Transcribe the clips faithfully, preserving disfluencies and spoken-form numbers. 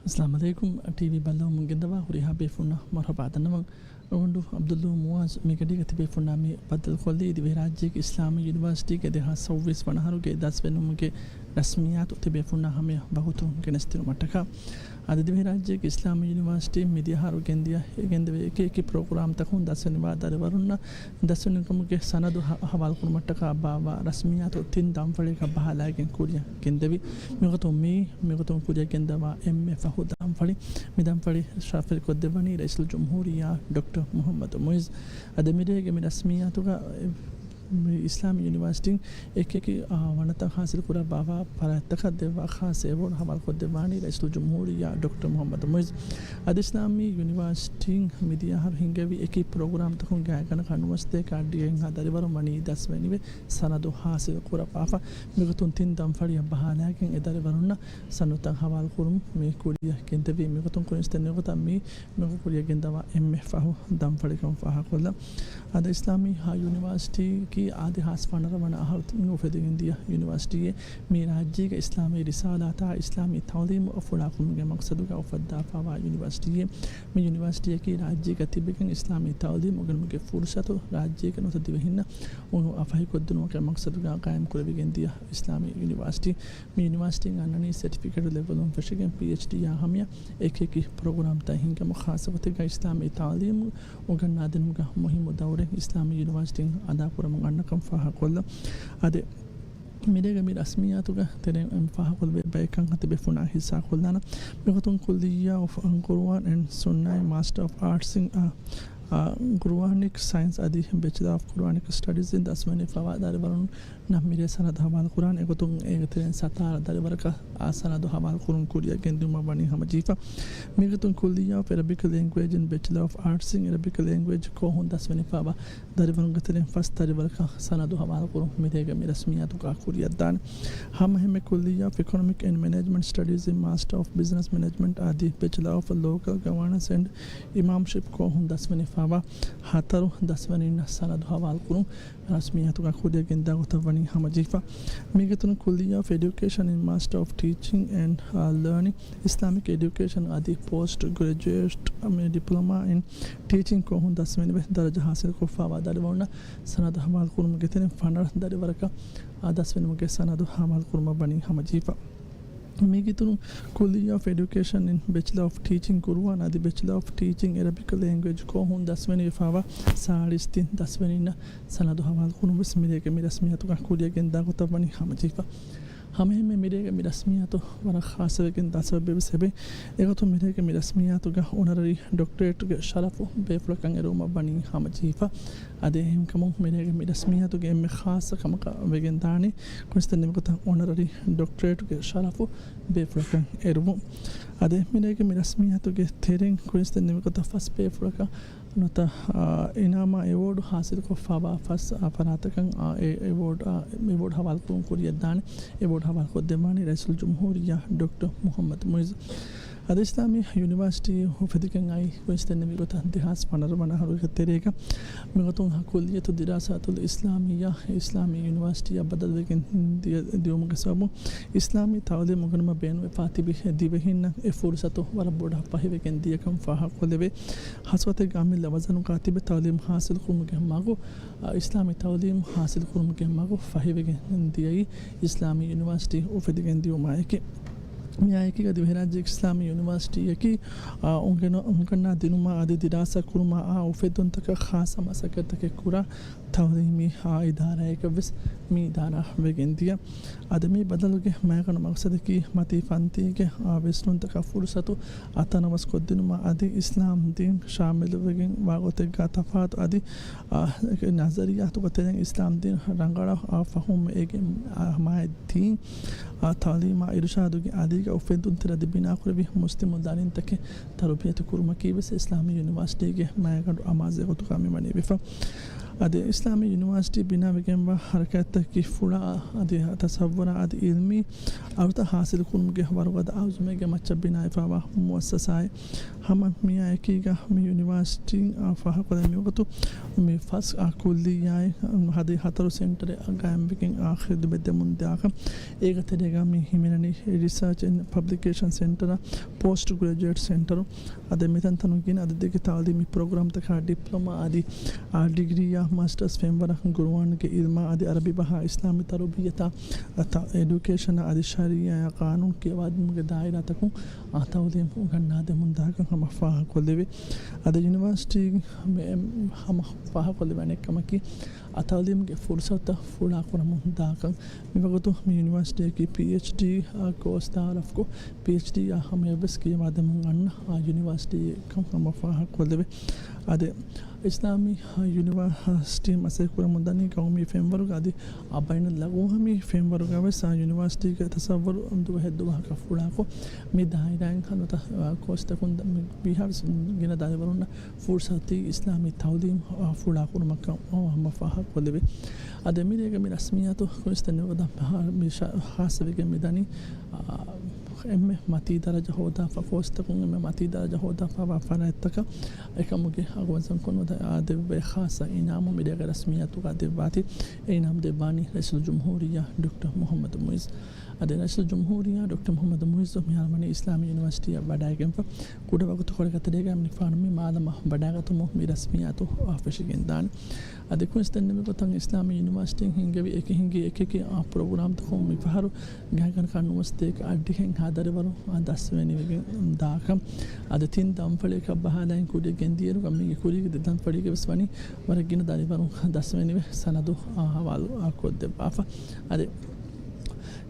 އައްސަލާމު ޢަލައިކުމް. ޓީވީ ބައްލަވަމުން ގެންދަވާ ހުރިހާ ބޭފުންނަށް މަރުޙަބާ ދަންނަވަން. އަޅުގަނޑު ޢަބްދުއްލޫ މުޢާޒް މި ގަޑީގަ ތިބޭފުންނާ މި ބައްދަލުކޮށްލީ ދިވެހިރާއްޖޭގެ އިސްލާމީ ޔުނިވާސިޓީގެ ދެހާސް ސައުވީސް ވަނަ އަހަރުގެ ދަސްވެނުމުގެ ރަސްމިއްޔާތު ތިބޭފުންނާ ހަމަޔަށް ވަގުތު ގެނެސްދިނުމަށްޓަކާ. އަދި ދިވެހިރާއްޖޭގެ އިސްލާމީ ޔުނިވާސިޓީން މިދިޔަ އަހަރު ގެންދިޔަ، ގެންދެވޭ އެކި އެކި ޕްރޮގްރާމްތަކުން ދަސްވެ ނިވާ ދަރިވަރުންނަށް ދަސްވެ ނިކުމުގެ ސަނަދު ހަ-، ހަވާލުކުރުމަށްޓަކާ ބާއްވާ ރަސްމިއްޔާތު ތިން ދަންފަޅިއަކަށް ބަހާލާގެން ކުރިއަށް ގެންދެވި. މިގޮތުން މިއީ، މިގޮތުން ކުރިއަށް ގެންދަވާ އެންމެ ފަހު ދަންފަޅި. މި ދަންފަޅި ޝާފިލްކޮށްދެއްވަނީ ރައީސުލްޖުމްހޫރިއްޔާ ޑޮކްޓަރ މުޙައްމަދު މުޢިއްޒު. އަދި މިރޭގެ މި ރަސްމިއްޔާތުގަ މި އިސްލާމީ ޔުނިވާސިޓީން އެކި އެކި، އާ، ވަނަތައް ހާސިލް ކުރައްވާފާ ފަރާތްތަކަށް ދެއްވާ ޚާއްޞަ އެވޯޑް ހަވާލުކޮށްދެއްވާނީ ރައީސުލްޖުމްހޫރިއްޔާ ޑޮކްޓަރ މުޙައްމަދު މުޢިއްޒު. އަދި އިސްލާމީ ޔުނިވާސިޓީން މިދިޔަ އަހަރު ހިންގެވި އެކި ޕްރޮގްރާމްތަކުން ގާތްގަނޑަކަށް ނުވަސަތޭކަ އަށްޑިހައެއްހާ ދަރިވަރުން ވަނީ ދަސްވެ ނިވެ ސަނަދު ހާސިލް ކުރައްވާފަ. މިގޮތުން ތިން ދަންފަޅިއަށް ބަހާލާގެން އެ ދަރިވަރުންނަށް ސަނަދުތައް ހަވާލުކުރުން މި ކުރިއަށް ގެންދެވީ. މިގޮތުން ކުރިންސް ދެންނެވި ގޮތަށް މި މި ކުރިއަށް ގެންދަވާ އެންމެ ފަހު ދަންފަޅިކަން ފާހަގަކޮށްލަން. އަދި އިސްލާމީ ހަ ޔުނިވާސިޓީގެ އާދި ހާސް ފަނަރަ ވަނަ އަހަރު އުފެދިގެން ދިޔަ ޔުނިވާސިޓީއެއް. މި ރާއްޖޭގަ އިސްލާމީ ރިސާލާތާ އިސްލާމީ ތަޢުލީމު އަށް ފުޅާކުރުމުގެ މަޤްޞަދުގަ އުފައްދާފަވާ ޔުނިވާސިޓީއެއް. މި ޔުނިވާސިޓީއަކީ ރާއްޖޭގަ ތިބެގެން އިސްލާމީ ތަޢުލީމު އުނގެނުމުގެ ފުރުޞަތު ރާއްޖޭގެ ނުވަތަ ދިވެހިންނަށް އުނގަން އަ ފަހިކޮށްދިނުމުގެ މަޤްޞަދުގަ ޤާއިމްކުރެވިގެން ދިޔަ އިސްލާމީ ޔުނިވާސިޓީ. މި ޔުނިވާސިޓީން އަންނަނީ ސެޓްފިކެޓު ލެވެލުން ފެށިގެން ޕީއެޗްޑީއާ ހަމަޔަށް އެކި އެކި ޕްރޮގްރާމްތައް ހިންގަމުން ޚާއްޞަ ގޮތެއްގަ އިސްލާމީ ތަޢުލީމު އުނގަންނާދިނުމުގަ މުހިއްމު ދައުރެއް އިސްލާމީ ޔުނިވާސިޓީން އަދާކުރަމުން އަންނަކަން ފާހަގަކޮށްލަން. އަދި މިރޭގެ މި ރަސްމިއްޔާތުގެ ތެރެއިން ފާހަގަކޮށްލެވޭ ބައެއް ކަންކަން ތިބޭފުންނާ ހިއްސާކޮށްލާނަން. މިގޮތުން ކުއްލިއްޔާ އޮފް ޤުރުއާން އެންޑް ސުންނާއިން މާސްޓަރ އޮފް އާޓްސް އިން، އާ، އާ، ޤުރުއާނިކް ސައިންސް އަދި ބެޗެލާ އޮފް ޤުރުއާނިކް ސްޓަޑީޒް އިން ދަސްވެނިފަވާ ދަރިވަރުން ނަށް މިރޭ ސަނަދު ހަވާލުކުރާނެ. އެގޮތުން އޭގެ ތެރެއިން ސަތާރަ ދަރިވަރަކަށް އާ ސަނަދު ހަވާލުކުރުން ކުރިއަށް ގެންދިއުމަށް ވަނީ ހަމަޖެހިފަ. މިގޮތުން ކުއްލިއްޔާ އޮފް އެރަބިކް ލެންގުއޭޖް އިން ބެޗެލާ އޮފް އާޓްސް އިން އެރަބިކް ލެންގުއޭޖް ކޯހުން ދަސްވެނިފަވާ ދަރިވަރުންގެ ތެރެއިން ފަސް ދަރިވަރަކަށް ސަނަދު ހަވާލުކުރުން މިރޭގެ މި ރަސްމިއްޔާތުގަ ކުރިއަށްދާނެ. ހަމައެހެންމެ ކުއްލިއްޔާ އޮފް އިކޮނޮމިކް އެންޑް މެނޭޖްމަންޓް ސްޓަޑީޒް އިން މާސްޓަރ އޮފް ބިޒްނަސް މެނޭޖްމަންޓް އަދި ބެޗެލާ އޮފް ލޯކަލް ގަވާނަންސް އެންޑް އިމާމްޝިޕް ކޯހުން ދަސްވެނިފަވާ ހަތަރު ދަސްވަނީންނަށް ސަނަދު ހަވާލުކުރުން ރަސްމިއްޔާތުގަ ކުރިއަށް ގެންދާ ގޮތަށް ވަނީ ހަމަޖެހިފަ. މިގޮތުން ކުއްލިއްޔާ އޮފް އެޑިއުކޭޝަން އިން މާސްޓަރ އޮފް ޓީޗިން އެންޑް، އާ، ލާނިން އިސްލާމިކް އެޑިއުކޭޝަން އަދި ޕޯސްޓް ގްރެޖުއޭޓް މި ޑިޕްލޮމާ އިން ޓީޗިން ކޯހުން ދަސްވެނިވެ ދަރަޖަ ހާސިލްކޮށްފަވާ ދަރިވަރުންނަށް ސަނަދު ހަވާލުކުރުމުގެ ތެރެއިން ފަނަރަ ދަރިވަރަކަށް، އާ، ދަސްވެނިވުމުގެ ސަނަދު ހަވާލުކުރުމަށް ވަނީ ހަމަޖެހިފަ. މިގޮތުން ކުއްލިއްޔާ އޮފް އެޑިއުކޭޝަން އިން ބެޗެލާ އޮފް ޓީޗިން ޤުރުއާން އަދި ބެޗެލާ އޮފް ޓީޗިން އެރަބިކް ލެންގުއޭޖް ކޯހުން ދަސްވެނިވެފަވާ ސާޅީސް ތިން ދަސްވެނީންނަށް ސަނަދު ހަވާލުކުރުން ވެސް މިރޭގެ މި ރަސްމިއްޔާތުގަ ކުރިއަށް ގެންދާ ގޮތަށް ވަނީ ހަމަޖެހިފަ. ހަމައެހެންމެ މިރޭގެ މި ރަސްމިއްޔާތު ވަރަށް ޚާއްޞަވެގެން ދާ ސަބަބެއް ވެސް އެބެ. އެގޮތުން މިރޭގެ މި ރަސްމިއްޔާތުގަ އޮނަރަރީ ޑޮކްޓަރޭޓްގެ ޝަރަފު ބޭފުޅަކަށް އެރުވުމަށް ވަނީ ހަމަޖެހިފަ. އަދި އެހެންކަމުން މިރޭގެ މި ރަސްމިއްޔާތުގެ އެންމެ ޚާއްޞަ ކަމަކަށް ވެގެން ދާނީ ކުއިންސް ދެންނެވި ގޮތަށް އޮނަރަރީ ޑޮކްޓަރޭޓްގެ ޝަރަފު ބޭފުޅަކަށް އެރުވުން. އަދި މިރޭގެ މި ރަސްމިއްޔާތުގެ ތެރެއިން ކުއިންސް ދެންނެވި ގޮތަށް ފަސް ބޭފުޅަކަށް ނުވަތަ، އާ، އިނާމާ އެވޯޑު ހާސިލްކޮށްފަވާ ފަސް، އާ، ފަރާތަކަށް، އާ، އެ އެވޯޑް، އާ، އެވޯޑް ހަވާލުކުރުން ކުރިއަށްދާނެ. އެވޯޑް ހަވާލުކޮށްދެއްވާނީ ރައީސުލްޖުމްހޫރިއްޔާ ޑޮކްޓަރ މުޙައްމަދު މުޢިއްޒު. އަދި އިސްލާމީ ޔުނިވާސިޓީ އުފެދިގެން އައި ކުއިންސް ދެންނެވި ގޮތަށް ދެހާސް ފަނަރަ ވަނަ އަހަރުގެ ތެރޭގަ މިގޮތުން ކުއްލިއްޔަތު ދިރާސާތުލް އިސްލާމިއްޔާ އިސްލާމީ ޔުނިވާސިޓީއަށް ބަދަލުވެގެން ދިޔަ، ދިޔުމުގެ ސަބަބުން އިސްލާމީ ތަޢުލީމު އުނގެނުމަށް ބޭނުންވެފާ ތިބި ދިވެހިންނަށް އެ ފުރުޞަތު ވަރަށް ބޮޑަށް ފަހިވެގެން ދިޔަކަން ފާހަގަކޮށްލެވޭ. ހަސަވަތެއްގެ އަމިއްލަ ވަޒަނުގަ ތިބެ ތަޢުލީމު ހާސިލުކުރުމުގެ މަގު، އާ، އިސްލާމީ ތަޢުލީމު ހާސިލުކުރުމުގެ މަގު ފަހިވެގެން ދިޔައީ އިސްލާމީ ޔުނިވާސިޓީ އުފެދިގެން ދިޔުމާއެކީ. މިއާއެކީގަ ދިވެހިރާއްޖޭގެ އިސްލާމީ ޔުނިވާސިޓީއަކީ، އާ، އުނގެނު-، އުނގަންނާ ދިނުމާ އަދި ދިރާސާ ކުރުމާ އާ އުފެއްދުންތަކަށް ޚާއްޞަ މަސައްކަތްތަކެއް ކުރާ ތަޢުލީމީ، އާ، އިދާރާއެއްގަ ވެސް މި އިދާރާ ވެގެން ދިޔަ. އަދި މި ބަދަލުގެ މައިގަނޑު މަގްސަދަކީ މަތީ ފަންތީގެ، އާ، ވިސްނުންތަކާ ފުރުޞަތު އަތަނަވަސް ކޮށްދިނުމަށް އަދި އިސްލާމް ދީން ޝާމިލުވެގެން ވާގޮތެއްގަ ތަފާތު އަދި، އާ، ނަޒަރިއްޔާތުގެ ތެރެއިން އިސްލާމް ދީން ރަނގަޅަށް، އާ، ފަހުމް އޭގެ، އާ، މާތް ދީން، އާ، ތަޢުލީމާ އިރުޝާދުގެ އަލީގަ އުފެއްދުންތެރި އަދި ބިނާކުރެއްވި މުސްލިމު ދަރިންތަކެއް ތަރުބިޔަތު ކުރުމަކީ ވެސް އިސްލާމީ ޔުނިވާސިޓީގެ މައިގަނޑު އަމާޒުގެ ގޮތުގަ މިވަނީ ވެފަ. އަދި އިސްލާމީ ޔުނިވާސިޓީ ބިނާވެގެންވާ ހަރަކާތްތަކަކީ ފުޅާ އަދި ތަސައްވަރާ އަދި އިލްމީ އަރުތައް ހާސިލުކުރުމުގެ ވަރުގަދަ އަޒުމެއްގެ މައްޗަށް ބިނާވެފައިވާ މުއައްސަސާއެއް. ހަމަ މިއާއެކީގަ މި ޔުނިވާސިޓީން ފާހަގަކޮށްލަން މިވަގުތު މި ފަސް ކުއްލިއްޔާއެއް ހަދި ހަތަރު ސެންޓަރެއް ގާއިމްވެގެން ޚިދުމަތް ދެމުން ދާކަން. އޭގެ ތެރޭގަ މި ހިމެނެނީ ރިސާޗް އެންޑް ޕަބްލިކޭޝަން ސެންޓަރ، ޕޯސްޓް ގްރެޖުއޭޓް ސެންޓަރު، އަދި މިތަންތަނުން ގިނަ އަދަދެއްގެ ތައުލީމީ ޕްރޮގްރާމްތަކާ ޑިޕްލޮމާ އަދި ޑިގްރީއާ މާސްޓަރސް ފެންވަރަށް ގުރުއާންގެ އިލްމާ އަދި އަރަބި ބަހާ އިސްލާމީ ތަރުބިއްޔަތާ އެޑިއުކޭޝަނާ އަދި ޝަރީއާ ޤާނޫނު ކިޔަވާދިނުމުގެ ދާއިރާތަކުން ތައުލީމް އުނގަންނާ ދެމުން ދާކަން ހަމަ ފާހަގަކޮށްލެވޭ. އަދި ޔުނިވާސިޓީ ހަމަ ފާހަގަކޮށްލެވޭ އަނެއްކަމަކީ، ތައުލީމްގެ ފުރުސަތުތައް ފުޅާކުރަމުން ދާކަން. މިވަގުތު މި ޔުނިވާސިޓީއަކީ ޕީއެޗްޑީ ކޯސް ތައާރަފްކޮށް، ޕީއެޗްޑީއާ ހަމަޔަށްވެސް ކިޔަވާދެމުން އަންނަ އާ ޔުނިވާސިޓީއެއްކަން ހަމަ ފާހަގަކޮށްލެވޭ. އަދި އިސްލާމީ ޔުނިވާސިޓީ މަސައްކަތްކުރަމުންދަނީ ޤައުމީ ފެންވަރުގަ އަދި ބައިނަލްއަޤްވާމީ ފެންވަރުގަވެސް އާ ޔުނިވާސިޓީގެ ތަސައްވަރު ދުވަހެއް ދުވަހަކަށް ފުޅާކޮށް، މި ދާއިރާއިން ހަނދުތަ ކޯސްތަކުން ވީހާވެސް ގިނަ ދަރިވަރުންނަށް ފުރުސަތީ އިސްލާމީ ތައުލީމް ފުޅާކުރުމަކަށް ހަމަ ފާހަގަކޮށްލެވޭ. އަދި މިރޭގެ މި ރަސްމިއްޔާތު ކުރިން ދެންނެވި ގޮތަށް މި ޚާއްޞަވެގެން މިދަނީ، އާ، އެންމެ މަތީ ދަރަޖަ ހޯދާފަ ކޯސްތަކުން އެންމެ މަތީ ދަރަޖަ ހޯދާފައިވާ ފަރާތްތަކަށް އެކަމުގެ އަގުވަންސަންކޮށް ނުވަތަ ދެއްވޭ ޚާއްޞަ އިނާމު މިރޭގެ ރަސްމިއްޔާތުގަ ދެއްވާތީ. އެ އިނާމު ދެއްވާނީ ރައީސުލްޖުމްހޫރިއްޔާ ޑޮކްޓަރ މުޙައްމަދު މުޢިއްޒު. އަދި ރައީސުލްޖުމްހޫރިއްޔާ ޑޮކްޓަރ މުޙައްމަދު މުޢިއްޒު މިހާރު ވަނީ އިސްލާމީ ޔުނިވާސިޓީއަށް ވަޑައިގެންފަ. ކުޑަ ވަގުތުކޮޅެއްގެ ތެރޭގަ މި ފާނު މި މާލަމާ ވަޑައިގަތުމުން މި ރަސްމިއްޔާތު ފެށިގެންދާނެ. އަދި ކުރިން ދެންނެވި ގޮތަށް އިސްލާމީ ޔުނިވާސިޓީން ހިންގެވި އެކި ހިނގި އެކި އެކި ޕްރޮގްރާމްތަކުން މިފަހަރު ގާތްގަނޑަކަށް ނުވަސަތޭކަ އަށްޑިހައިން ހާ ދަރިވަރު ދަސްވެނިވެގެން ދާކަން. އަދި ތިން ދަންފަޅިއަކަށް ބަހާލައިން ކުރިއަށް ގެންދިޔައިރު މީގެ ކުރީގެ ދެ ދަންފަޅީގެ ވެސް ވަނީ ވަރަށް ގިނަ ދަރިވަރުން ދަސްވެނިވެ ސަނަދު ހަވާލު ކޮށްދެއްވާފަ. އަދި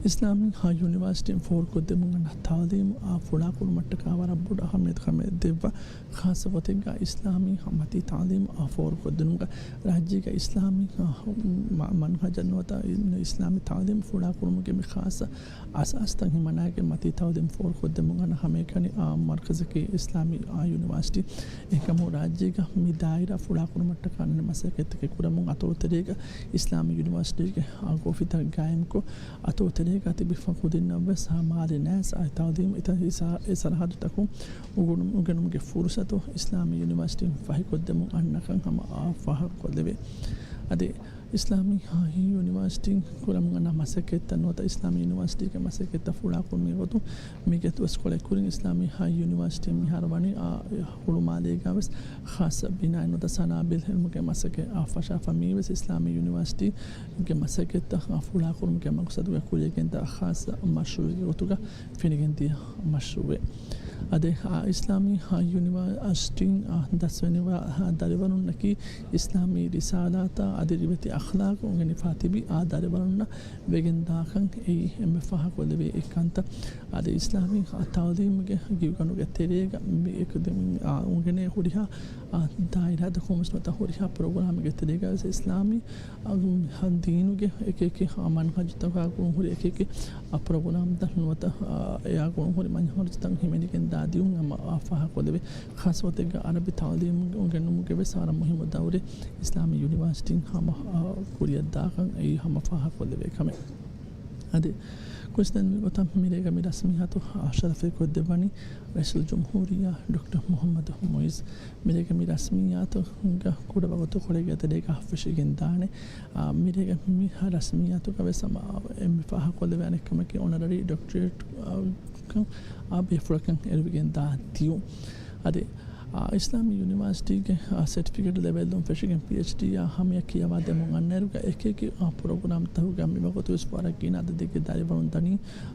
އިސްލާމީ ޔުނިވާސިޓީން ފޯރުކޮށްދެމުން އަންނަ ތައުލީމު ފުޅާކުރުމަށްޓަކާ ވަރަށް ބޮޑު އަހައްމިޔަތު ކަމެއް ދެއްވާ. ޚާއްޞަ ގޮތެއްގަ އިސްލާމީ މަތީ ތައުލީމު ފޯރުކޮށްދިނުމުގަ ރާއްޖޭގަ އިސްލާމީ މަ-، މަންހަޖަށް ނުވަތަ އިސްލާމީ ތައުލީމު ފުޅާކުރުމުގެ މި ޚާއްޞަ އަސާސްތައް ހިމަނާގެން މަތީ ތައުލީމު ފޯރުކޮށްދެމުން އަންނަ ހަމައެކަނި އާއްމު މަރުކަޒަކީ އިސްލާމީ ޔުނިވާސިޓީ. އެހެންކަމުން ރާއްޖޭގަ މި ދާއިރާ ފުޅާކުރުމަށްޓަކާ އަންނަ މަސައްކަތްތަކެއް ކުރަމުން އަތޮޅު ތެރޭގަ އިސްލާމީ ޔުނިވާސިޓީގެ އާ ކޯފިތައް ގާއިމްކޮށް، އަތޮޅު ތެރޭގަ ތިބި ފަ-، ކުދިންނަށްވެސް އާ މާލެ ނައިސް އާ ތައުލީމު އެތައް އެ ސަ-، އެ ސަރަހައްދުތަކުން އުނގެނު-، އުނގެނުމުގެ ފުރުސަތު އިސްލާމީ ޔުނިވާސިޓީން ފަހިކޮށްދެމުން އަންނަކަން ހަމަ އާ ފާހަގަކޮށްލެވޭ. އަދި އިސްލާމީ ހި-، ޔުނިވާސިޓީން ކުރަމުން އަންނަ މަސައްކަތްތައް ނުވަތަ އިސްލާމީ ޔުނިވާސިޓީގެ މަސައްކަތްތައް ފުޅާކުރުމުގެ ގޮތުން މީގެ ދުވަސްކޮޅެއް ކުރިން އިސްލާމީ ހި-، ޔުނިވާސިޓީން މިހާރު ވަނީ އާ ހުޅުމާލޭގަވެސް ޚާއްޞަ ބިނާއެއް ނުވަތަ ސަނާބިލް އިލްމުގެ މަސައްކަތް އާ ފަށާފަ. މީވެސް އިސްލާމީ ޔުނިވާސިޓީގެ މަސައްކަތްތައް އާ ފުޅާކުރުމުގެ މަގުސަދުގަ ކުރިއަށް ގެންދާ ޚާއްޞަ މަޝްރޫޢެއްގެ ގޮތުގަ ފެނިގެންދިޔަ މަޝްރޫޢެއް. އަދި އާ އިސްލާމީ ހި-، ޔުނިވާސިޓީން އާ ދަސްވެނިވާ ހި-، ދަރިވަރުންނަކީ އިސްލާމީ ރިސާލާތާ އަދި ރިވެތި އަޚްލާޤު އުނގެނިފާ ތިބި އާ ދަރިވަރުންނަށް ވެގެންދާކަން އެއީ އެންމެ ފާހަގަކޮށްލެވޭ އެއް ކަންތައް. އަދި އިސްލާމީ ތައުލީމުގެ ގިގަނޑުގެ ތެރޭގަ މި އެކުދިން، އާ، އުނގެނޭ ހުރިހާ، އާ، ދާއިރާތަކުން ވެސް ނުވަތަ ހުރިހާ ޕްރޮގްރާމެއްގެ ތެރޭގަ ވެސް އިސްލާމީ، އާ، ދީނުގެ އެކި އެކި، އާ، މަންހަޖުތަކާ ގުޅުން ހުރި އެކި އެކި، އާ، ޕްރޮގްރާމްތައް ނުވަތަ، އާ، އެއާ ގުޅުން ހުރި މަންހަޖުތައް ހިމެނިގެން ދާ ދިއުން ހަމަ، އާ، ފާހަގަކޮށްލެވޭ. ޚާއްޞަ ގޮތެއްގަ އަރަބި ތައުލީމު އުނގެނުމުގެ ވެސް ވަރަށް މުހިއްމު ދައުރެއް އިސްލާމީ ޔުނިވާސިޓީން ހަމަ، އާ، ކުރިއަށްދާކަން އެއީ ހަމަ ފާހަގަކޮށްލެވޭ ކަމެއް. އަދި ކުރިން ދެންނެވި ގޮތަށް މިރޭގަ މި ރަސްމިއްޔާތު ޝަރަފެއް ކޮށްދެއްވަނީ ރައީސުލްޖުމްހޫރިއްޔާ ޑޮކްޓަރ މުޙައްމަދު މުޢިއްޒު. މިރޭގަ މި ރަސްމިއްޔާތުގަ ކުޑަ ވަގުތުކޮޅެއްގެ ތެރޭގަ ފެށިގެން ދާނެ. އާ، މިރޭގަ މި ރަސްމިއްޔާތުގަ ވެސް ހަމަ އެންމެ ފާހަގަކޮށްލެވޭ އަނެއްކަމަކީ އޮނަރަރީ ޑޮކްޓަރޭޓް، އާ، ކަން އާ ބޭފުޅަކަށް އެރުވިގެން ދާ ދިއުން. އަދި، އާ، އިސްލާމީ ޔުނިވާސިޓީގެ، އާ، ސެޓްފިކެޓް ލެވެލުން ފެށިގެން ޕީއެޗްޑީއާ ހަމަޔަށް ކިޔަވާ ދެމުން އަންނައިރުގަ އެކި އެކި، އާ، ޕްރޮގްރާމްތަކުގަ މިވަގުތުވެސް ވަރަށް ގިނަ އަދަދެއްގެ ދަރިވަރުން ދަނީ،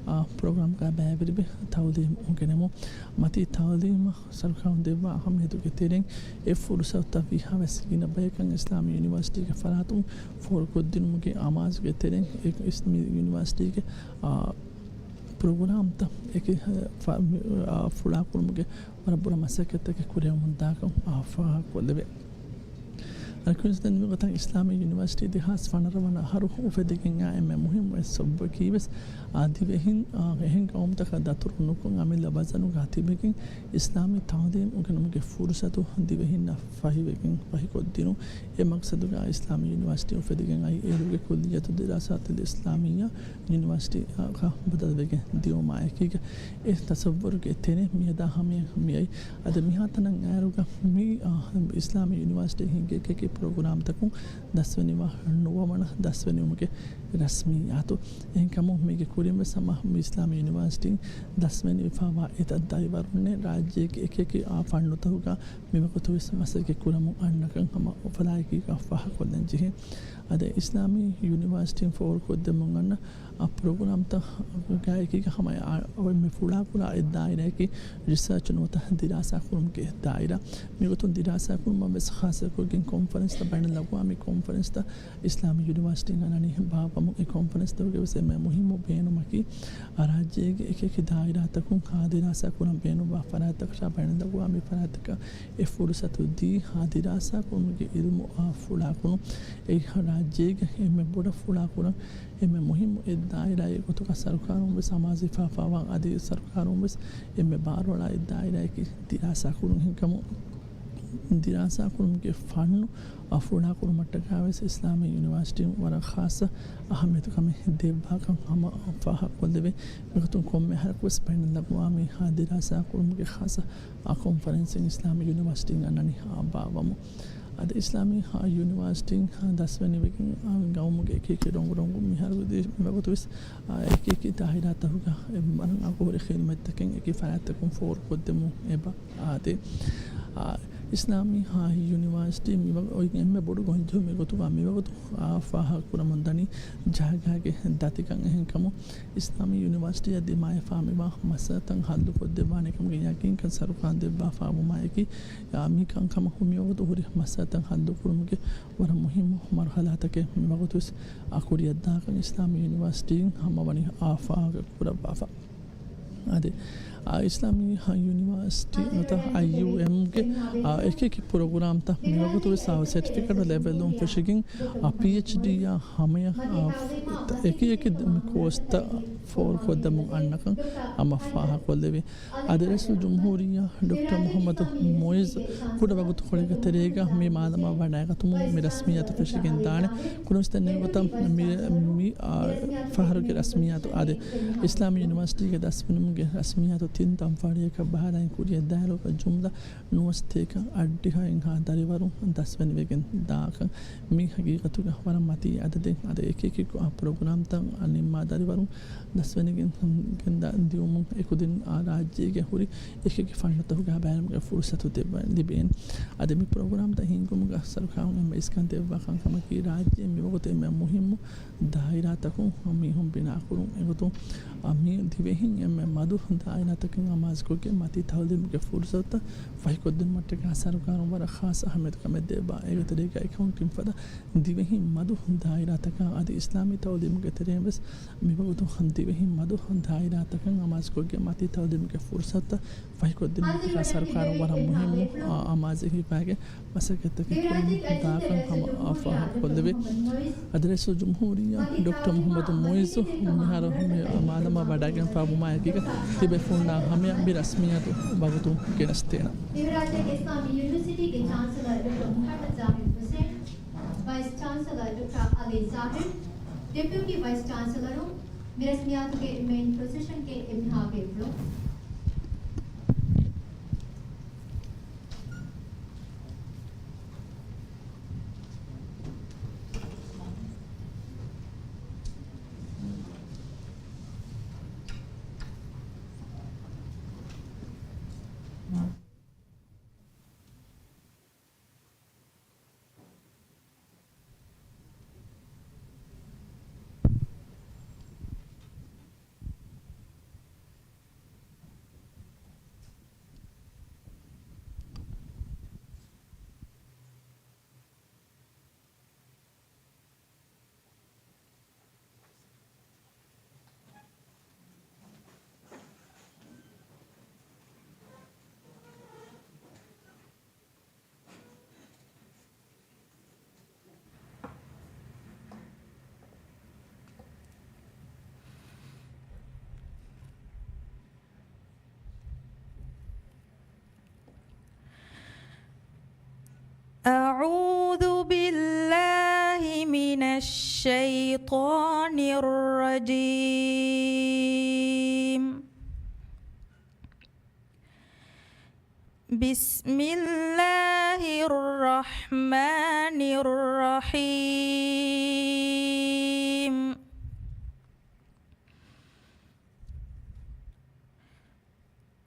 އާ، ޕްރޮގްރާމްގަ ބައިވެރިވެ ތައުލީމް އުނގެނެމުން. މަތީ ތައުލީމަށް ސަރުކާރުން ދެއްވާ އަހައްމިޔަތުގެ ތެރެއިން އެ ފުރުސަތުތައް ވީހާވެސް ގިނަ ބަޔަކަށް އިސްލާމީ ޔުނިވާސިޓީގެ ފަރާތުން ފޯރުކޮށްދިނުމުގެ އަމާޒުގެ ތެރެއިން އެ އިސްލާމީ ޔުނިވާސިޓީގެ، އާ، ޕްރޮގްރާމްތައް އެކި، އާ، ފުޅާކުރުމުގެ ވަރަށް ބުރަ މަސައްކަތްތަކެއް ކުރެވެމުން ދާކަން އާ ފާހަގަކޮށްލެވޭ. ކުއިންސްލެންޑް މިގޮތަށް އިސްލާމީ ޔުނިވާސިޓީ ދެހާސް ފަނަރަ ވަނަ އަހަރު އުފެދިގެން އާ އެންމެ މުހިއްމު އެއް ސަބަބަކީ ވެސް، އާ، ދިވެހިން، އާ، އެހެން ގައުމުތަކަށް ދަތުރު ނުކޮށް، އަމިއްލަ ވަޒަނުގަ ތިބެގެން އިސްލާމީ ތަޢުލީމް އުނގެނުމުގެ ފުރުޞަތު ދިވެހިންނަށް ފަހިވެގެން ފަހިކޮށްދިނުން. އެ މަޤްޞަދުގަ އިސްލާމީ ޔުނިވާސިޓީ އުފެދިގެން އައީ އޭރުގެ ކުއްލިއްޔަތު ދިރާސާތުލް އިސްލާމިއްޔާ ޔުނިވާސިޓީއަކަށް ބަދަލުވެގެން ދިއުމާ އެކީގަ، އެ ތަޞައްވަރުގެ ތެރެއިން މިއަދާ ހަމަޔަށް މިއައީ. އަދި މިހާތަނަށް އައިއިރުގަ މި، އާ، އިސްލާމީ ޔުނިވާސިޓީ ހިންގި އެކި ޕްރޮގްރާމްތަކުން ދަސްވެނިވާ ނުވަވަނަ ދަސްވެނިވުމުގެ ރަސްމިއްޔާތު. އެހެންކަމުން މީގެ ކުރިން ވެސް ހަމަ މި އިސްލާމީ ޔުނިވާސިޓީން ދަސްވެނިވެފައިވާ އެތައް ދަރިވަރުންނެއް ރާއްޖޭގެ އެކި އެކި، އާ، ފަންނުތަކުގަ މިވަގުތު ވެސް މަސައްކަތް ކުރަމުން އަންނަކަން ހަމަ އުފަލާއެކީގަ ފާހަގަކޮށްލަން ޖެހޭ. އަދި އިސްލާމީ ޔުނިވާސިޓީން ފޯރުކޮށްދެމުން އަންނަ އާ، ޕްރޮގްރާމްތަކާއެކީގަ ހަމަ އާ، އެންމެ ފުޅާކުރާ އެއް ދާއިރާއަކީ ރިސާޗު ނުވަތަ ދިރާސާކުރުމުގެ ދާއިރާ. މިގޮތުން ދިރާސާކުރުމަށް ވެސް ޚާއްޞަކޮށްގެން ކޮންފަރެންސްތައް، ބައިނަލްއަގްވާމީ ކޮންފަރެންސްތައް އިސްލާމީ ޔުނިވާސިޓީން އަންނަނީ ބާއްވަމުން. އެ ކޮންފަރެންސްތަކުގެ ވެސް އެންމެ މުހިއްމު ބޭނުމަކީ، އާ، ރާއްޖޭގެ އެކި އެކި ދާއިރާތަކުން އާ، ދިރާސާކުރަން ބޭނުންވާ ފަރާތްތަކަށާ ބައިނަލްއަގްވާމީ ފަރާތްތަކަށް އެ ފުރުޞަތު ދީ، އާ، ދިރާސާކުރުމުގެ އިލްމު އާ، ފުޅާކުރުން. އެ ރާއްޖޭގެ އެންމެ ބޮޑަށް ފުޅާކުރަން އެންމެ މުހިއްމު އެއް ދާއިރާއެއް ގޮތުގަ ސަރުކާރުން ވެސް އަމާޒުވެފައިވާ، އަދި ސަރުކާރުން ވެސް އެންމެ ބާރުއަޅާ އެއް ދާއިރާއަކީ ދިރާސާކުރުން. އެހެންކަމުން ދިރާސާކުރުމުގެ ފަންނު އާ، ފުޅާކުރުމަށްޓަކާ ވެސް އިސްލާމީ ޔުނިވާސިޓީން ވަރަށް ޚާއްޞަ އަހައްމިޔަތުކަމެއް ދެއްވާކަން ހަމަ ފާހަގަކޮށްލެވޭ. މިގޮތުން ކޮންމެ އަހަރަކު ވެސް ބައިނަލްއަގްވާމީ އާ، ދިރާސާކުރުމުގެ ޚާއްޞަ އާ، ކޮންފަރެންސެއް އިސްލާމީ ޔުނިވާސިޓީން އަންނަނީ އާ، ބާއްވަމުން. އަދި އިސްލާމީ، އާ، ޔުނިވާސިޓީން، އާ، ދަސްވެނިވެގެން، އާ، ގައުމުގެ އެކި އެކި ރޮނގު ރޮނގު މިހާރު ދި-، މިވަގުތު ވެސް، އާ، އެކި އެކި ދާއިރާތަކުގަ އެ ވަރަށް އަގުހުރި ޚިދުމަތްތަކެއް އެކި ފަރާތްތަކުން ފޯރުކޮށްދެމުން އެބަ އާދޭ. އާ، އިސްލާމީ، އާ، ޔުނިވާސިޓީ މިވަ-، އޮތް އެންމެ ބޮޑު ގޮންޖެހުމެއް ގޮތުގަ މިވަގުތު، އާ، ފާހަގަކުރަމުން ދަނީ ޖަހާގާގެ ދަތިކަން. އެހެންކަމުން އިސްލާމީ ޔުނިވާސިޓީއަށް ދިމާވެފާ މިވާ މައްސަލަތައް ހައްލުކޮށްދެއްވާނެ ކަމުގެ ޔަގީންކަން ސަރުކާރުން ދެއްވާފާވުމާއެކީ، އާ، މި ކަންކަމަށް މިވަގުތު ހުރި މައްސަލަތައް ހައްލުކުރުމުގެ ވަރަށް މުހިއްމު މަރުހަލާތަކެއް މިވަގުތުވެސް އަ، ކުރިއަށްދާކަން އިސްލާމީ ޔުނިވާސިޓީން ހަމަވަނީ އާ ފާހަގަ ކުރައްވާފަ. އަދި، އާ، އިސްލާމީ ޔުނިވާސިޓީ ނުތަ އައިޔޫއެމްގެ، އާ، އެކި އެކި ޕްރޮގްރާމްތައް މިވަގުތުވެސް، އާ، ސެޓްފިކެޓް ލެވެލުން ފެށިގެން، އާ، ޕީއެޗްޑީއާ ހަމަޔަށް، އާ، އެކި އެކި މި ކޯސްތައް ފޯރުކޮށްދެމުން އަންނަކަން ހަމަ ފާހަގަކޮށްލެވި. އަދި ރައީސުލްޖުމްހޫރިއްޔާ ޑޮކްޓަރ މުޙައްމަދު މުޢިއްޒު ކުޑަވަގުތުކޮޅެއްގެ ތެރޭގަ މި މާލަމާ ވަޑައިގަތުމުން މި ރަސްމިއްޔާތު ފެށިގެންދާނެ. ކުރިންވެސް ދެންނެވި ގޮތަށް މި، މި، އާ، ފަހަރުގެ ރަސްމިއްޔާތު އާދެ، އިސްލާމީ ޔުނިވާސިޓީގެ ދަސްވެނުމުގެ ރަސްމިއްޔާތު ތިން ތަންފާޅިއަކަށް ބަހަލައިން ކުރިއަށްދާއިރު ޖުމްލަ ނުވަސަތޭކަ އަށްޑިހައިންހާ ދަރިވަރު ދަސްވެނިވެގެން ދާކަން. މި ހަގީގަތުގަ ވަރަށް މަތީ އަދަދެއް. އަދި އެކި އެކި ޕްރޮގްރާމްތައް ނިންމާ ދަރިވަރުން ދަސްވެނިގެން ގެންދާ ދިއުމުން އެކުދިން އާ ރާއްޖޭގެ ހުރި އެކި އެކި ފަންނުތަކުގަ ބައިނަމުގެ ފުރުސަތު ދެއްވަ-، ލިބޭނެ. އަދި މި ޕްރޮގްރާމްތައް ހިންގުމުގަ ސަރުކާރުން އެންމެ އިސްކަން ދެއްވާ ކަންކަމަކީ ރާއްޖޭ މިވަގުތު އެންމެ މުހިއްމު ދާއިރާތަކުން މީހުން ބިނާކުރުން. އެގޮތުން އަ، މި ދިވެހިން އެންމެ މަދު ދާއިރާތަކަށް އަމާޒުކޮށްގެން މަތީ ތައުލީމުގެ ފުރުސަތުތައް ފަހިކޮށްދިނުމަށްޓަކާ ސަރުކާރުން ވަރަށް ޚާއްޞަ އަހައްމިޔަތުކަމެއް ދެއްވާ. އޭގެ ތެރޭގައި ކައުންޓިން ފަދަ ދިވެހިން މަދު ދާއިރާތަކާ އަދި އިސްލާމީ ތައުލީމުގެ ތެރެއިން ވެސް މިވަގުތު ދިވެހިން މަދު ދާއިރާތަކަށް އަމާޒުކޮށްގެން މަތީ ތައުލީމުގެ ފުރުސަތުތައް ފަހިކޮށްދިނުމަށްޓަކާ ސަރުކާރުން ވަރަށް މުހިއްމު، އާ، އަމާޒެއް ހިފާގެން މަސައްކަތްތަކެއް ކުރަމުން ދާކަން ހަމަ ފާހަގަކޮށްލެވޭ. އަދި ރައީސުލްޖުމްހޫރިއްޔާ ޑޮކްޓަރ މުޙައްމަދު މުޢިއްޒު މިހާރު މި މާލަމާ ވަޑައިގެންފާވުމާއެކީގަ ތިބޭފުޅުންނާ ހަމަޔަށް މި ރަސްމިއްޔާތު ވަގުތުން ގެނެސްދޭނަން. މިހުރާއްޖޭގެ އިސްލާމީ ޔުނިވަރސިޓީގެ ޗާންސެލަރ ޑޮކްޓަރ މުޙައްމަދު ޒާހިރު ޙުސެން، ވައިސް ޗާންސެލަރ ޑޮކްޓަރ އަލީ ޒާހިރު، ޑެޕިއުޓީ ވައިސް ޗާންސެލަރު، މި ރަސްމިއްޔާތުގެ މެއިން ޕްރޮސެޝަންގެ އެންމެހާ ބޭފުޅުން. الشيطان الرجيم. بسم الله الرحمن الرحيم.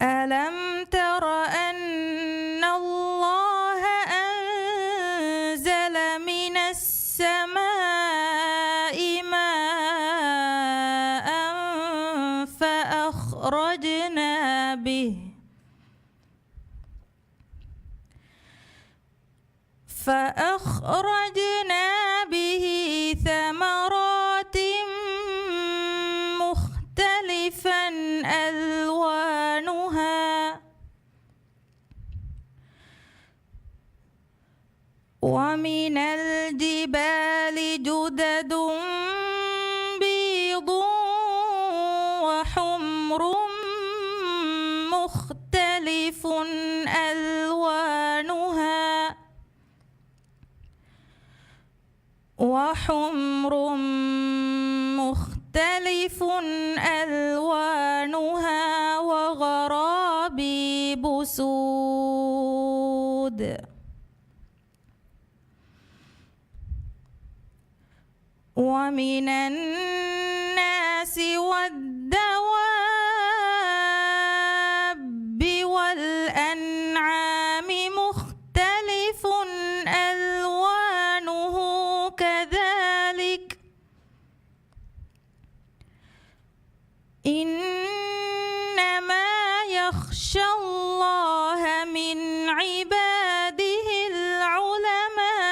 ألم تر أن الله أنزل من السماء ماء فأخرجنا به فأخرجنا به ثمرات مختلفا ألوانها ومن الجبال جدد بيض وحمر مختلف ألوانها وحمر مختلف ألوانها وغرابيب سود ومن الناس والدواب والأنعام مختلف ألوانه كذلك إنما يخشى الله من عباده العلماء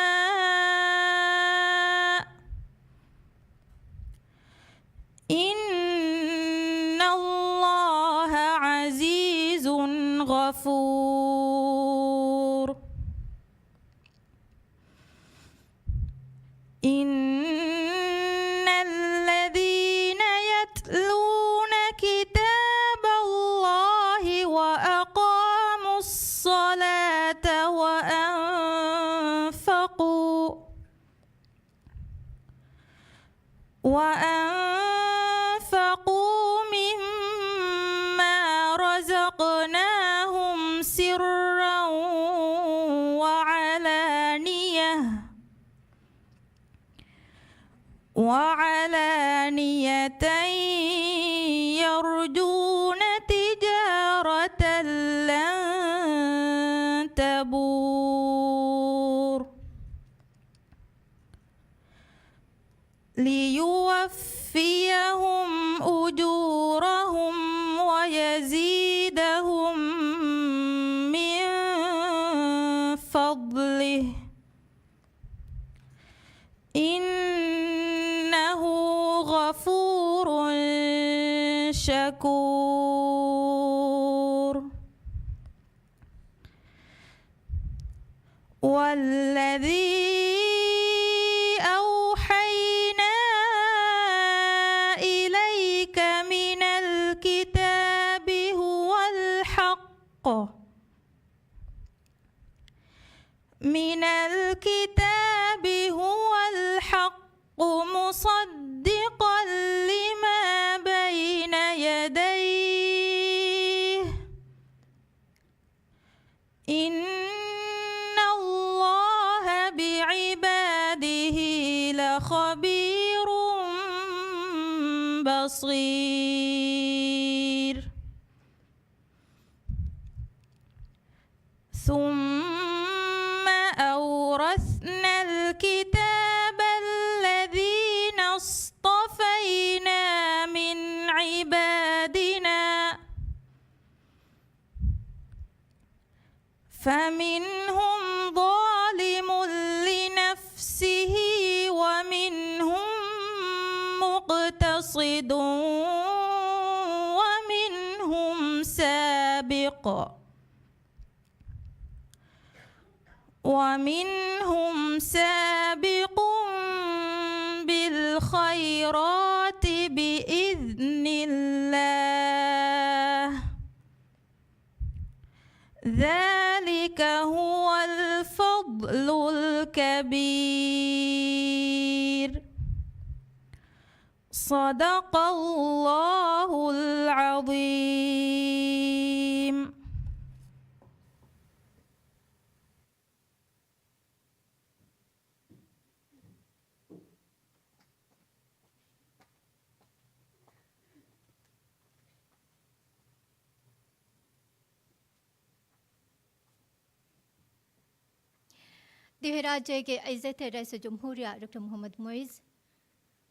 إن الله عزيز غفور إن الذين يتلون كتاب الله وأقاموا الصلاة وأنفقوا وأنفقوا مما رزقناهم سرا وعلانية وعلانية يرجون تجارة لن تبور ليوفيهم أجورهم ويزيدهم من فضله إنه غفور شكور والذي أوحينا إليك من الكتاب هو الحق من الكتاب هو الحق مصدقا لما بين يديه إن الله بعباده لخبير بصير ثم أورثنا الكتاب الذين اصطفينا من عبادنا فمنهم ظالم لنفسه ومنهم مقتصد ومنهم سابق ومنهم سابق بالخيرات بإذن الله ذلك هو الفضل الكبير صدق الله العظيم. ދިވެހިރާއްޖޭގެ ޢިއްޒަތްތެރި ރައީސުލްޖުމްހޫރިއްޔާ ޑޮކްޓަރ މުޙައްމަދު މުޢިއްޒު،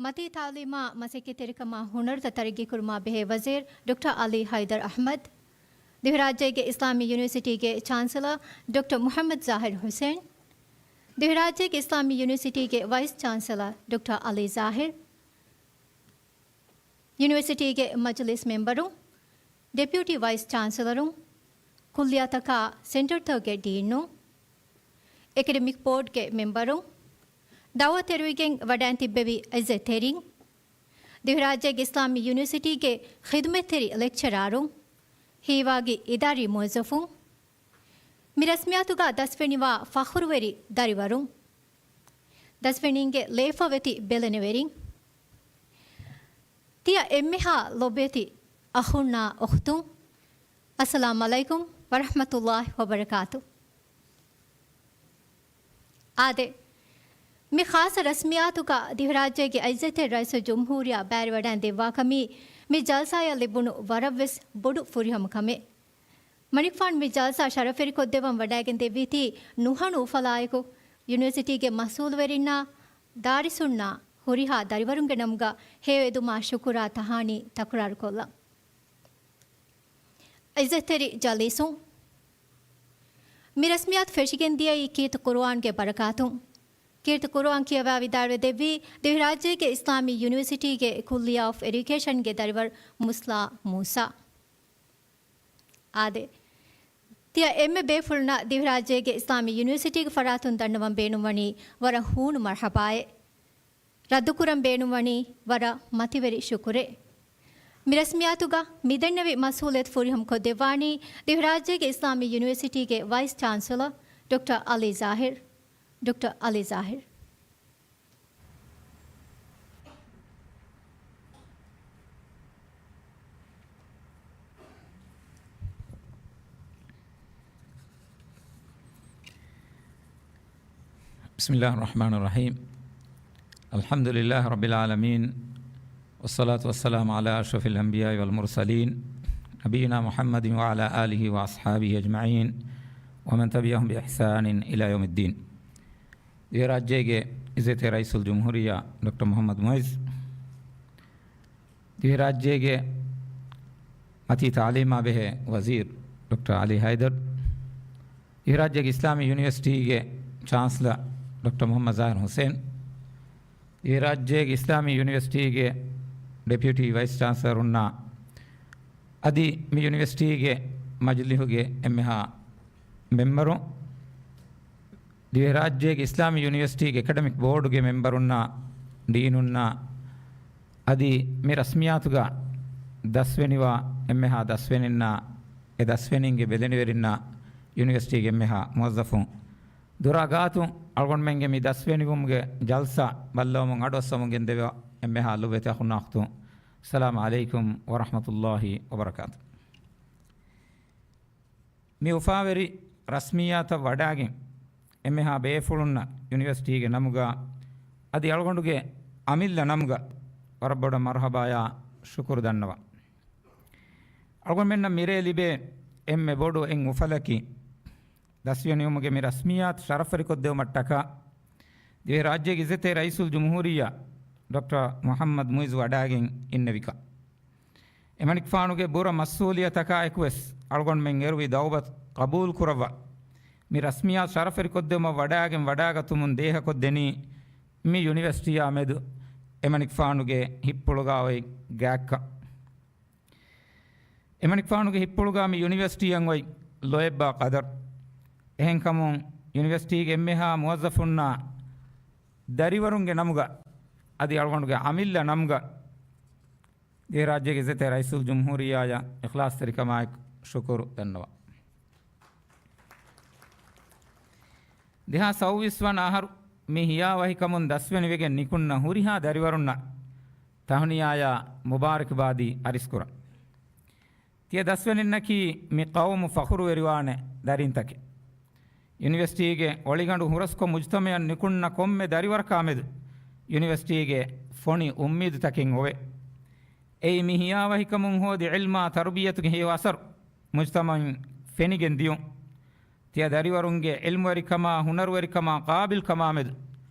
މަތީ ތަޢުލީމާ މަސައްކަތްތެރިކަމާ ހުނަރުތައް ތަރައްގީކުރުމާ ބެހޭ ވަޒީރު ޑޮކްޓަރ ޢަލީ ޙައިދަރު އަޙްމަދު، ދިވެހިރާއްޖޭގެ އިސްލާމީ ޔުނިވަރސިޓީގެ ޗާންސެލަރ ޑޮކްޓަރ މުޙައްމަދު ޒާހިރު ޙުސެން، ދިވެހިރާއްޖޭގެ އިސްލާމީ ޔުނިވަރސިޓީގެ ވައިސް ޗާންސެލަރ ޑޮކްޓަރ ޢަލީ ޒާހިރު، ޔުނިވަރސިޓީގެ މަޖިލީސް މެމްބަރުން، ޑެޕިއުޓީ ވައިސް ޗާންސެލަރުން، ކުއްލިއްޔާތަކާ ސެންޓަރތަކުގެ ޑީނުން، އެކަޑެމިކް ބޯޑްގެ މެމްބަރުން، ދަޢުވަތު އެރުވިގެން ވަޑައިން ތިއްބެވި ޢިއްޒަތްތެރިން، ދިވެހިރާއްޖޭގެ އިސްލާމީ ޔުނިވަރސިޓީގެ ޚިދުމަތްތެރި ލެކްޗަރާރުން، ހީވާގި އިދާރީ މުވައްޒަފުން، މި ރަސްމިއްޔާތުގަ ދަސްވެނިވާ ފަޚުރުވެރި ދަރިވަރުން، ދަސްވެނީންގެ ލޭފަވެތި ބެލެނިވެރިން، ތިޔަ އެންމެހާ ލޮބުވެތި އަޚުންނާ އުޚްތުން، އައްސަލާމު ޢަލައިކުމް ވަރަޙްމަތުﷲި ވަބަރަކާތު. އާދެ، މި ޚާއްޞަ ރަސްމިއްޔާތުގަ ދިވެހިރާއްޖޭގެ ޢިއްޒަތްތެރި ރައީސުލްޖުމްހޫރިއްޔާ ބައިވެރިވަޑައިން ދެއްވާ ކަމީ، މި ޖަލްސާއަށް ލިބުނު ވަރަށްވެސް ބޮޑު ފުރިހަމަ ކަމެއް. މަނިކުފާނު މި ޖަލްސާ ޝަރަފުވެރިކޮށްދެއްވަން ވަޑައިގެން ދެއްވީތީ ނުހަނު އުފަލާއެކު، ޔުނިވަރސިޓީގެ މަސްއޫލުވެރިންނާ، ދާރިސުންނާ، ހުރިހާ ދަރިވަރުންގެ ނަމުގަ ހެޔޮއެދުމާ ޝުކުރާ ތަހާނީ ތަކުރާރުކޮށްލަން. ޢިއްޒަތްތެރި ޖަލީސުން، މި ރަސްމިއްޔާތު ފެށިގެން ދިޔައީ ކީރިތި ޤުރުއާންގެ ބަރަކާތުން. ކީރިތި ޤުރުއާން ކިޔަވާ ވިދާޅުވެ ދެއްވީ، ދިވެހިރާއްޖޭގެ އިސްލާމީ ޔުނިވަރސިޓީގެ ކުއްލިއްޔާ އޮފް އެޑިއުކޭޝަންގެ ދަރިވަރު މުސްލާ މޫސާ. އާދެ، ތިޔަ އެންމެ ބޭފުޅުންނަށް ދިވެހިރާއްޖޭގެ އިސްލާމީ ޔުނިވަރސިޓީގެ ފަރާތުން ދަންނަވަން ބޭނުންވަނީ ވަރަށް ހޫނު މަރްޙަބާއެއް. ރައްދުކުރަން ބޭނުންވަނީ ވަރަށް މަތިވެރި ޝުކުރެއް. މި ރަސްމިއްޔާތުގަ މިދެންނެވި މަސްއޫލިއްޔަތު ފުރިހަމަކޮށްދެއްވާނީ ދިވެހިރާއްޖޭގެ އިސްލާމީ ޔުނިވަރސިޓީގެ ވައިސް ޗާންސެލަރ ޑޮކްޓަރ ޢަލީ ޒާހިރު. ޑޮކްޓަރ ޢަލީ ޒާހިރު. بسم الله الرحمن الرحيم. الحمد لله رب العالمين. والصلاة والسلام على أشرف الأنبياء والمرسلين. نبينا محمد وعلى آله وأصحابه أجمعين. ومن تبعهم بإحسان إلى يوم الدين. ދިވެހިރާއްޖޭގެ ޢިއްޒަތްތެރި ރައީސުލްޖުމްހޫރިއްޔާ ޑޮކްޓަރ މުޙައްމަދު މުޢިއްޒު، ދިވެހިރާއްޖޭގެ މަތީ ތަޢުލީމާ ބެހޭ ވަޒީރު ޑޮކްޓަރ ޢަލީ ޙައިދަރު، ދިވެހިރާއްޖޭގެ އިސްލާމީ ޔުނިވަރސިޓީގެ ޗާންސެލަރ ޑޮކްޓަރ މުޙައްމަދު ޒާހިރު ޙުސެން، ދިވެހިރާއްޖޭގެ އިސްލާމީ ޔުނިވަރސިޓީގެ ޑެޕިއުޓީ ވައިސް ޗާންސެލަރުންނާ، އަދި މި ޔުނިވަރސިޓީގެ މަޖިލީހުގެ އެންމެހާ މެމްބަރުން، ދިވެހިރާއްޖޭގެ އިސްލާމީ ޔުނިވަރސިޓީގެ އެކަޑެމިކް ބޯޑުގެ މެމްބަރުންނާ، ޑީނުންނާ، އަދި މި ރަސްމިއްޔާތުގަ ދަސްވެނިވާ އެންމެހާ ދަސްވެނިންނާ، އެ ދަސްވެނީންގެ ބެލެނިވެރިންނާ، ޔުނިވަރސިޓީގެ އެންމެހާ މުވައްޒަފުން، ދުރާ ގާތުން އަޅުގަނޑުމެންގެ މި ދަސްވެނިވުމުގެ ޖަލްސާ ބައްލަވަމުން އަޑުއައްސަވަމުން ގެންދެވި އެންމެހާ ލޮބުވެތި އަޚުންނާ އުޚްތުން، އައްސަލާމު ޢަލައިކުމް ވަރަޙްމަތުﷲި ވަބަރަކާތު. މި އުފާވެރި ރަސްމިއްޔާތަށް ވަޑާގެން، އެންމެހާ ބޭފުޅުންނަށް ޔުނިވަރސިޓީގެ ނަމުގަ، އަދި އަޅުގަނޑުގެ އަމިއްލަ ނަމުގަ ވަރަށް ބޮޑަށް މަރުޙަބާޔާ ޝުކުރު ދަންނަވަން. އަޅުގަނޑުމެންނަށް މިރޭ ލިބޭ އެންމެ ބޮޑު އެއް އުފަލަކީ، ދަސްވެނިވުމުގެ މި ރަސްމިއްޔާތު ޝަރަފްވެރިކޮށްދެވުމަށްޓަކާ، ދިވެހިރާއްޖޭގެ ޢިއްޒަތްތެރި ރައީސުލްޖުމްހޫރިއްޔާ ޑޮކްޓަރ މުޙައްމަދު މުޢިއްޒު ވަޑާގެން އިންނެވިކަން. އެމަނިކުފާނުގެ ބުރަ މަސްއޫލިއްޔަތަކާއެކުވެސް އަޅުގަނޑުމެން އެރުވި ދަޢުވަތު ޤަބޫލުކުރައްވާ، މި ރަސްމިއްޔާތު ޝަރަފްވެރިކޮށްދެވުމަށް ވަޑާގެން ވަޑާގަތުމުން ދޭހަކޮށްދެނީ، މި ޔުނިވަރސިޓީއާ މެދު އެމަނިކުފާނުގެ ހިތްޕުޅުގާ އޮތް ގާތްކަން. އެމަނިކުފާނުގެ ހިތްޕުޅުގާ މި ޔުނިވަރސިޓީއަށް އޮތް ލޯތްބާ ޤަދަރު. އެހެންކަމުން، ޔުނިވަރސިޓީގެ އެންމެހާ މުވައްޒަފުންނާ ދަރިވަރުންގެ ނަމުގަ، އަދި އަޅުގަނޑުގެ އަމިއްލަ ނަމުގަ، ދިވެހިރާއްޖޭގެ ޢިއްޒަތްތެރި ރައީސުލްޖުމްހޫރިއްޔާއަށް އިޚްލާޞްތެރިކަމާއެކު ޝުކުރު ދަންނަވަން. ދެހާސް ސައުވީސް ވަނަ އަހަރު މި ހިޔާވަހިކަމުން ދަސްވެނިވެގެން ނިކުންނަ ހުރިހާ ދަރިވަރުންނަށް ތަހުނިޔާޔާ މުބާރަކުބާދީ އަރިސްކުރަން. ތިޔަ ދަސްވެނިންނަކީ މި ޤައުމު ފަޚުރުވެރިވާނެ ދަރިންތަކެއް. ޔުނިވަރސިޓީގެ އޮޅިގަނޑު ހުރަސްކޮށް މުޖްތަމައަށް ނިކުންނަ ކޮންމެ ދަރިވަރަކާމެދު ޔުނިވަރސިޓީގެ ފޮނި އުއްމީދުތަކެއް އޮވޭ. އެއީ މި ހިޔާވަހިކަމުން ހޯދި ޢިލްމާ ތަރުބިޔަތުގެ ހެޔޮ އަސަރު މުޖްތަމައިން ފެނިގެން ދިޔުން. ތިޔަ ދަރިވަރުންގެ ޢިލްމުވެރިކަމާ، ހުނަރުވެރިކަމާ، ޤާބިލްކަމާމެދު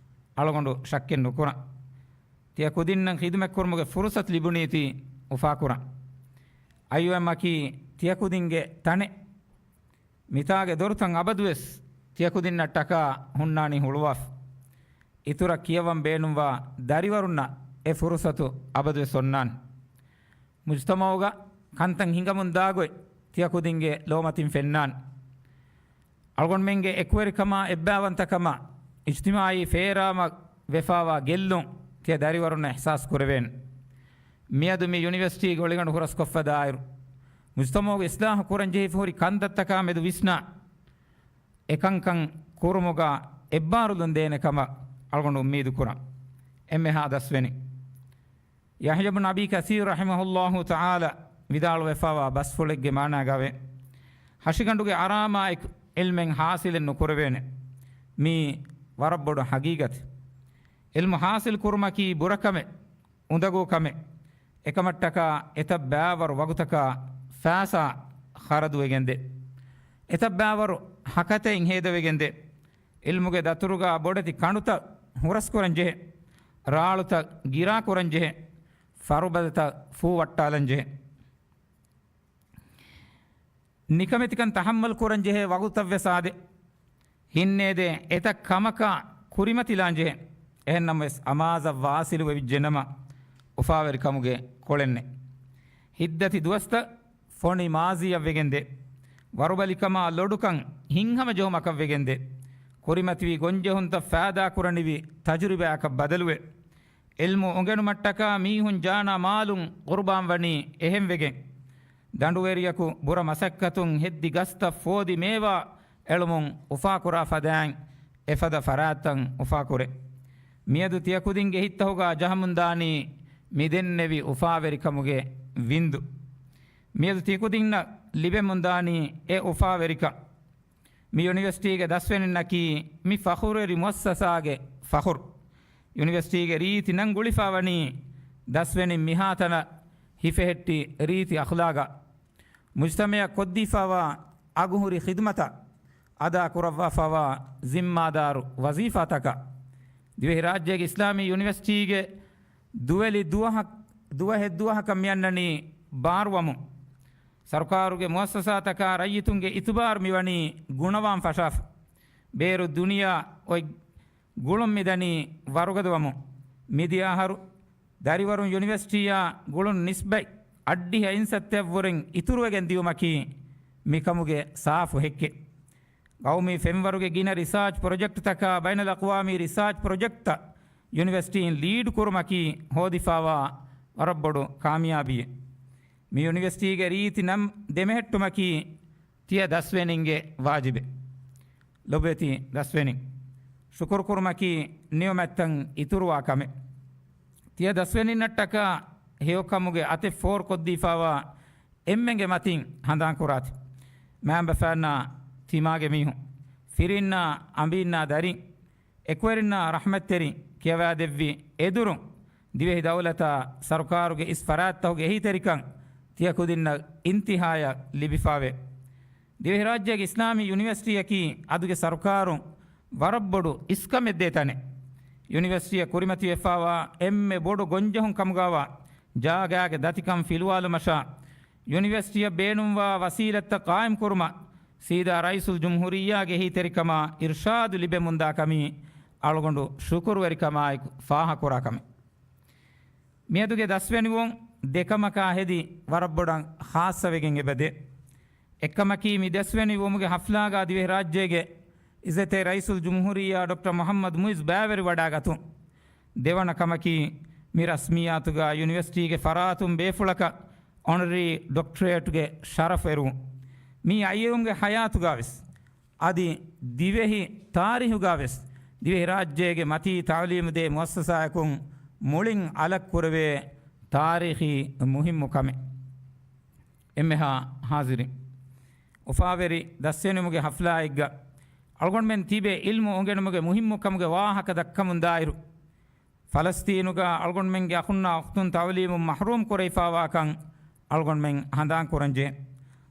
އަޅުގަނޑު ޝައްކެއް ނުކުރަން. ތިޔަ ކުދިންނަށް ޚިދުމަތްކުރުމުގެ ފުރުޞަތު ލިބުނީތީ އުފާކުރަން. އައިއޯއެމްއަކީ ތިޔަ ކުދިންގެ ތަނެއް. މިތާގެ ދޮރުތައް އަބަދުވެސް ތިޔަ ކުދިންނަށްޓަކާ ހުންނާނީ ހުޅުވާފަ. އިތުރަށް ކިޔަވަން ބޭނުންވާ ދަރިވަރުންނަށް އެ ފުރުޞަތު އަބަދުވެސް އޮންނާނެ. މުޖްތަމަޢުގަ ކަންތައް ހިނގަމުން ދާގޮތް ތިޔަ ކުދިންގެ ލޯމަތިން ފެންނާނެ. އަޅުގަނޑުމެންގެ އެކުވެރިކަމާ، އެއްބައިވަންތަކަމާ، އިޖްތިމާޢީ ފޭރާމަށް ވެފާވާ ގެއްލުން ތިޔަ ދަރިވަރުންނަށް އިޙްސާސް ކުރެވޭނެ. މިއަދު މި ޔުނިވަރސިޓީގެ އޮޅިގަނޑު ހުރަސްކޮށްފަ ދާއިރު، މުޖްތަމަޢުގެ އިޞްލާޙު ކުރަންޖެހިފަ ހުރި ކަންތައްތަކާ މެދު ވިސްނާ، އެކަންކަން ކުރުމުގަ އެއްބާރުލުން ދޭނެ ކަމަށް އަޅުގަނޑު އުއްމީދު ކުރަން. އެންމެހާ ދަސްވެނި. ޔަޙްޔަ ބުން އަބީ ކަޘީރު ރަޙިމަހުﷲ ތަޢާލާ ވިދާޅުވެފަވާ ބަސްފުޅެއްގެ މާނާގަވޭ، ހަށިގަނޑުގެ އަރާމާއެކު ޢިލްމެއް ޙާޞިލެއް ނުކުރެވޭނެ. މީ ވަރަށް ބޮޑު ޙަޤީޤަތެއް. ޢިލްމު ޙާޞިލް ކުރުމަކީ ބުރަކަމެއް، އުނދަގޫ ކަމެއް. އެކަމަށްޓަކާ އެތައް ބައިވަރު ވަގުތަކާ ފައިސާ ޚަރަދުވެގެންދޭ. އެތައް ބައިވަރު ހަކަތައިން ހޭދަވެގެންދޭ. ޢިލްމުގެ ދަތުރުގަ ބޮޑެތި ކަނޑުތައް ހުރަސްކުރަންޖެހޭ. ރާޅުތައް ގިރާކުރަންޖެހޭ. ފަރުބަދަތައް ފޫވައްޓާލަންޖެހޭ. ނިކަމެތިކަން ތަޙައްމަލް ކުރަންޖެހޭ ވަގުތަށްވެސް އާދޭ. ހިންނޭދޭ އެތައް ކަމަކާ ކުރިމަތިލާންޖެހޭ. އެހެންނަމަވެސް އަމާޒަށް ވާޞިލު ވެވިއްޖެނަމަ، އުފާވެރިކަމުގެ ކޮޅެއްނެއް. ހިތްދަތި ދުވަސްތައް ފޮނި މާޒީއަށްވެގެންދޭ. ވަރުބަލިކަމާ ލޮޑުކަން ހިތްހަމަޖެހުމަކަށްވެގެންދޭ. ކުރިމަތިވި ގޮންޖެހުންތައް ފައިދާކުރަނިވި ތަޖުރިބާއަކަށް ބަދަލުވޭ. ޢިލްމު އުނގެނުމަށްޓަކާ މީހުން ޖާނާ މާލުން ޤުރުބާންވަނީ އެހެންވެގެން. ދަނޑުވެރިޔަކު ބުރަ މަސައްކަތުން ހެއްދި ގަސްތައް ފޯދި މޭވާ އެޅުމުން އުފާކުރާ ފަދައިން އެފަދަ ފަރާތްތައް އުފާކުރޭ. މިއަދު ތިޔަކުދިންގެ ހިތްތަހުގަ ޖަހަމުންދާނީ މިދެންނެވި އުފާވެރިކަމުގެ ވިންދު. މިއަދު ތިޔަކުދިންނަށް ލިބެމުންދާނީ އެ އުފާވެރިކަން. މި ޔުނިވަރސިޓީގެ ދަސްވެނިންނަކީ މި ފަޚުރުވެރި މުއައްސަސާގެ ފަޚުރު. ޔުނިވަރސިޓީގެ ރީތި ނަން ގުޅިފަ ވަނީ ދަސްވެނިން މިހާތަނަށް ހިފެހެއްޓި ރީތި އަޚްލާގާ. މުޖްތަމަޢަށް ކޮށްދީފަވާ އަގުހުރި ޚިދުމަތަށް، އަދާކުރައްވާފަވާ ޒިންމާދާރު ވަޒީފާތަކަށް، ދިވެހިރާއްޖޭގެ އިސްލާމީ ޔުނިވަރސިޓީގެ ދުވެލި ދުވަހަށް، ދުވަހެއްދުވަހަކަށް މިއަންނަނީ ބާރުވަމުން. ސަރުކާރުގެ މުއައްސަސާތަކާ ރައްޔިތުންގެ އިތުބާރު މިވަނީ ގުނަވާން ފަށާފަ. ބޭރު ދުނިޔެއަށް އޮތް ގުޅުން މިދަނީ ވަރުގަދަވަމުން. މިދިޔަ އަހަރު ދަރިވަރުން ޔުނިވަރސިޓީއާ ގުޅުނު ނިސްބަތް އައްޑިހަ އިންސައްތައަށްވުރެން އިތުރުވެގެން ދިޔުމަކީ މިކަމުގެ ސާފު ހެއްކެއް. ގައުމީ ފެންވަރުގެ ގިނަ ރިސާޗް ޕްރޮޖެކްޓްތަކާ ބައިނަލްއަޤްވާމީ ރިސާޗް ޕްރޮޖެކްޓްތައް ޔުނިވަރސިޓީން ލީޑް ކުރުމަކީ ހޯދިފަވާ ވަރަށް ބޮޑު ކާމިޔާބީއެއް. މި ޔުނިވަރސިޓީގެ ރީތި ނަން ދެމެހެއްޓުމަކީ ތިޔަ ދަސްވެނިންގެ ވާޖިބެއް. ލޮބުވެތި ދަސްވެނިން، ޝުކުރުކުރުމަކީ ނިޢުމަތްތައް އިތުރުވާ ކަމެއް. ތިޔަ ދަސްވެނިންނަށްޓަކާ ހެޔޮކަމުގެ އަތެއް ފޯރުކޮށްދީފަވާ އެންމެންގެ މަތިން ހަނދާންކުރާތި. މައިންބަފައިންނާ ތިމާގެ މީހުން، ފިރިންނާ އަނބީންނާ ދަރިން، އެކުވެރިންނާ ރަޙްމަތްތެރިން ކިޔަވާދެއްވި އެދުރުން، ދިވެހި ދައުލަތާ ސަރުކާރުގެ އިސް ފަރާތްތަކުގެ އެހީތެރިކަން ތިޔަ ކުދިންނަށް އިންތިހާޔަށް ލިބިފާވޭ. ދިވެހިރާއްޖޭގެ އިސްލާމީ ޔުނިވަރސިޓީއަކީ އަދުގެ ސަރުކާރުން ވަރަށް ބޮޑު އިސްކަމެއްދޭ ތަނެއް. ޔުނިވަރސިޓީއަށް ކުރިމަތިވެފާވާ އެންމެ ބޮޑު ގޮންޖެހުން ކަމުގައިވާ ޖާގައިގެ ދަތިކަން ފިލުވާލުމަށާ، ޔުނިވަރސިޓީއަށް ބޭނުންވާ ވަސީލަތްތައް ޤާއިމްކުރުމަށް ސީދާ ރައީސުލްޖުމްހޫރިއްޔާގެ އެހީތެރިކަމާ އިރްޝާދު ލިބެމުންދާ ކަމީ އަޅުގަނޑު ޝުކުރުވެރިކަމާއެކު ފާހަގަކުރާ ކަމެއް. މިއަދުގެ ދަސްވެނިވުން ދެކަމަކާ ހެދި ވަރަށްބޮޑަށް ޚާއްޞަވެގެން އެބަދޭ. އެއްކަމަކީ މި ދަސްވެނިވުމުގެ ޙަފްލާގަ ދިވެހިރާއްޖޭގެ އިއްޒަތްތެރި ރައީސުލްޖުމްހޫރިއްޔާ ޑޮކްޓަރ މުޙައްމަދު މުޢިއްޒު ބައިވެރިވަޑައިގަތުން. ދެވަނަ ކަމަކީ މި ރަސްމިއްޔާތުގަ ޔުނިވަރސިޓީގެ ފަރާތުން ބޭފުޅަކަށް އޮނަރަރީ ޑޮކްޓަރޭޓްގެ ޝަރަފު އެރުވުން. މީ އައިއެއުމްގެ ޙަޔާތުގަވެސް އަދި ދިވެހި ތާރީހުގަވެސް ދިވެހިރާއްޖޭގެ މަތީ ތަޢުލީމުދޭ މުއައްސަސާއަކުން މުޅިން އަލަށްކުރެވޭ ތާރީޚީ މުހިއްމު ކަމެއް. އެންމެހާ ހާޒިރިން، އުފާވެރި ދަސްވެނުމުގެ ހަފްލާއެއްގަ އަޅުގަނޑުމެން ތިބޭ ޢިލްމު އުނގެނުމުގެ މުހިއްމުކަމުގެ ވާހަކަ ދައްކަމުން ދާއިރު، ފަލަސްތީނުގަ އަޅުގަނޑުމެންގެ އަޚުންނާ އުޚްތުން ތަޢުލީމުން މަޙްރޫމް ކުރެވިފާވާކަން އަޅުގަނޑުމެން ހަނދާން ކުރަންޖެހޭ.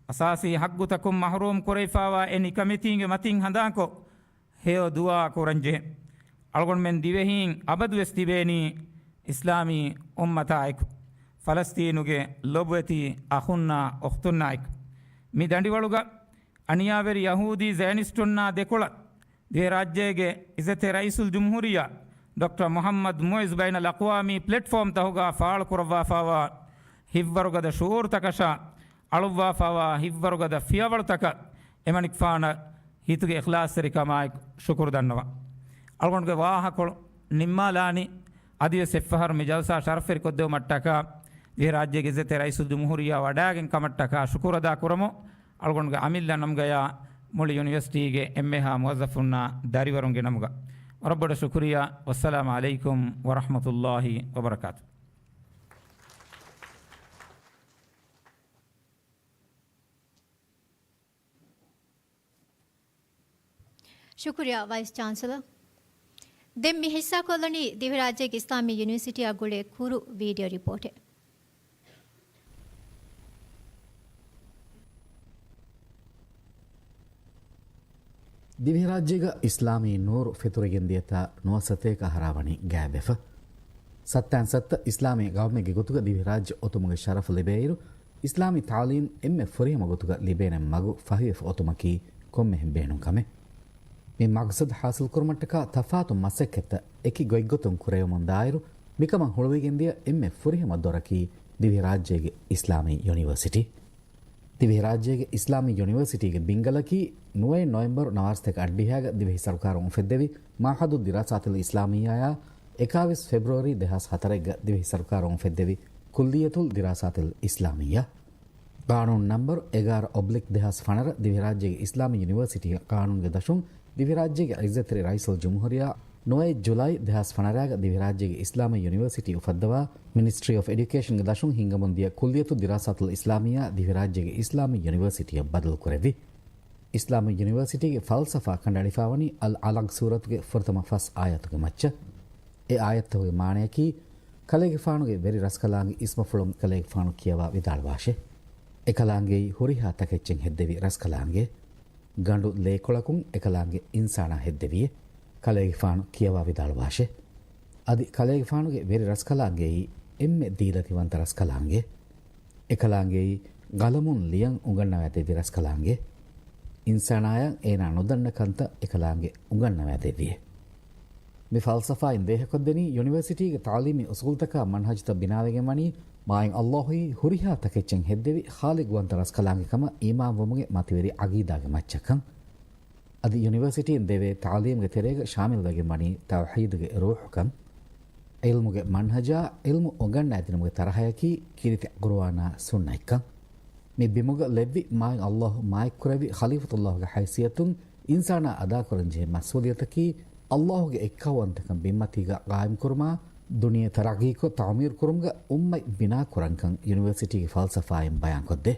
އަސާސީ ޙައްޤުތަކުން މަޙްރޫމް ކުރެވިފާވާ އެ ނިކަމެތީންގެ މަތިން ހަނދާންކޮށް، ހެޔޮ ދުޢާ ކުރަންޖެހޭ. އަޅުގަނޑުމެން ދިވެހީން އަބަދުވެސް ތިބޭނީ އިސްލާމީ އުއްމަތާއެކު، ފަލަސްތީނުގެ ލޮބުވެތި އަޚުންނާ އުޚްތުންނާއެކު. މި ދަނޑިވަޅުގަ އަނިޔާވެރި ޔަހޫދީ ޒަޔަނިސްޓުންނާ ދެކޮޅަށް ދިވެހިރާއްޖޭގެ އިއްޒަތްތެރި ރައީސުލްޖުމްހޫރިއްޔާ ޑޮކްޓަރ މުޙައްމަދު މުޢިއްޒު ބައިނަލްއަޤްވާމީ ޕްލެޓްފޯމްތަކުގަ ފާޅުކުރައްވާފާވާ ހިތްވަރުގަދަ ޝުޢޫރުތަކަށާ، އަޅުއްވާފާވާ ހިތްވަރުގަދަ ފިޔަވަޅުތަކަށް އެމަނިކުފާނަށް ހިތުގެ އިޚްލާޞްތެރިކަމާއެކު ޝުކުރު ދަންނަވަން. އަޅުގަނޑުގެ ވާހަކަކޮޅު ނިންމާލާނީ. އަދިވެސް އެއްފަހަރު މި ޖަލްސާ ޝަރަފްވެރިކޮށްދެވުމަށްޓަކާ، ދިވެހިރާއްޖޭގެ އިއްޒަތްތެރި ރައީސުލްޖުމްހޫރިއްޔާ ވަޑައިގެން ކަމަށްޓަކާ ޝުކުރު އަދާ ކުރަމު، އަޅުގަނޑުގެ އަމިއްލަ ނަމުގަޔާ މުޅި ޔުނިވަރސިޓީގެ އެންމެހާ މުވައްޒަފުންނާ ދަރިވަރުންގެ ނަމުގަ ވަރަށް ބޮޑަށް ޝުކުރިއްޔާ. ވައްސަލާމު ޢަލައިކުމް ވަރަޙްމަތުﷲި ވަބަރަކާތު. ޝުކުރިއްޔާ ވައިސް ޗާންސެލަރ. ދެން މި ހިއްސާކޮށްލަނީ ދިވެހިރާއްޖޭގެ އިސްލާމީ ޔުނިވަރސިޓީއާ ގުޅޭ ކުރު ވީޑިއޯ ރިޕޯޓެއް. ދިވެހިރާއްޖޭގަ އިސްލާމީ ނޫރު ފެތުރިގެން ދިޔަތާ ނުވަސަތޭކަ އަހަރާ ވަނީ ގާތްވެފަ. ސައްތައިން ސައްތަ އިސްލާމީ ގައުމެއްގެ ގޮތުގަ ދިވެހިރާއްޖެ އޮތުމުގެ ޝަރަފު ލިބޭއިރު، އިސްލާމީ ތާލީމް އެންމެ ފުރިހަމަ ގޮތުގަ ލިބޭނެ މަގު ފަހިވެފަ އޮތުމަކީ ކޮންމެހެން ބޭނުން ކަމެއް. މި މަގްސަދު ޙާޞިލްކުރުމަށްޓަކާ ތަފާތު މަސައްކަތްތައް އެކި ގޮތްގޮތުން ކުރެވެމުން ދާއިރު، މިކަމަށް ހުޅުވިގެންދިޔަ އެންމެ ފުރިހަމަ ދޮރަކީ ދިވެހިރާއްޖޭގެ އިސްލާމީ ޔުނިވަރސިޓީ. ދިވެހިރާއްޖޭގެ އިސްލާމީ ޔުނިވަރސިޓީގެ ބިންގަލަކީ ނުވައެއް ނޮވެމްބަރު ނަވާރަސަތޭކަ އަށްޑިހައިގަ ދިވެހި ސަރުކާރުން އުފެއްދެވި މަޢުހަދު ދިރާސާތިލް އިސްލާމިއްޔާއާ، އެކާވީސް ފެބްރުއަރީ ދެހާސް ހަތަރެއްގަ ދިވެހި ސަރުކާރުން އުފެއްދެވި ކުއްލިއްޔަތުލް ދިރާސާތިލް އިސްލާމިއްޔާ. ޤާނޫނު ނަންބަރު އެގާރަ އޮބްލިކް ދެހާސް ފަނަރަ ދިވެހިރާއްޖޭގެ އިސްލާމީ ޔުނިވަރސިޓީގެ ޤާނޫނުގެ ދަށުން ދިވެހިރާއްޖޭގެ އިއްޒަތްތެރި ރައީސުލްޖުމްހޫރިއްޔާ ނުވައެއް ޖުލައި ދެހާސް ފަނަރައިގަ ދިވެހިރާއްޖޭގެ އިސްލާމީ ޔުނިވަރސިޓީ އުފައްދަވާ މިނިސްޓްރީ އޮފް އެޑިއުކޭޝަންގެ ދަށުން ހިންގަމުންދިޔަ ކުއްލިއްޔަތު ދިރާސާތުލް އިސްލާމިއްޔާ ދިވެހިރާއްޖޭގެ އިސްލާމީ ޔުނިވަރސިޓީއަށް ބަދަލުކުރެއްވި. އިސްލާމީ ޔުނިވަރސިޓީގެ ފަލްސަފާ ކަނޑައެޅިފާވަނީ އަލް އަލަގް ސޫރަތުގެ ފުރަތަމަ ފަސް އާޔަތުގެ މައްޗަށް. އެ އާޔަތްތަކުގެ މާނަޔަކީ، ކަލޭގެފާނުގެ ވެރި ރަސްކަލާނގެ އިސްމަފުޅުން ކަލޭގެފާނު ކިޔަވާ ވިދާޅުވާށޭ. އެކަލާނގެއީ ހުރިހާ ތަކެއްޗެއް ހެއްދެވި ރަސްކަލާނގެ. ގަނޑު ލޭކޮޅަކުން އެކަލާނގެ އިންސާނާ ހެއްދެވިއޭ. ކަލޭގެފާނު ކިޔަވާ ވިދާޅުވާށޭ. އަދި ކަލޭގެފާނުގެ ވެރި ރަސްކަލާނގެއީ އެންމެ ދީލަތިވަންތަ ރަސްކަލާނގެ. އެކަލާނގެއީ ގަލަމުން ލިޔަން އުނގަންނަވައިދެއްވި ރަސްކަލާނގެ. އިންސާނާޔަށް އޭނާ ނުދަންނަ ކަންތައް އެކަލާނގެ އުނގަންނަވައިދެއްވިއޭ. މި ފަލްސަފާއިން ދޭހަކޮށްދެނީ ޔުނިވަރސިޓީގެ ތަޢުލީމީ އުސޫލުތަކާ މަންހަޖުތައް ބިނާވެގެން ވަނީ މާތް ﷲ އީ ހުރިހާ ތަކެއްޗެއް ހެއްދެވި ޚާލިޤުވަންތަ ރަސްކަލާނގެ ކަމަށް އީމާންވުމުގެ މަތިވެރި ޢަގީދާގެ މައްޗަށްކަން. އަދި ޔުނިވަރސިޓީން ދެވޭ ތަޢުލީމުގެ ތެރޭގަ ޝާމިލްވެގެން ވަނީ ތައުޙީދުގެ ރޫޙުކަން، ޢިލްމުގެ މަންހަޖާ، ޢިލްމު އުނގަންނައިދިނުމުގެ ތަރަހަޔަކީ ކީރިތި ޤުރުއާނާ ސުންނަތްކަން. މި ބިމުގަ ލެއްވި މާތް ﷲ މާތްކުރެއްވި ޚަލީފަތުﷲގެ ޙައިސިއްޔަތުން އިންސާނާ އަދާކުރަންޖެހޭ މަސްއޫލިއްޔަތަކީ، ﷲގެ އެއްކައުވަންތަކަން ބިންމަތީގަ ޤާއިމްކުރުމާ، ދުނިޔެ ތަރައްޤީކޮށް ތަޢުމީރުކުރުމުގަ އުއްމަތް ބިނާކުރަންކަން ޔުނިވަރސިޓީގެ ފަލްސަފާއިން ބަޔާންކޮށްދޭ.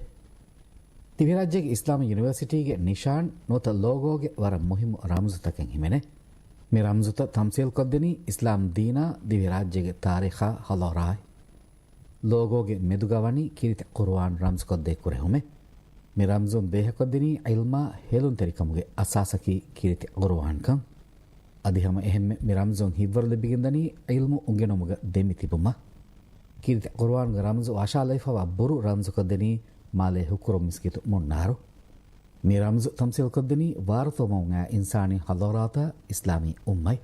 ދިވެހިރާއްޖޭގެ އިސްލާމީ ޔުނިވަރސިޓީގެ ނިޝާން ނުވަތަ ލޯގޯގެ ވަރަށް މުހިއްމު ރަމްޒުތަކެއް ހިމެނޭ. މި ރަމްޒުތައް ތަމްސީލްކޮށްދެނީ އިސްލާމް ދީނާ، ދިވެހިރާއްޖޭގެ ތާރީޚާ، ޙަޟާރާތް. ލޯގޯގެ މެދުގަ ވަނީ ކީރިތި ޤުރުއާން ރަމްޒުކޮށްދޭ ކުރެހުމެއް. މި ރަމްޒުން ދޭހަކޮށްދެނީ ޢިލްމާ ހޭލުންތެރިކަމުގެ އަސާސަކީ ކީރިތި ޤުރުއާންކަން. އަދި ހަމަ އެހެންމެ މި ރަމްޒުން ހިތްވަރު ލިބިގެންދަނީ ޢިލްމު އުނގެނުމުގަ ދެމި ތިބުމަށް. ކީރިތި ޤުރުއާންގެ ރަމްޒު ވަށާލައިފަވާ ބުރު ރަމްޒުކޮށްދެނީ މާލޭ ހުކުރު މިސްކިތު މުންނާރު. މި ރަމްޒު ތަމްސީލްކޮށްދެނީ ވާރުތޯމަވުން އައި އިންސާނީ ޙަޟާރާތާ އިސްލާމީ އުއްމަތް.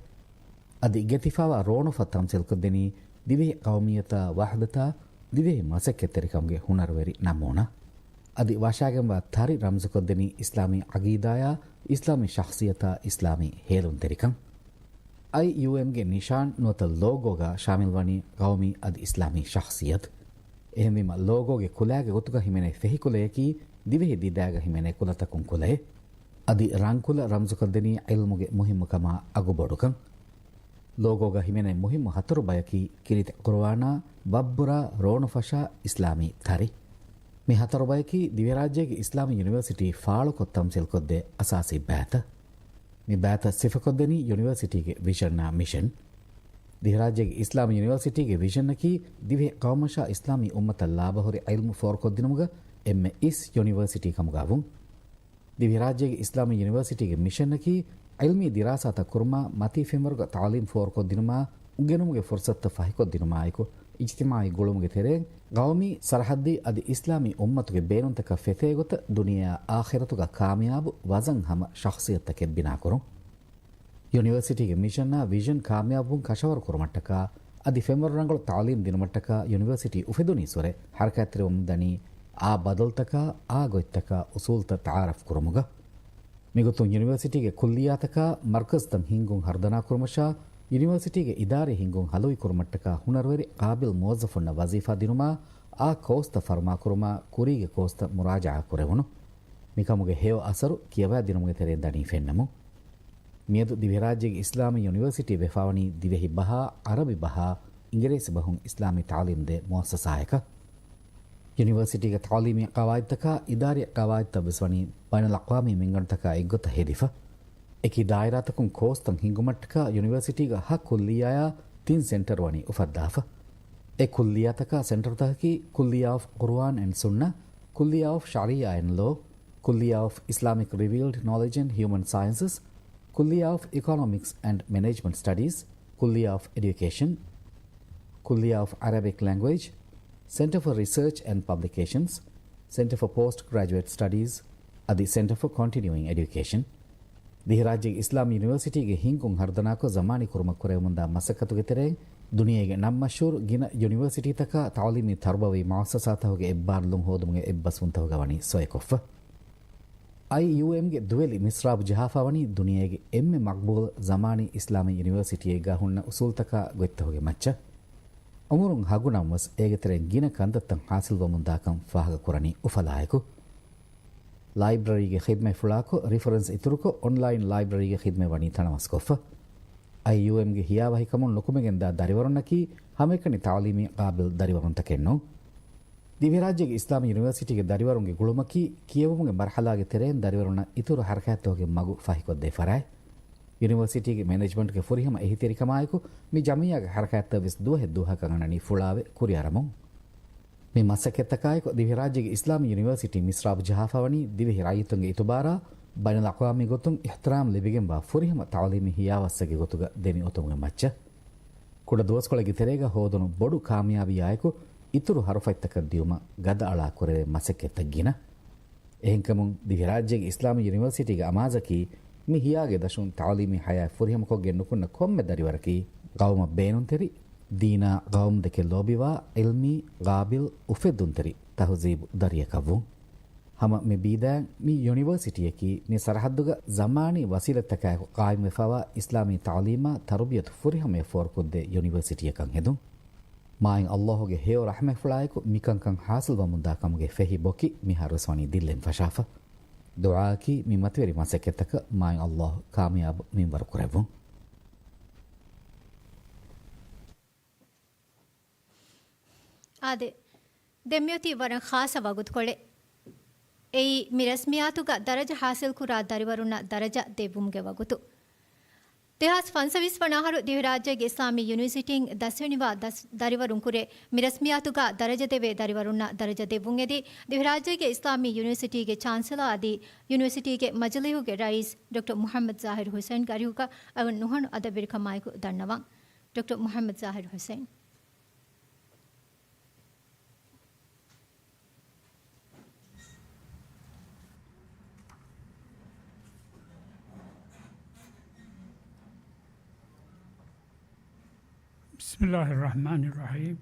އަދި ގެތިފާވާ ރޯނުފަތް ތަމްސީލްކޮށްދެނީ ދިވެހި ޤައުމިއްޔަތާ ވަޙްދަތާ ދިވެހި މަސައްކަތްތެރިކަމުގެ ހުނަރުވެރި ނަމޫނާ. އަދި ވަށާގެންވާ ތަރި ރަމްޒުކޮށްދެނީ އިސްލާމީ ޢަގީދާޔާ އިސްލާމީ ޝަޚްޞިއްޔަތާ އިސްލާމީ ހޭލުންތެރިކަން. އައިޔޫއެމްގެ ނިޝާން ނުވަތަ ލޯގޯގަ ޝާމިލްވަނީ ޤައުމީ އަދި އިސްލާމީ ޝަޚްޞިއްޔަތު. އެހެންވީމަ، ލޯގޯގެ ކުލައިގެ ގޮތުގަ ހިމެނޭ ފެހި ކުލަޔަކީ ދިވެހި ދިދައިގަ ހިމެނޭ ކުލަތަކުން ކުލައެއް. އަދި ރަންކުލަ ރަމްޒުކޮށްދެނީ ޢިލްމުގެ މުހިއްމުކަމާ އަގުބޮޑުކަން. ލޯގޯގަ ހިމެނޭ މުހިއްމު ހަތަރު ބަޔަކީ ކިނިތި ޤުރުއާނާ، ބައްބުރާ، ރޯނުފަށާ، އިސްލާމީ ތަރި. މި ހަތަރު ބަޔަކީ ދިވެހިރާއްޖޭގެ އިސްލާމީ ޔުނިވަރސިޓީ ފާޅުކޮށް ތަމްސީލްކޮށްދޭ އަސާސީ ބައިތައް. މި ބައިތައް ސިފަކޮށްދެނީ ޔުނިވަރސިޓީގެ ވިޝަންއާ މިޝަން. ދިވެހިރާއްޖޭގެ އިސްލާމީ ޔުނިވަރސިޓީގެ ވިޝަނަކީ ދިވެހި ޤައުމަށާ އިސްލާމީ އުއްމަތަށް ލާބަހުރި ޢިލްމު ފޯރުކޮށްދިނުމުގަ އެންމެ އިސް ޔުނިވަރސިޓީ ކަމުގަ ވުން. ދިވެހިރާއްޖޭގެ އިސްލާމީ ޔުނިވަރސިޓީގެ މިޝަނަކީ، ޢިލްމީ ދިރާސާތައް ކުރުމާ، މަތީ ފެންވަރުގަ ތަޢުލީމް ފޯރުކޮށްދިނުމާ، އުނގެނުމުގެ ފުރުޞަތުތައް ފަހިކޮށްދިނުމާއެކު، އިޖްތިމާޢީ ގުޅުމުގެ ތެރެއިން، ޤައުމީ، ސަރަޙައްދީ އަދި އިސްލާމީ އުއްމަތުގެ ބޭނުންތަކަށް ފެތޭގޮތަށް ދުނިޔެއާ އާޚިރަތުގަ ކާމިޔާބު ވަޒަން ހަމަ ޝަޚްޞިއްޔަތުތަކެއް ބިނާކުރުން. ޔުނިވަރސިޓީގެ މިޝަނާ ވިޝަން ކާމިޔާބުވުން ކަށަވަރު ކުރުމަށްޓަކާ، އަދި ފެންވަރު ރަނގަޅު ތަޢުލީމް ދިނުމަށްޓަކާ ޔުނިވަރސިޓީ އުފެދުނީއްސުރެ ޙަރަކާތްތެރިވަމުންދަނީ އާ ބަދަލުތަކާ، އާ ގޮތްތަކާ، އުސޫލުތައް ތަޢާރަފް ކުރުމުގަ. މިގޮތުން ޔުނިވަރސިޓީގެ ކުއްލިއްޔާތަކާ މަރުކަޒްތައް ހިންގުން ހަރުދަނާ ކުރުމަށާ، ޔުނިވަރސިޓީގެ އިދާރީ ހިންގުން ހަލުވި ކުރުމަށްޓަކާ ހުނަރުވެރި ޤާބިލް މުވައްޒަފުންނަށް ވަޒީފާ ދިނުމާ، އާ ކޯސްތައް ފަރުމާކުރުމާ، ކުރީގެ ކޯސްތައް މުރާޖަޢާ ކުރެވުނު. މިކަމުގެ ހެޔޮ އަސަރު ކިޔަވާދިނުމުގެ ތެރެއިން ދަނީ ފެންނަމުން. މިއަދު ދިވެހިރާއްޖޭގެ އިސްލާމީ ޔުނިވަރސިޓީ ވެފާވަނީ ދިވެހި ބަހާ، ޢަރަބި ބަހާ، އިނގިރޭސި ބަހުން އިސްލާމީ ތަޢުލީމް ދޭ މުއައްސަސާއަކަށް. ޔުނިވަރސިޓީގެ ތަޢުލީމީ ޤަވާއިދުތަކާ އިދާރީ ޤަވާއިދުތައް ވެސް ވަނީ ބައިނަލްއަޤްވާމީ މިންގަނޑުތަކާ އެއްގޮތަށް ހެދިފަ. އެކި ދާއިރާތަކުން ކޯސްތައް ހިންގުމަށްޓަކާ ޔުނިވަރސިޓީގަ ހަ ކުއްލިއްޔާޔާ ތިން ސެންޓަރު ވަނީ އުފައްދާފަ. އެ ކުއްލިއްޔާތަކާ ސެންޓަރުތަކަކީ ކުއްލިއްޔާ އޮފް ޤުރުއާން އެންޑް ސުންނަ، ކުއްލިއްޔާ އޮފް ޝަރީޢާ އެންޑް ލޯ، ކުއްލިއްޔާ އޮފް އިސްލާމިކް ރިވީލްޑް ނޮލެޖް އެންޑް ހިއުމަން ސައިންސަސް، ކުއްލިއްޔާ އޮފް އިކޮނޮމިކްސް އެންޑް މެނޭޖްމަންޓް ސްޓަޑީސް، ކުއްލިއްޔާ އޮފް އެޑިއުކޭޝަން، ކުއްލިއްޔާ އޮފް ޢަރަބިކް ލެންގުއޭޖް، ސެންޓަރ ފޮރް ރިސާޗް އެންޑް ޕަބްލިކޭޝަންސް، ސެންޓަރ ފޮރް ޕޯސްޓް ގްރެޖުއޭޓް ސްޓަޑީސް، އަދި ސެންޓަރ ފޮރް ކޮންޓިނިއުއިން އެޑިއުކޭޝަން. ދިވެހިރާއްޖޭގެ އިސްލާމީ ޔުނިވަރސިޓީގެ ހިންގުން ހަރުދަނާކޮށް ޒަމާނީ ކުރުމަށް ކުރެވެމުންދާ މަސައްކަތުގެ ތެރެއިން، ދުނިޔޭގެ ނަން މަޝްހޫރު ގިނަ ޔުނިވަރސިޓީތަކާ ތަޢުލީމީ ތަރުބަވީ މުއައްސަސާތަކުގެ އެއްބާރުލުން ހޯދުމުގެ އެއްބަސްވުންތަކުގަ ވަނީ ސޮއެކޮށްފަ. އައިޔޫއެމްގެ ދުވެލި މިސްރާބު ޖަހާފާވަނީ ދުނިޔޭގެ އެންމެ މަޤްބޫލު ޒަމާނީ އިސްލާމީ ޔުނިވަރސިޓީއެއްގާ ހުންނަ އުސޫލުތަކާ ގޮތްތަކުގެ މައްޗަށް. އުމުރުން ހަގު ނަމަވެސް އޭގެ ތެރެއިން ގިނަ ކަންތައްތައް ޙާޞިލްވަމުންދާކަން ފާހަގަކުރަނީ އުފަލާއެކު. ލައިބްރަރީގެ ޚިދްމަތް ފުޅާކޮށް، ރިފަރެންސް އިތުރުކޮށް، އޮންލައިން ލައިބްރަރީގެ ޚިދްމަތް ވަނީ ތަނަވަސްކޮށްފަ. އައިޔޫއެމްގެ ހިޔާވަހިކަމުން ނުކުމެގެންދާ ދަރިވަރުންނަކީ ހަމައެކަނި ތަޢުލީމީ ޤާބިލް ދަރިވަރުންތަކެއް ނޫން. ދިވެހިރާއްޖޭގެ އިސްލާމީ ޔުނިވަރސިޓީގެ ދަރިވަރުންގެ ގުޅުމަކީ، ކިޔެވުމުގެ މަރުޙަލާގެ ތެރެއިން ދަރިވަރުންނަށް އިތުރު ޙަރަކާތްތަކުގެ މަގު ފަހިކޮށްދޭ ފަރާތް. ޔުނިވަރސިޓީގެ މެނޭޖްމަންޓްގެ ފުރިހަމަ އެހީތެރިކަމާއެކު، މި ޖަމިއްޔާގެ ޙަރަކާތްތައް ވެސް ދުވަހެއް ދުވަހަކަށް އަންނަނީ ފުޅާވެ ކުރިއަރަމުން. މި މަސައްކަތްތަކާއެކު، ދިވެހިރާއްޖޭގެ އިސްލާމީ ޔުނިވަރސިޓީ މިސްރާބު ޖަހާފާވަނީ ދިވެހި ރައްޔިތުންގެ އިތުބާރާ ބައިނަލްއަޤްވާމީ ގޮތުން އިޙްތިރާމް ލިބިގެންވާ ފުރިހަމަ ތަޢުލީމީ ހިޔާވައްސެއްގެ ގޮތުގަ ދެމި އޮތުމުގެ މައްޗަށް. ކުޑަ ދުވަސްކޮޅެއްގެ ތެރޭގަ ހޯދުނު ބޮޑު ކާމިޔާބީއާއެކު، އިތުރު ހަރުފަތްތަކަށް ދިއުމަށް ގަދައަޅާ ކުރެވޭ މަސައްކަތްތައް ގިނަ. އެހެންކަމުން، ދިވެހިރާއްޖޭގެ އިސްލާމީ ޔުނިވަރސިޓީގެ އަމާޒަކީ، މި ހިޔާގެ ދަށުން ތަޢުލީމީ ޙަޔާތް ފުރިހަމަކޮށްގެން ނުކުންނަ ކޮންމެ ދަރިވަރަކީ، ޤައުމަށް ބޭނުންތެރި، ދީނާ ޤައުމުދެކެ ލޯބިވާ، ޢިލްމީ، ޤާބިލް، އުފެއްދުންތެރި، ތަހުޒީބު ދަރިއަކަށްވުން. ހަމަ މި ބީދާއިން މި ޔުނިވަރސިޓީއަކީ މި ސަރަޙައްދުގަ ޒަމާނީ ވަސީލަތްތަކާއެކު ޤާއިމްވެފައިވާ އިސްލާމީ ތަޢުލީމާ ތަރުބިޔަތު ފުރިހަމަޔަށް ފޯރުކޮށްދޭ ޔުނިވަރސިޓީއަކަށް ހެދުން. މާތް ﷲ ގެ ހެޔޮ ރަޙްމަތްފުޅާއެކު މިކަންކަން ޙާޞިލްވަމުންދާ ކަމުގެ ފެހި ބޮކި މިހާރުވެސް ވަނީ ދިއްލެން ފަށާފަ. ދުޢާއަކީ މި މަތިވެރި މަސައްކަތްތަކަށް މާތް ﷲ ކާމިޔާބު މިންވަރު ކުރެއްވުން. އާދެ، ދެން މިއޮތީ ވަރަށް ޚާއްޞަ ވަގުތުކޮޅެއް. އެއީ، މި ރަސްމިއްޔާތުގަ ދަރަޖަ ޙާޞިލްކުރާ ދަރިވަރުންނަށް ދަރަޖަ ދެއްވުމުގެ ވަގުތު. ދެހާސް ފަންސަވީސް ވަނަ އަހަރު ދިވެހިރާއްޖޭގެ އިސްލާމީ ޔުނިވަރސިޓީން ދަސްވެނިވާ ދަސް ދަރިވަރުން ކުރެ، މި ރަސްމިއްޔާތުގަ ދަރަޖަ ދެވޭ ދަރިވަރުންނަށް ދަރަޖަ ދެއްވުން އެދި، ދިވެހިރާއްޖޭގެ އިސްލާމީ ޔުނިވަރސިޓީގެ ޗާންސެލާ އަދި ޔުނިވަރސިޓީގެ މަޖިލީހުގެ ރައީސް ޑޮކްޓަރ މުޙައްމަދު ޒާހިރު ޙުސައިންގެ އަރިހުގަ އަޅުގަނޑު ނުހަނު އަދަބުވެރިކަމާއެކު ދަންނަވަން. ޑޮކްޓަރ މުޙައްމަދު ޒާހިރު ޙުސައިން. بسم الله الرحمن الرحيم.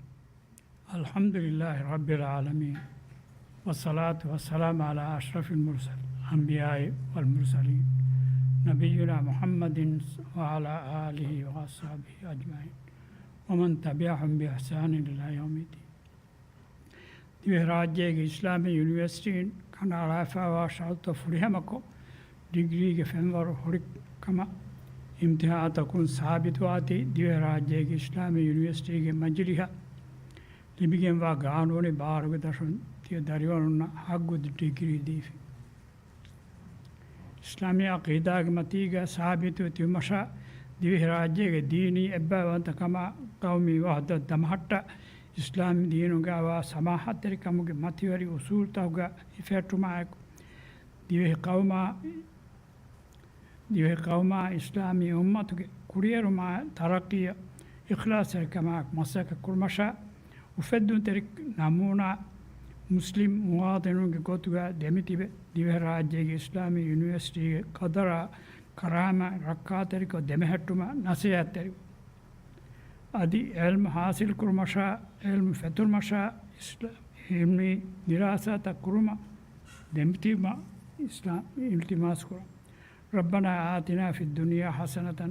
الحمد لله رب العالمين. والصلاة والسلام على أشرف المرسل، الأنبياء والمرسلين، نبينا محمد وعلى آله وأصحابه أجمعين، ومن تبعهم بإحسان إلى يوم الدين. ދިވެހިރާއްޖޭގެ އިސްލާމީ ޔުނިވަރސިޓީން ކަނޑައަޅާފައިވާ ޝަރުތުތައް ފުރިހަމަކޮށް، ޑިގްރީގެ ފެންވަރު ހުރި ކަމަށް އިމްތިހާނުތަކުން ސާބިތުވާތީ ދިވެހިރާއްޖޭގެ އިސްލާމީ ޔުނިވަރސިޓީގެ މަޖިލީހަށް ލިބިގެންވާ ގާނޫނީ ބާރުގެ ދަށުން ތިޔަ ދަރިވަރުންނަށް ހައްގު ޑިގްރީ ދީފި. އިސްލާމީ އަޤީދާގެ މަތީގަ ސާބިތު ތިބުމަށާ، ދިވެހިރާއްޖޭގެ ދީނީ އެއްބައިވަންތަކަމާ، ޤައުމީ ވަޙްދަތު ދަމަހައްޓާ، އިސްލާމީ ދީނުގައިވާ ސަމާޙަތްތެރިކަމުގެ މަތިވެރި އުޞޫލުތަކުގަ ހިފެހެއްޓުމާއެކު، ދިވެހި ޤައުމާ، ދިވެހި ޤައުމާ އިސްލާމީ އުއްމަތުގެ ކުރިއެރުމާ ތަރައްޤީއަށް އިޚްލާޞްތެރިކަމާއެކު މަސައްކަތް ކުރުމަށާ، އުފެއްދުންތެރި ނަމޫނާ މުސްލިމް މުވާޠިނުންގެ ގޮތުގަ ދެމިތިބެ، ދިވެހިރާއްޖޭގެ އިސްލާމީ ޔުނިވަރސިޓީގެ ޤަދަރާ ކަރާމާތް ރައްކާތެރިކޮށް ދެމެހެއްޓުމަށް ނަޞޭޙަތްތެރިވުން. އަދި ޢިލްމު ޙާޞިލްކުރުމަށާ، ޢިލްމު ފެތުރުމަށާ، އިސްލާ-، ޢިލްމީ ދިރާސާތައް ކުރުމަށް ދެމިތިބުމަށް އިސްލާ-، އިލްތިމާސް ކުރަން. ربنا آتنا في الدنيا حسنة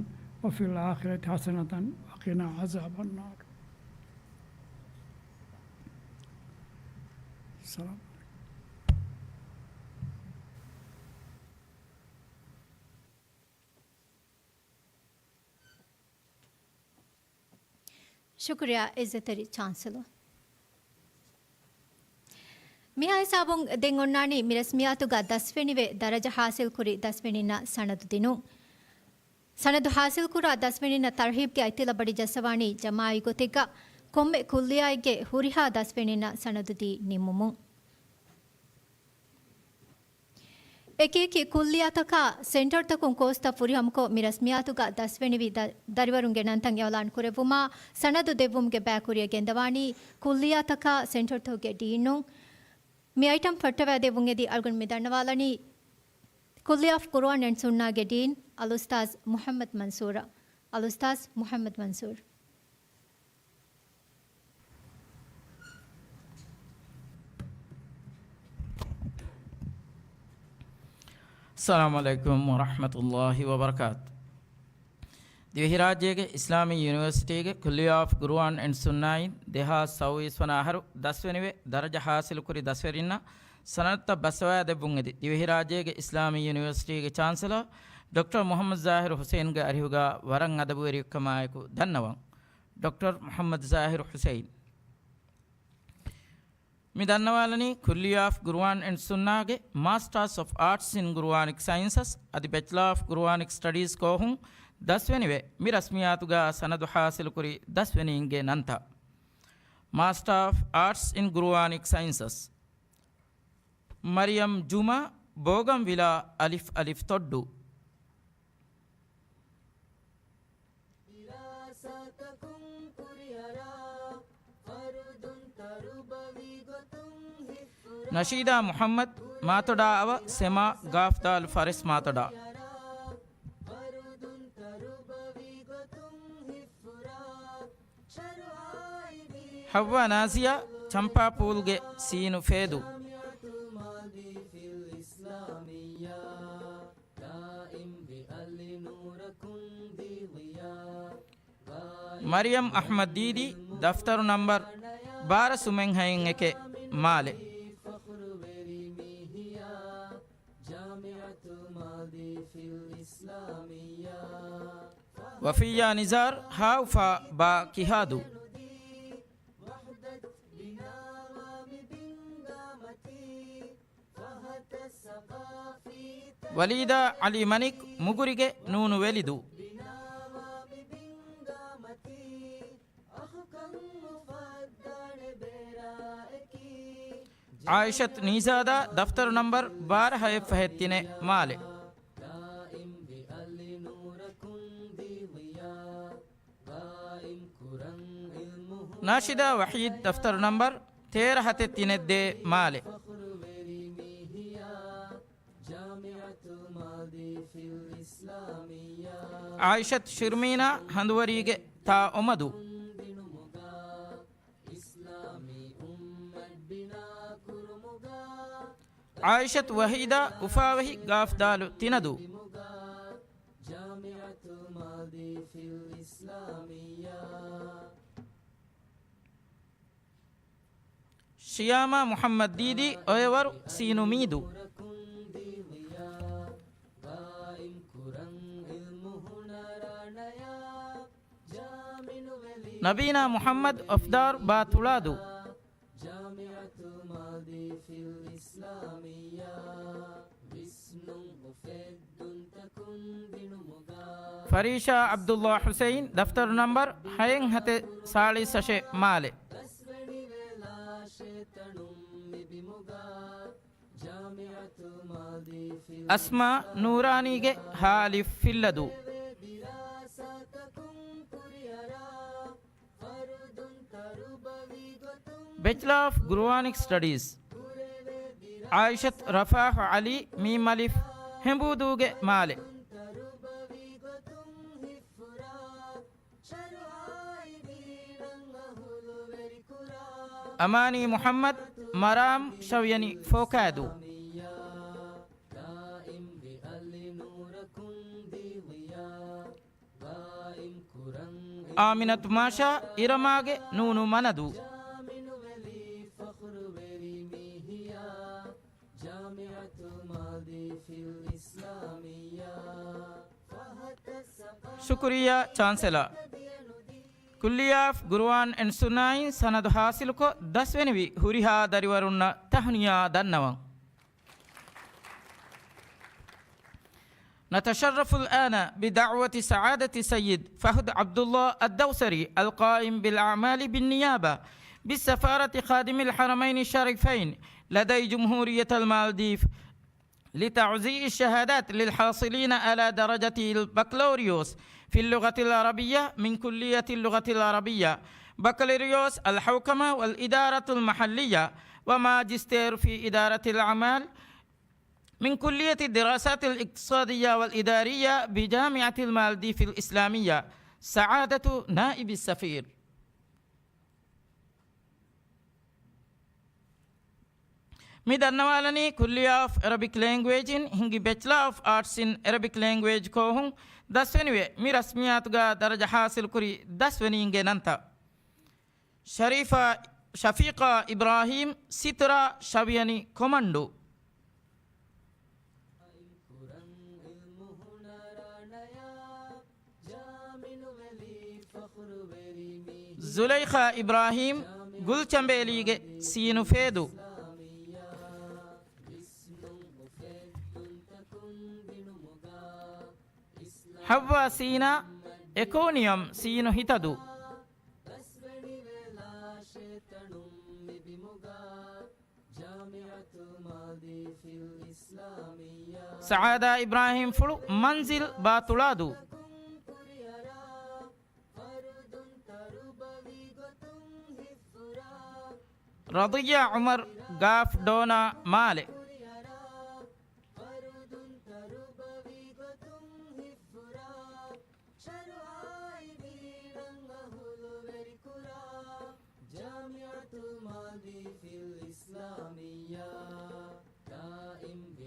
وفي الآخرة حسنة وقنا عذاب النار. السلام عليكم. ޝުކުރިއްޔާ އިއްޒަތްތެރި ޗާންސެލަރ. މިހާ ހިސާބުން ދެން އޮންނާނީ މި ރަސްމިއްޔާތުގަ ދަސްވެނިވެ ދަރަޖަ ޙާޞިލްކުރި ދަސްވެނީންނަށް ސަނަދު ދިނުން. ސަނަދު ޙާޞިލްކުރާ ދަސްވެނީންނަށް ތަރުޙީބްގެ އަތްތިލަ ބަޑި ޖައްސަވާނީ ޖަމާޢީ ގޮތެއްގަ ކޮންމެ ކުއްލިއްޔާއެއްގެ ހުރިހާ ދަސްވެނީންނަށް ސަނަދު ދީ ނިންމުމުން. އެކިއެކި ކުއްލިއްޔާތަކާ ސެންޓަރުތަކުން ކޯސްތައް ފުރިހަމަކޮށް، މި ރަސްމިއްޔާތުގަ ދަސްވެނިވި ދަ-، ދަރިވަރުންގެ ނަންތައް އިޢުލާން ކުރެއްވުމާ، ސަނަދު ދެއްވުމުގެ ބައި ކުރިއަށް ގެންދަވާނީ ކުއްލިއްޔާތަކާ ސެންޓަރުތަކުގެ ޑީނުން. މި އައިޓަމް ފައްޓަވައިދެއްވުން އެދި އަޅުގަނޑު މި ދަންނަވާލަނީ ކުއްލިއްޔާ އޮފް ޤުރުއާން އެންޑް ސުންނާގެ ޑީން އަލްއުސްތާޛް މުޙައްމަދު މަންސޫރަށް. އަލްއުސްތާޛް މުޙައްމަދު މަންސޫރު. އައްސަލާމު ޢަލައިކުމް ވަރަޙްމަތުﷲި ވަބަރަކާތު. ދިވެހިރާއްޖޭގެ އިސްލާމީ ޔުނިވަރސިޓީގެ ކުއްލިއްޔާ އޮފް ޤުރުއާން އެންޑް ސުންނާއިން ދެހާސް ސައުވީސް ވަނަ އަހަރު ދަސްވެނިވެ، ދަރަޖަ ޙާޞިލުކުރި ދަސްވެރިންނަށް ސަނަދުތައް ބައްސަވައިދެއްވުން އެދި، ދިވެހިރާއްޖޭގެ އިސްލާމީ ޔުނިވަރސިޓީގެ ޗާންސެލަރ ޑޮކްޓަރ މުޙައްމަދު ޒާހިރު ޙުސައިންގެ އަރިހުގަ ވަރަށް އަދަބުވެރިކަމާއެކު ދަންނަވަން. ޑޮކްޓަރ މުޙައްމަދު ޒާހިރު ޙުސައިން. މި ދަންނަވާލަނީ ކުއްލިއްޔާ އޮފް ޤުރުއާން އެންޑް ސުންނާގެ މާސްޓާސް އޮފް އާޓްސް އިން ޤުރުއާނިކް ސައިންސަސް އަދި ބެޗްލާ އޮފް ޤުރުއާނިކް ސްޓަޑީޒް ކޯހުން ދަސްވެނިވެ، މި ރަސްމިއްޔާތުގަ ސަނަދު ޙާޞިލުކުރި ދަސްވެނީންގެ ނަންތައް. މާސްޓާ އޮފް އާޓްސް އިން ޤުރުއާނިކް ސައިންސަސް. މަރިޔަމް ޖުމާ، ބޯގަންވިލާ، އަލިފް އަލިފް ތޮއްޑޫ. ނަޝީދާ މުޙައްމަދު، މާތޮޑާ އަވަށް ސެމާ، ގާފް ދާލް ފަރެސް މާތޮޑާ. ޙައްވާ ނާޒިޔާ، ޗަމްޕާ ޕޫލްގެ ސީނު ފޭދޫ. މަރިޔަމް އަޙްމަދު ދީދީ، ދަފްތަރު ނަންބަރު ބާރަ ސުމެންހައިން އެކެއް، މާލެ. ވަފިއްޔާ ނިޒާރު، ހާއުފާ ބާ ކިހާދޫ. ވަލީދާ ޢަލީ މަނިކް، މުގުރިގެ ނޫނު ވެލިދޫ. ޢާއިޝަތު ނީޒާދާ، ދަފްތަރު ނަންބަރު ބާރަ ހައެއް ފަހެއް ތިނެއް، މާލެ. ނާޝިދާ ވަޙީދު، ދަފްތަރު ނަންބަރު ތޭރަ ހަތެއް ތިނެއް ދޭ، މާލެ. ޢާއިޝަތު ޝިރްމީނާ، ހަނދުވަރީގެ ތާ އޮމަދޫ. ޢާއިޝަތު ވަޙީދާ، އުފާވެހި ގާފް ދާލު ތިނަދޫ. ޝިޔާމާ މުޙައްމަދު ދީދީ، އޮއެވަރު ސީނު މީދޫ. ނަބީނާ މުޙައްމަދު އޮފްދާރު ބާ ތުޅާދޫ. ފަރީޝާ ޢަބްދުﷲ ޙުސައިން، ދަފްތަރު ނަންބަރު ހައެއް ހަތެއް ސާޅީސް އަށެއް މާލެ. އަސްމާ ނޫރާނީގެ ހާ އަލިފް ފިއްލަދޫ. ބެޗްލާ އޮފް ގުރުއާނިކް ސްޓަޑީސް، ޢާއިޝަތު ރަފާހު ޢަލީ، މީމް އަލިފް، ހެނބޫދޫގެ މާލެ. އަމާނީ މުޙައްމަދު، މަރާމް ޝަވިޔަނި ފޯކާދޫ. އާމިނަތު މާޝާ، އިރަމާގެ ނޫނު މަނަދޫ. ޝުކުރިއްޔާ ޗާންސެލާ. ކުއްލިއްޔާ އޮފް ގުރުއާން އެންޑް ސުންނާއިން ސަނަދު ޙާޞިލުކޮށް، ދަސްވެނިވި ހުރިހާ ދަރިވަރުންނަށް ތަހުނިޔާ ދަންނަވަން. نتشرف الآن بدعوة سعادة السيد فهد عبد الله الدوسري القائم بالأعمال بالنيابة بالسفارة خادم الحرمين الشريفين لدي جمهورية المالديف لتوزيع الشهادات للحاصلين على درجة البكالوريوس في اللغة العربية من كلية اللغة العربية، بكالوريوس الحوكمة والإدارة المحلية، وماجستير في إدارة الأعمال من كلية الدراسات الاقتصادية والإدارية بجامعة المالديف الإسلامية، سعادة نائب السفير. މި ދަންނަވާލަނީ ކުއްލިއްޔާ އޮފް އެރަބިކް ލޭންގުއޭޖް އިން ހިންގި ބެޗްލާ އޮފް އާޓްސް އިން އެރަބިކް ލޭންގުއޭޖް ކޯހުން ދަސްވެނިވެ، މި ރަސްމިއްޔާތުގަ ދަރަޖަ ޙާޞިލުކުރި ދަސްވެނީންގެ ނަންތައް. ޝަރީފާ، ޝަފީޤާ އިބްރާހީމް، ސިތުރާ ޝަވިޔަނި ކޮމަންޑޫ. ޒުލައިޚާ އިބްރާހީމް، ގުލްޗަނބޭލީގެ ސީނު ފޭދޫ. ޙައްވާ ސީނާ، އެކޯނިއަމް ސީނު ހިތަދޫ. ސަޢާދާ އިބްރާހީމްފުޅު، މަންޒިލް ބާ ތުޅާދޫ. ރަޟިއްޔާ ޢުމަރު، ގާފް ޑޯނާ މާލެ.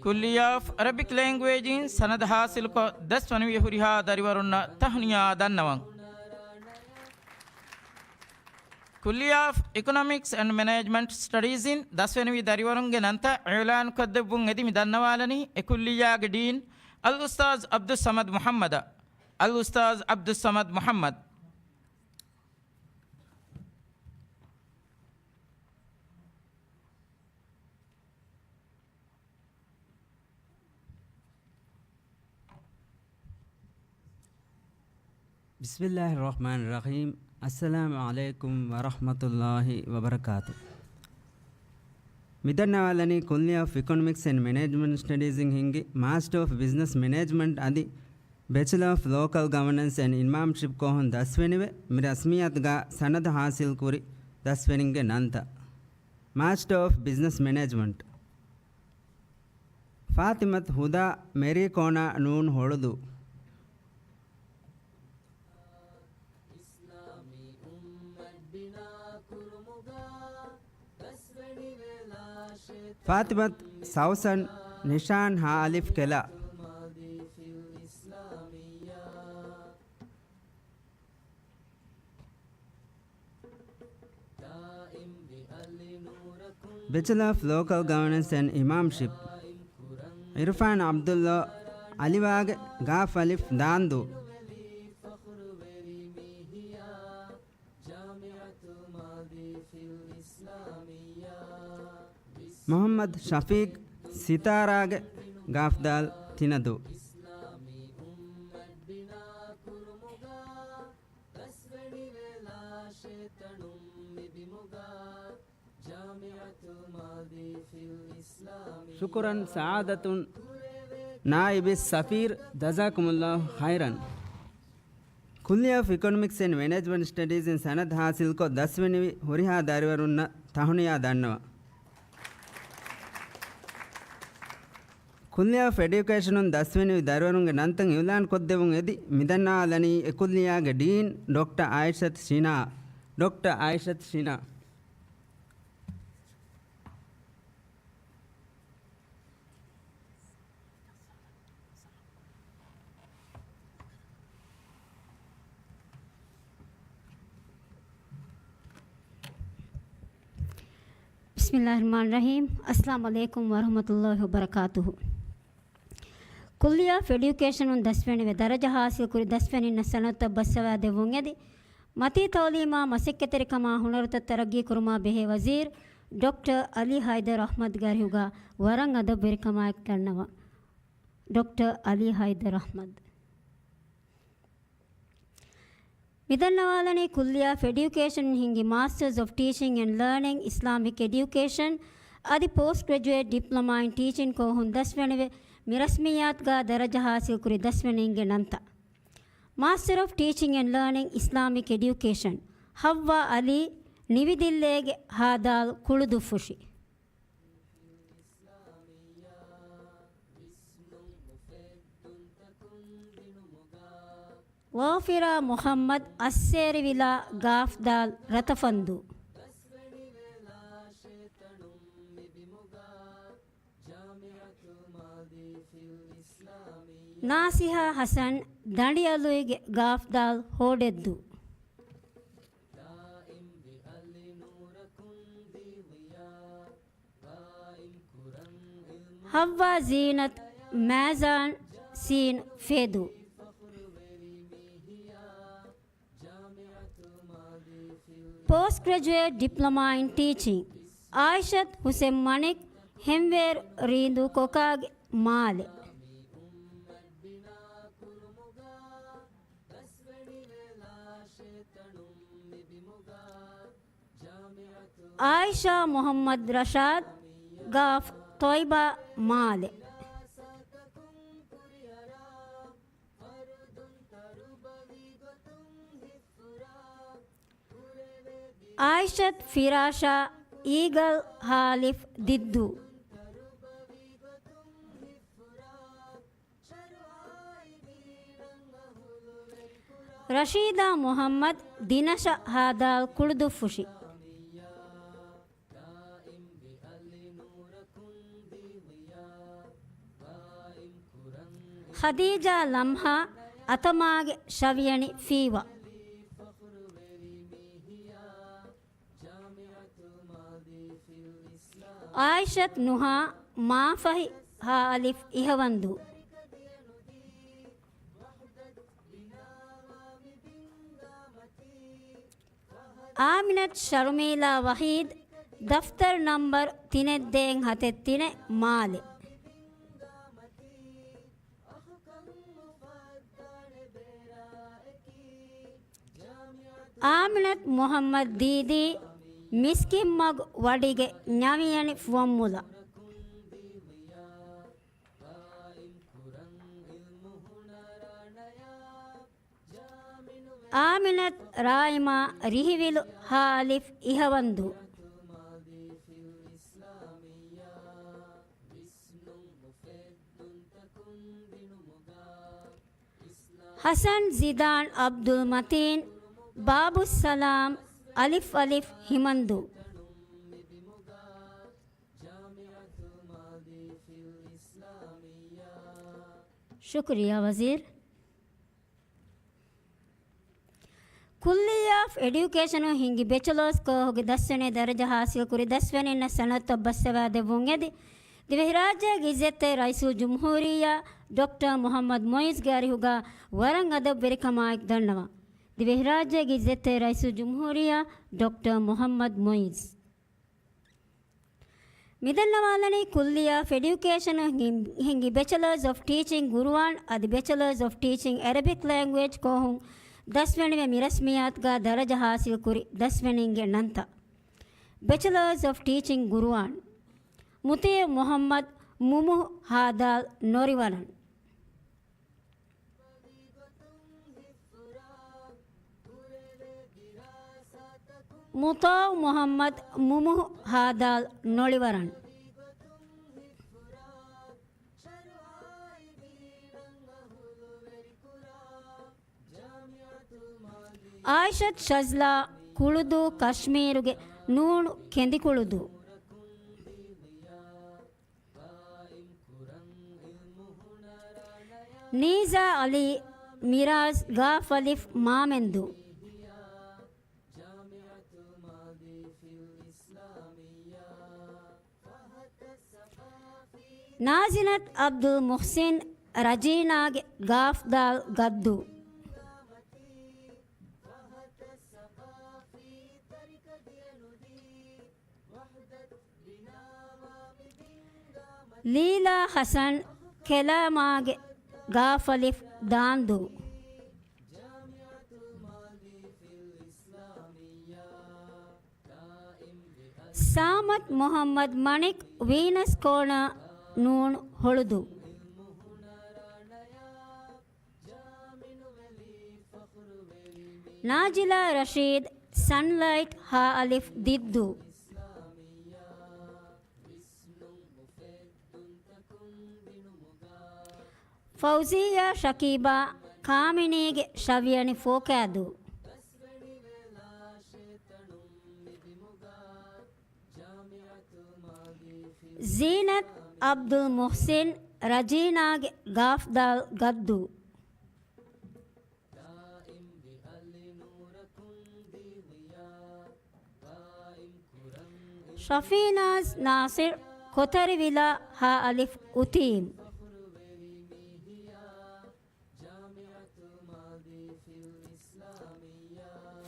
ކުއްލިއްޔާ އޮފް އެރަބިކް ލޭންގުއޭޖް އިން ސަނަދު ޙާޞިލުކޮށް، ދަސްވަނިވި ހުރިހާ ދަރިވަރުންނަށް ތަހުނިޔާ ދަންނަވަން. ކުއްލިއްޔާ އޮފް އިކޮނޮމިކްސް އެންޑް މެނޭޖްމަންޓް ސްޓަޑީޒް އިން ދަސްވެނިވި ދަރިވަރުންގެ ނަންތައް އިޢުލާންކޮށްދެއްވުން އެދި މި ދަންނަވާލަނީ، އެ ކުއްލިއްޔާގެ ޑީން އަލްއުސްތާޛް ޢަބްދުއްޞަމަދު މުޙައްމަދަށް. އަލްއުސްތާޛް ޢަބްދުއްޞަމަދު މުޙައްމަދު. ބިސްމިއްލާހި ރަޙްމާނި ރަޙީމް. އައްސަލާމު ޢަލައިކުމް ވަރަޙްމަތުﷲި ވަބަރަކާތު. މިދަންނަވާލަނީ ކުއްލިއްޔާ އޮފް އިކޮނޮމިކްސް އެންޑް މެނޭޖްމަންޓް ސްޓަޑީޒް އިން ހިންގި މާސްޓަރ އޮފް ބިޒްނަސް މެނޭޖްމަންޓް އަދި ބެޗެލަރ އޮފް ލޯކަލް ގަވަނަންސް އެންޑް އިމާމްޝިޕް ކޯހުން ދަސްވެނިވެ، މި ރަސްމިއްޔާތުގަ ސަނަދު ޙާޞިލްކުރި ދަސްވެރިންގެ ނަންތައް. މާސްޓަރ އޮފް ބިޒްނަސް މެނޭޖްމަންޓް. ފާތިމަތު ހުދާ މެރީ ކޯނާ ނޫން ހޮޅުދޫ. ފާތިމަތު ސައުސަން ނިޝާން ހާ އަލިފް ކެލާ. ބެޗެލަރ އޮފް ލޯކަލް ގަވަނަންސް އެންޑް އިމާމްޝިޕް. އިރުފާން ޢަބްދުﷲ އަލިވާގެ ގާފް އަލިފް ދާންދޫ. މުޙައްމަދު ޝަފީޤް ސިތާރާގެ ގާފްދާލް ތިނަދޫ. ޝުކުރަން ސަޢާދަތު ނާއިބި ސަފީރު، ޖަޒާކުމުﷲ ޚައިރަން. ކުއްލިޔާ އޮފް އިކޮނޮމިކްސް އެންޑް މެނޭޖްމަންޓް ސްޓަޑީޒް އިން ސަނަދު ޙާޞިލްކޮށް ދަސްވެނިވި ހުރިހާ ދަރިވަރުންނަށް ތަހުނިޔާ ދަންނަވަން. ކުއްލިޔާ އޮފް އެޑިއުކޭޝަނުން ދަސްވެނިވި ދަރިވަރުންގެ ނަންތައް އިޢުލާން ކޮށްދެވުން އެދި، މިދަންނަވާލަނީ އެ ކުއްލިޔާގެ ޑީން ޑޮކްޓަރ އާއިޝަތު ޝިނާ. ޑޮކްޓަރ އާއިޝަތު ޝިނާ. ބިސްމިﷲ ރަޙްމާނި ރަޙީމް. އައްސަލާމު ޢަލައިކުމް ވަރަޙްމަތުﷲ ވަބަރަކާތުހު. ކުއްލިޔާ އޮފް އެޑިއުކޭޝަނުން ދަސްވެނިވެ ދަރަޖަ ޙާޞިލްކުރި ދަސްވެނިންނަށް ސަނަދުތައް ބައްސަވާދެއްވުން އެދި، މަތީ ތަޢުލީމާ މަސައްކަތްތެރިކަމާ ހުނަރުތައް ތަރައްގީކުރުމާ ބެހޭ ވަޒީރު ޑޮކްޓަރ އަލީ ޙައިދަރު އަޙްމަދުގެ އަރިހުގަ ވަރަށް އަދަބުވެރިކަމާއެކު ދަންނަވަން. ޑޮކްޓަރ އަލީ ޙައިދަރު އަޙްމަދު. މިދަންނަވާލަނީ ކުއްލިޔާ އޮފް އެޑިއުކޭޝަނުން ހިންގި މާސްޓަރސް އޮފް ޓީޗިން އެންޑް ލާނިން އިސްލާމިކް އެޑިއުކޭޝަން އަދި ޕޯސްޓް ގްރެޖުއޭޓް ޑިޕްލޮމާ އިން ޓީޗިން ކޯހުން ދަސްވެނިވެ، މި ރަސްމިއްޔާތުގަ ދަރަޖަ ޙާޞިލްކުރި ދަސްވެނީންގެ ނަންތައް. މާސްޓަރ އޮފް ޓީޗިން އެންޑް ލާނިން އިސްލާމިކް އެޑިއުކޭޝަން، ޙައްވާ ޢަލީ، ނިވިދިއްލޭގެ ހާދާލް ކުޅުދުއްފުށި. ޣާފިރާ މުޙައްމަދު، އައްސޭރިވިލާ ގާފްދާލް ރަތަފަންދޫ. ނާސިހާ ޙަސަން، ދަނޑިއަލުއިގެ ގާފްދާލް ހޯޑެއްދޫ. ޙައްވާ ޒީނަތު، މޭޒާން ސީން ފޭދޫ. ޕޯސްޓް ގްރެޖުއޭޓް ޑިޕްލޮމާ އިން ޓީޗިން، އާއިޝަތު ހުސެން މަނިކް، ހެންވޭރު ރީނދޫ ކޮކާގެ މާލެ. އާއިޝާ މުޙައްމަދު ރަޝާދު، ގާފް ޠޮއިބާ މާލެ. އާއިޝަތު ފިރާޝާ، އީގަލް ހާލިފް ދިއްދޫ. ރަޝީދާ މުޙައްމަދު، ދިނަށަ ހާދާލް ކުޅުދުއްފުށި. ޚަދީޖާ ލަމްހާ، އަތަމާގެ ޝަވިޔަނި ފީވާ. އާއިޝަތު ނުހާ، މާފަހި ހާއަލިފް އިހަވަންދޫ. އާމިނަތު ޝަރުމީލާ ވަޙީދު، ދަފްތަރު ނަންބަރު ތިނެއް ދޭއް ހަތެއް ތިނެއް މާލެ. އާމިނަތު މުޙައްމަދު ދީދީ، މިސްކިތްމަގު ވަޑިގެ ނަވިޔަނި ފުވައްމުލައް. އާމިނަތު ރާއިމާ، ރިހިވިލު ހާއަލިފް އިހަވަންދޫ. ޙަސަން ޒިދާން ޢަބްދުލް މަތީން، ބާބުއްސަލާމް، އަލިފް އަލިފް ހިމަންދޫ. ޝުކުރިއްޔާ ވަޒީރު. ކުއްލިއްޔާ އޮފް އެޑިއުކޭޝަނުން ހިންގި ބެޗަލާސް ކޯހުގެ ދަސްވަނީ ދަރަޖަ ޙާޞިލްކުރި ދަސްވެނިންނަށް ސަނަދުތައް ބައްސަވާދެއްވުން އެދި، ދިވެހިރާއްޖޭގެ އިއްޒަތްތެރި ރައީސުލްޖުމްހޫރިއްޔާ ޑޮކްޓަރ މުޙައްމަދު މުޢިއްޒުގެ އަރިހުގަ ވަރަށް އަދަބުވެރިކަމާއެކު ދަންނަވަން. ދިވެހިރާއްޖޭގެ އިއްޒަތްތެރި ރައީސުލްޖުމްހޫރިއްޔާ ޑޮކްޓަރ މުޙައްމަދު މުޢިއްޒު. މިދަންނަވާލަނީ ކުއްލިޔާ އޮފް އެޑިއުކޭޝަނުން ހިން-، ހިންގި ބެޗަލާސް އޮފް ޓީޗިން ގުރުއާން އަދި ބެޗަލާސް އޮފް ޓީޗިން އެރަބިކް ލެންގުއޭޖް ކޯހުން ދަސްވަނިވެ މިރަސްމިއްޔާތުގަ ދަރަޖަ ހާސިލްކުރި ދަސްވަނީންގެ ނަންތައް. ބެޗަލާސް އޮފް ޓީޗިން ގުރުއާން. މުތީޢު މުޙައްމަދު މުމުހު ހާދާލް ނޮޅިވަރަން. މުޠާޢު މުޙައްމަދު މުމުހު ހާދާލް ނޮޅިވަރަން. އާއިޝަތު ޝަޒްލާ ކުޅުދޫ ކަޝްމީރުގެ ނޫނު ކެނދިކުޅުދޫ. ނީޒާ ޢަލީ މިރާޒް ގާފް އަލިފް މާމެންދޫ. ނާޒިނަތު ޢަބްދުލް މުޙްސިން ރަޖީނާގެ ގާފް ދާލް ގައްދޫ. ލީލާ ޙަސަން ކެލާމާގެ ގާފް އަލިފް ދާންދޫ. ސާމަތު މުޙައްމަދު މަނިކް ވީނަސް ކޯނާ ނޫނު ހޮޅުދޫ. ނާޒިލާ ރަޝީދު ސަންލައިޓް ހާ އަލިފް ދިއްދޫ. ފައުޒިއްޔާ ޝަކީބާ ކާމިނީގެ ޝަވިޔަނި ފޯކާދޫ. ޒީނަތު ޢަބްދުލް މުޙްސިން ރަޖީނާގެ ގާފް ދާލް ގައްދޫ. ޝަފީނާޒް ނާޞިރު ކޮތަރިވިލާ ހާ އަލިފް އުތީމް.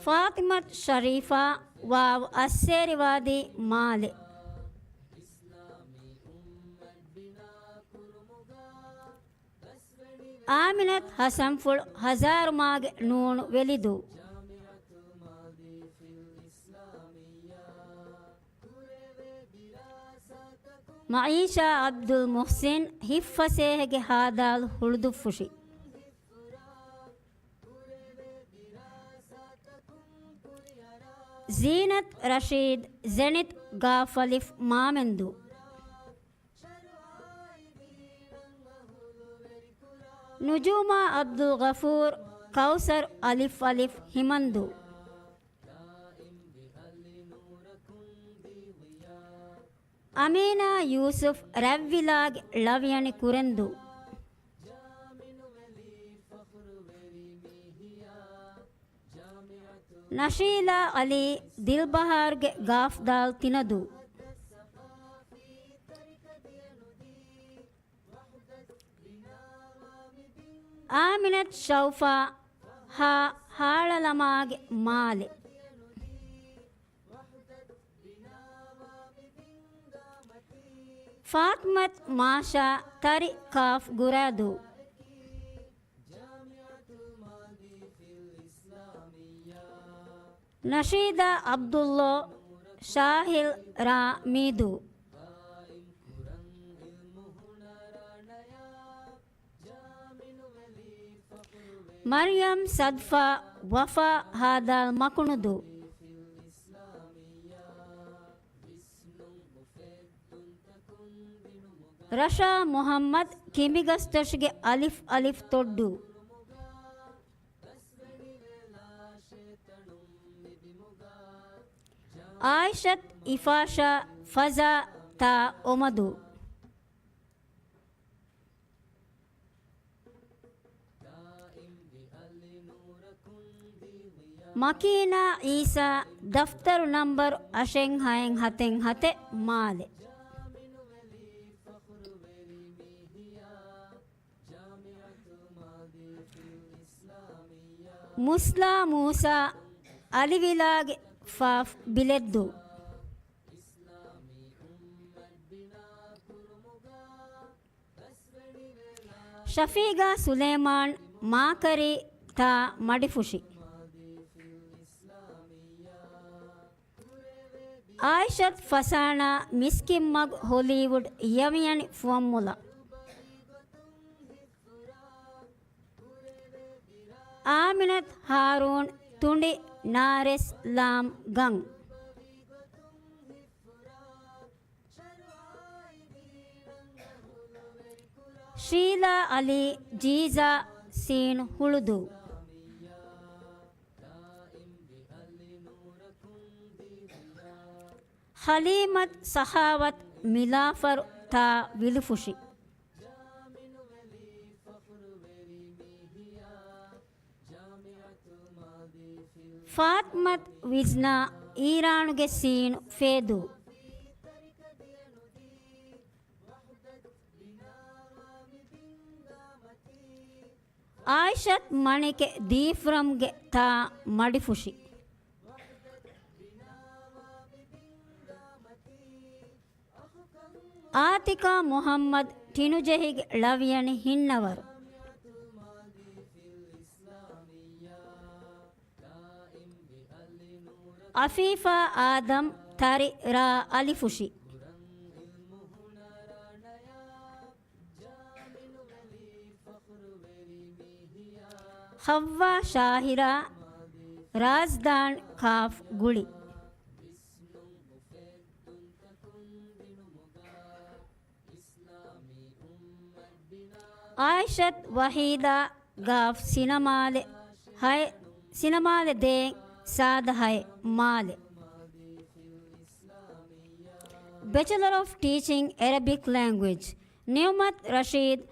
ފާޠިމަތު ޝަރީފާ ވާވް އައްސޭރިވާދީ މާލެ. އާމިނަތު ހަސަންފުޅު ހަޒާރުމާގެ ނޫނު ވެލިދޫ. މައީޝާ ޢަބްދުލް މުޙްސިން ހިތްފަސޭހަގެ ހާދާލު ހުޅުދުއްފުށި. ޒީނަތު ރަޝީދު ޒެނިތު ގާފް އަލިފް މާމެންދޫ. ނުޖޫމާ ޢަބްދުލް ޣަފޫރު ކައުސަރު އަލިފް އަލިފް ހިމަންދޫ. އަމީނާ ޔޫސުފް ރަތްވިލާގެ ޅަވިޔަނި ކުރެންދޫ. ނަޝީލާ ޢަލީ ދިލްބަހާރުގެ ގާފް ދާލް ތިނަދޫ. އާމިނަތު ޝައުފާ ހާ ހާޅަލަމާގެ މާލެ. ފާޠިމަތު މާޝާ ތަރި ކާފް ގުރާދޫ. ނަޝީދާ ޢަބްދުﷲ ޝާހިލް ރާ މީދޫ. މަރްޔަމް ސަދްފާ ވަފާ ހާދާލް މަކުނުދޫ. ރަޝާ މުޙައްމަދު ކިނބިގަސްތޮށިގެ އަލިފް އަލިފް ތޮއްޑޫ. އާއިޝަތު އިފާޝާ ފަޒާ ތާ އޮމަދޫ. މަކީނާ އީސާ ދަފްތަރު ނަންބަރު އަށެއް ހައެއް ހަތެއް ހަތެއް މާލެ. މުސްލާ މޫސާ އަލިވިލާގެ ފާފް ބިލެއްދޫ. ޝަފީގާ ސުލޭމާން މާކަރީ ތާ މަޑިފުށި. އާއިޝަތު ފަސާނާ މިސްކިތްމަގު ހޮލީވުޑް ޔަވިޔަނި ފުވައްމުލަ. އާމިނަތު ހާރޫން ތުނޑި ނާރެސް ލާމް ގަން. ޝީލާ އަލީ ޖީޒާ ސީން ހުޅުދޫ. ހަލީމަތު ސަޚާވަތު މިލާފަރު ތާ ވިލިފުށި. ފާތްމަތު ވިޒްނާ އީރާނުގެ ސީނު ފޭދޫ. އާއިޝަތު މަނިކެ ދީފުރަމްގެ ތާ މަޑިފުށި. އާތިކާ މުޙައްމަދު ޓިނުޖެހިގެ ޅަވިޔަނި ހިންނަވަރު. އަފީފާ އާދަމް ތަރި ރާ އަލިފުށި. ޙައްވާ ޝާހިރާ ރާޒްދާން ކާފް ގުޅި. އާއިޝަތު ވަޙީދާ ގާފް ސިނަމާލެ ހައެ، ސިނަމާލެ ދޭން ސާދަ ހައެ މާލެ. ބެޗެލަރ އޮފް ޓީޗިން އެރަބިކް ލެންގުއޭޖް، ނިޢުމަތު ރަޝީދު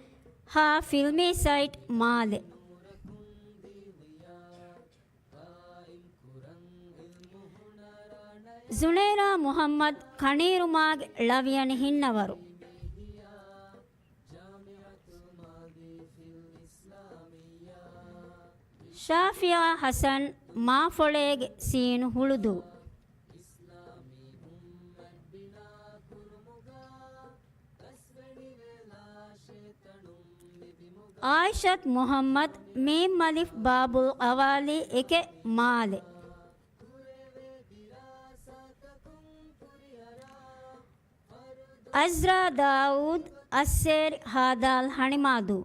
ހާ ފިލްމީ ސައިޓް މާލެ. ޒުނޭރާ މުޙައްމަދު ކަނީރުމާގެ ޅަވިޔަނި ހިންނަވަރު. ޝާފިއާ ޙަސަން މާފޮޅޭގެ ސީނު ހުޅުދޫ. އާއިޝަތު މުޙައްމަދު މީމް އަލިފް ބާބުލް އަވާލީ އެކެއް މާލެ. އަޒްރާ ދާއޫދު އައްސޭރި ހާދާލް ހަނިމާދޫ.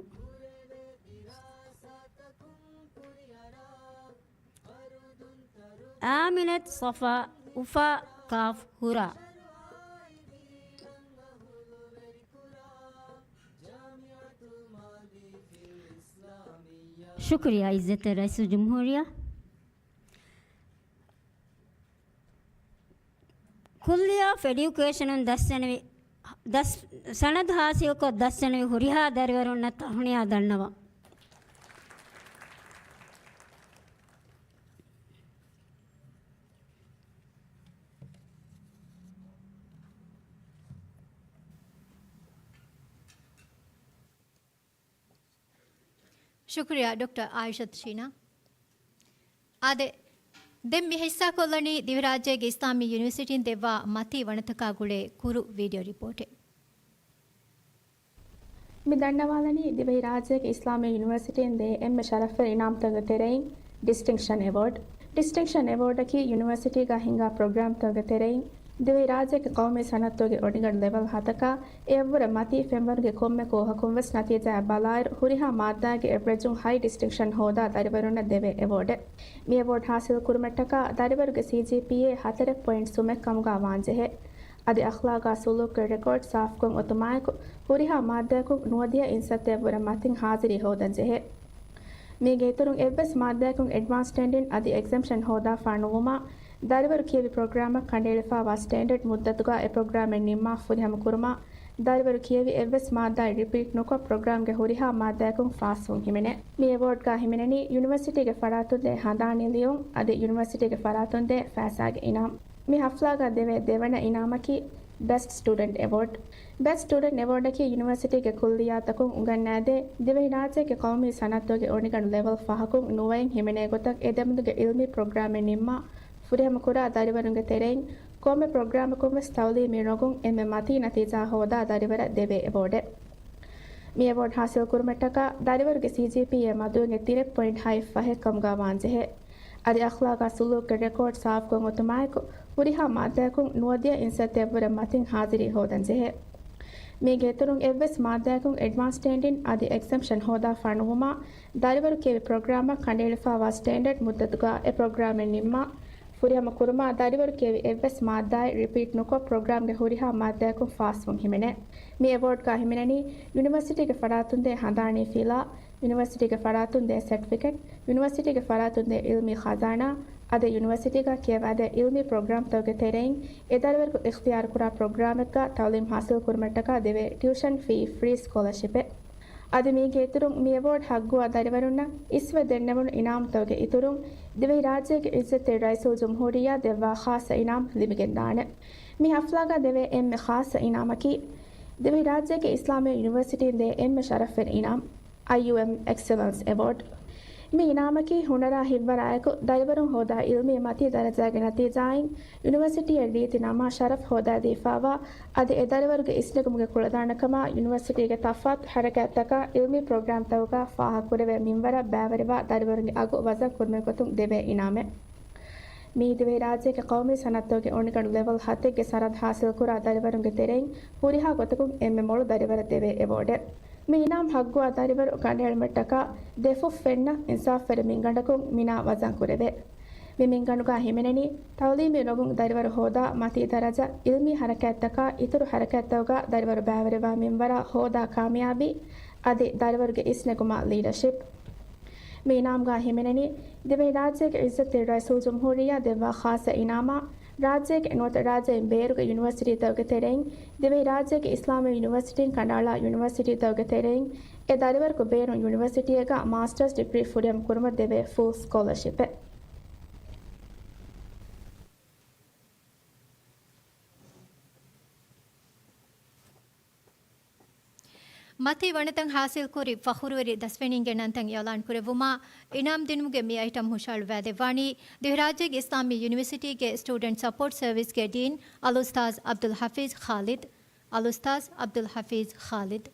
އާމިނަތު ޞަފާ އުފާ ކާފް ހުރާ. ޝުކުރިއްޔާ ޢިއްޒަތްތެރި ރައީސުލްޖުމްހޫރިއްޔާ. ކުއްލިއްޔާ އޮފް އެޑިއުކޭޝަނުން ދަސްވެނިވި، ދަސް، ސަނަދު ހާސިލްކޮށް ދަސްވެނިވި ހުރިހާ ދަރިވަރުންނަށް ތަހުނިޔާ ދަންނަވަން. ޝުކުރިއްޔާ ޑޮކްޓަރ އާއިޝަތު ޝީނާ. އާދެ، ދެން މި ހިއްސާކޮށްލަނީ ދިވެހިރާއްޖޭގެ އިސްލާމީ ޔުނިވަރސިޓީން ދެއްވާ މަތީ ވަނަތަކާ ގުޅޭ ކުރު ވީޑިއޯ ރިޕޯޓެއް. މި ދަންނަވާލަނީ ދިވެހިރާއްޖޭގެ އިސްލާމީ ޔުނިވަރސިޓީން ދޭ އެންމެ ޝަރަފްވެރި އިނާމްތަކުގެ ތެރެއިން ޑިސްޓިންކްޝަން އެވޯޑް. ޑިސްޓިންކްޝަން އެވޯޑަކީ ޔުނިވަރސިޓީގަ ހިނގާ ޕްރޮގްރާމްތަކުގެ ތެރެއިން ދިވެހިރާއްޖޭގެ ޤައުމީ ސަނަދުތަކުގެ އޮނިގަނޑު ލެވެލް ހަތަކާ އެއަށްވުރެ މަތީ ފެންވަރުގެ ކޮންމެ ކޯހަކުން ވެސް ނަތީޖާއަށް ބަލާއިރު، ހުރިހާ މާއްދާގެ އެވްރެޖުން ހައި ޑިސްޓިންކްޝަން ހޯދާ ދަރިވަރުންނަށް ދެވޭ އެވޯޑެއް. މި އެވޯޑް ހާސިލް ކުރުމަށްޓަކާ ދަރިވަރުގެ ސީޖީޕީއޭ ހަތަރެއް ޕޮއިންޓް ސުމެއް ކަމުގަ ވާންޖެހޭ. އަދި އަޚްލާގާ ސުލޫކުގެ ރެކޯޑް ސާފުކޮށް އޮތުމާއެކު، ހުރިހާ މާއްދާއަކުން ނުވަދިހަ އިންސައްތައަށްވުރެ މަތިން ހާޒިރީ ހޯދަންޖެހޭ. މީގެ އިތުރުން އެއްވެސް މާއްދާއަކުން އެޑްވާންސް ޓެންޑިން އަދި އެގްޒެމްޝަން ހޯދާފާ ނުވުމާ، ދަރިވަރު ކިޔެވި ޕްރޮގްރާމަށް ކަނޑައެޅިފައިވާ ސްޓޭންޑަޑް މުއްދަތުގަ އެ ޕްރޮގްރާމެއް ނިންމާ ފުރިހަމަ ކުރުމާ، ދަރިވަރު ކިޔެވި އެއްވެސް މާއްދާއެއް ރިޕީޓް ނުކޮށް، ޕްރޮގްރާމްގެ ހުރިހާ މާއްދާއަކުން ފާސްވުން ހިމެނޭ. މި އެވޯޑްގަ ހިމެނެނީ ޔުނިވަރސިޓީގެ ފަރާތުންދޭ ހަނދާން ނިލިޔުން އަދި ޔުނިވަރސިޓީގެ ފަރާތުންދޭ ފައިސާގެ އިނާމް. މި ހަފްލާގަ ދެވޭ ދެވަނަ އިނާމަކީ ބެސްޓް ސްޓޫޑެންޓް އެވޯޑް. ބެސްޓް ސްޓޫޑެންޓް އެވޯޑަކީ ޔުނިވަރސިޓީގެ ކުއްލިއްޔާތަކުން އުނގަންނައިދޭ ދިވެހިރާއްޖޭގެ ޤައުމީ ސަނަދުގެ އޮނިގަނޑު ލެވެލް ފަހަކުން ނުވައެއް ހިމެނޭ ގޮތަށް އެދެމުންގެ އިލްމީ ޕްރޮގްރާމެއް ނިންމާ ފުރިހަމަކުރާ ދަރިވަރުންގެ ތެރެއިން ކޮންމެ ޕްރޮގްރާމަކުން ވެސް ތައުލީމީ ރޮނގުން އެންމެ މަތީ ނަތީޖާ ހޯދާ ދަރިވަރަށް ދެވޭ އެވޯޑެއް. މި އެވޯޑް ހާސިލް ކުރުމަށްޓަކާ ދަރިވަރުގެ ސީޖީޕީއޭ މަދުވެގެން ތިނެއް ޕޮއިންޓް ހައެއް ފަހެއް ކަމުގަ ވާންޖެހޭ. އަދި އަޚްލާގާ ސުލޫކްގެ ރެކޯޑް ސާފްކޮށް އޮތުމާއެކު، ހުރިހާ މާއްދާއަކުން ނުވަދިހަ އިންސައްތައެއްވުރެ މަތިން ހާޒިރީ ހޯދަންޖެހޭ. މީގެ އިތުރުން އެއްވެސް މާއްދާއަކުން އެޑްވާންސް ސްޓޭންޑިން އަދި އެކްޒެމްޕްޝަން ހޯދާފާ ނުވުމާ، ދަރިވަރު ކިޔެވި ޕްރޮގްރާމަށް ކަނޑައެޅިފާވާ ސްޓޭންޑަޑް މުއްދަތުގަ އެ ޕްރޮގްރާމެއް ނިންމާ، ފުރިހަމަ ކުރުމާ، ދަރިވަރު ކިޔެވި އެއްވެސް މާއްދާއެއް ރިޕީޓް ނުކޮށް، ޕްރޮގްރާމްގެ ހުރިހާ މާއްދާއަކުން ފާސްވުން ހިމެނޭ. މި އެވޯޑްގަ ހިމެނެނީ ޔުނިވަރސިޓީގެ ފަރާތުން ދޭ ހަނދާނީ ފިލާ، ޔުނިވަރސިޓީގެ ފަރާތުން ދޭ ސެޓްފިކެޓް، ޔުނިވަރސިޓީގެ ފަރާތުން ދޭ އިލްމީ ޚަޒާނާ، އަދި ޔުނިވަރސިޓީގަ ކިޔަވާދޭ އިލްމީ ޕްރޮގްރާމްތަކުގެ ތެރެއިން އެ ދަރިވަރަކު އިޚްތިޔާރުކުރާ ޕްރޮގްރާމެއްގަ ތައުލީމް ހާސިލް ކުރުމަށްޓަކާ ދެވޭ ޓިއުޝަން ފީ ފްރީ ސްކޮލަރޝިޕެއް. އަދި މީގެ އިތުރުން މި އެވޯޑް ހައްގުވާ ދަރިވަރުންނަށް އިސްވެ ދެންނެވުނު އިނާމުތަކުގެ އިތުރުން ދިވެހިރާއްޖޭގެ އިއްޒަތްތެރި ރައީސުލްޖުމްހޫރިއްޔާ ދެއްވާ ޚާއްޞަ އިނާމް ލިބިގެންދާނެ. މި ހަފްލާގަ ދެވޭ އެންމެ ޚާއްޞަ އިނާމަކީ، ދިވެހިރާއްޖޭގެ އިސްލާމީ ޔުނިވަރސިޓީން ދޭ އެންމެ ޝަރަފްވެރި އިނާމް، އައިޔޫއެމް އެކްސެލެންސް އެވޯޑް. މި އިނާމަކީ ހުނަރާ ހިތްވަރާއެކު ދަރިވަރުން ހޯދާ އިލްމީ މަތީ ދަރަޖާގެ ނަތީޖާއިން ޔުނިވަރސިޓީއަށް ރީތި ނަމާ ޝަރަފް ހޯދާދީފާވާ، އަދި އެ ދަރިވަރުގެ އިސްނެގުމުގެ ކުޅަދާނަކަމާ ޔުނިވަރސިޓީގެ ތަފާތު ހަރަކާތްތަކާ އިލްމީ ޕްރޮގްރާމްތަކުގަ ފާހަގަކުރެވޭ މިންވަރަށް ބައިވެރިވާ ދަރިވަރުންގެ އަގު ވަޒަން ކުރުމުގެ ގޮތުން ދެވޭ އިނާމެއް. މީ ދިވެހިރާއްޖޭގެ ޤައުމީ ސަނައްތުގެ އޮނިގަނޑު ލެވެލް ހަތެއްގެ ސަރަހައްދު ހާސިލްކުރާ ދަރިވަރުންގެ ތެރެއިން ހުރިހާ ގޮތަކުން އެންމެ މޮޅު ދަރިވަރަށް ދެވޭ އެވޯޑެއް. މި އިނާމް ހައްގުވާ ދަރިވަރު ކަނޑައެޅުމަށްޓަކާ ދެފުށް ފެންނަ އިންސާފްވެރި މިންގަނޑަކުން މިނާ ވަޒަން ކުރެވޭ. މި މިންގަނޑުގަ ހިމެނެނީ ތައުލީމީ ރޮނގުން ދަރިވަރު ހޯދާ މަތީ ދަރަޖަ، އިލްމީ ހަރަކާތްތަކާ އިތުރު ހަރަކާތްތަކުގަ ދަރިވަރު ބައިވެރިވާ މިންވަރާ ހޯދާ ކާމިޔާބީ، އަދި ދަރިވަރުގެ އިސްނެގުމާ ލީޑަޝިޕް. މި އިނާމްގަ ހިމެނެނީ ދިވެހިރާއްޖޭގެ އިއްޒަތްތެރި ރައީސުލްޖުމްހޫރިއްޔާ ދެއްވާ ޚާއްޞަ އިނާމާ، ރާއްޖޭގެ ނުވަތަ ރާއްޖެއިން ބޭރުގެ ޔުނިވަރސިޓީތަކުގެ ތެރެއިން ދިވެހިރާއްޖޭގެ އިސްލާމީ ޔުނިވަރސިޓީން ކަނޑައަޅާ ޔުނިވަރސިޓީތަކުގެ ތެރެއިން އެ ދަރިވަރަކު ބޭރުން ޔުނިވަރސިޓީއެއްގަ މާސްޓަރސް ޑިގްރީ ފުރިހަމަ ކުރުމަށް ދެވޭ ފުލް ސްކޮލަރޝިޕެއް. މަތީ ވަނަތައް ހާސިލްކުރި ފަޚުރުވެރި ދަސްވެނީންގެ ނަންތައް އިއުލާން ކުރެއްވުމާ، އިނާމް ދިނުމުގެ މި އައިޓަމް ހުށަހަޅުއްވާދެއްވާނީ، ދިވެހިރާއްޖޭގެ އިސްލާމީ ޔުނިވަރސިޓީގެ ސްޓޫޑެންޓް ސަޕޯޓް ސަރވިސްގެ ޑީން އަލްއުސްތާޒް އަބްދުލް ޙަފީޒް ޚާލިދު. އަލްއުސްތާޒް އަބްދުލް ޙަފީޒް ޚާލިދު.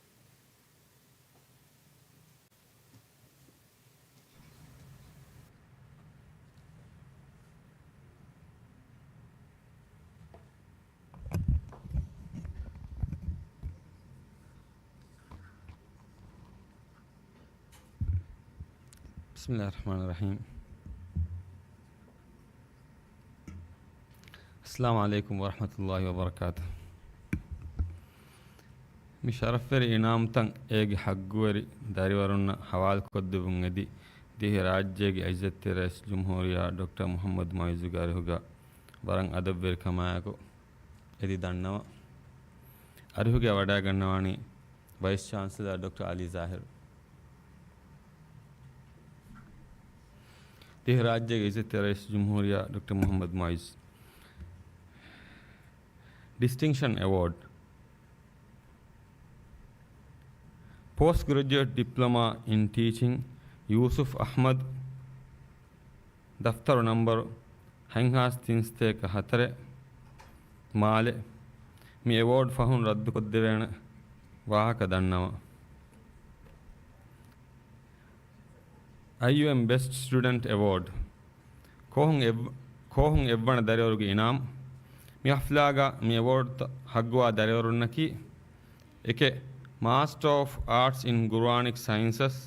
بسم الله الرحمن الرحيم. السلام عليكم ورحمة الله وبركاته. މި ޝަރަފްވެރި އިނާމްތައް އޭގެ ހައްގުވެރި ދަރިވަރުންނަށް ހަވާލުކޮށްދެއްވުން އެދި، ދިވެހިރާއްޖޭގެ އިއްޒަތްތެރި ރައީސްޖުމްހޫރިއްޔާ ޑޮކްޓަރ މުޙައްމަދު މުޢިއްޒުގެ އަރިހުގަ ވަރަށް އަދަބުވެރިކަމާއެކު އެދި ދަންނަވަން. އަރިހުގައި ވަޑައިގަންނަވާނީ ވައިސް ޗާންސެލަރ ޑޮކްޓަރ އަލީ ޒާހިރު. ދިވެހިރާއްޖޭގެ އިއްޒަތްތެރި ރައީސްޖުމްހޫރިއްޔާ ޑޮކްޓަރ މުޙައްމަދު މުޢިއްޒު. ޑިސްޓިންކްޝަން އެވޯޑް. ޕޯސްޓް ގްރެޖުއޭޓް ޑިޕްލޮމާ އިން ޓީޗިން، ޔޫސުފް އަޙްމަދު، ދަފްތަރު ނަންބަރު ހަތްހާސް ތިންސަތޭކަ ހަތަރެއް، މާލެ. މި އެވޯޑް ފަހުން ރައްދުކޮށްދެވޭނެ. ވާހަކަ ދަންނަވަން. އައިޔޫއެމް ބެސްޓް ސްޓޫޑެންޓް އެވޯޑް. ކޯހުން އެއް-، ކޯހުން އެއްވަނަ ދަރިވަރުގެ އިނާމް. މި ހަފްލާގަ މި އެވޯޑްތައް ހައްގުވާ ދަރިވަރުންނަކީ، އެކެއް، މާސްޓަރ އޮފް އާޓްސް އިން ގުރުއާނިކް ސައިންސަސް،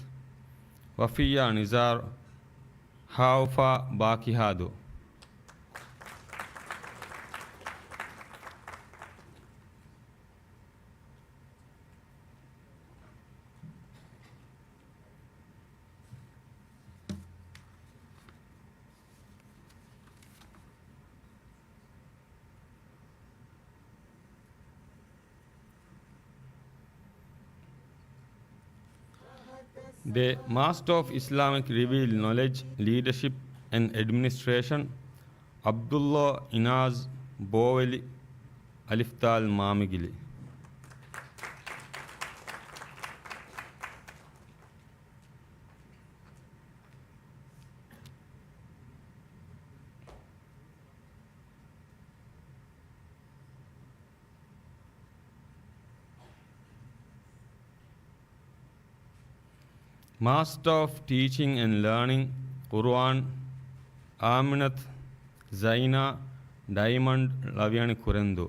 ވަފިއްޔާ ނިޒާރު، ހާއުފާ ބާކިހާދޫ. ދެ، މާސްޓަރ އޮފް އިސްލާމިކް ރިވީލް ނޮލެޖް، ލީޑަޝިޕް އެންޑް އެޑްމިނިސްޓްރޭޝަން، ޢަބްދުﷲ އިނާޒް ބޯވެލި، އަލިފްދާލް މާމިގިލި. މާސްޓަ އޮފް ޓީޗިން އެންޑް ލާނިން، ޤުރުއާން، އާމިނަތު ޒައިނާ، ޑައިމަންޑް ޅަވިޔަނި ކުރެންދޫ.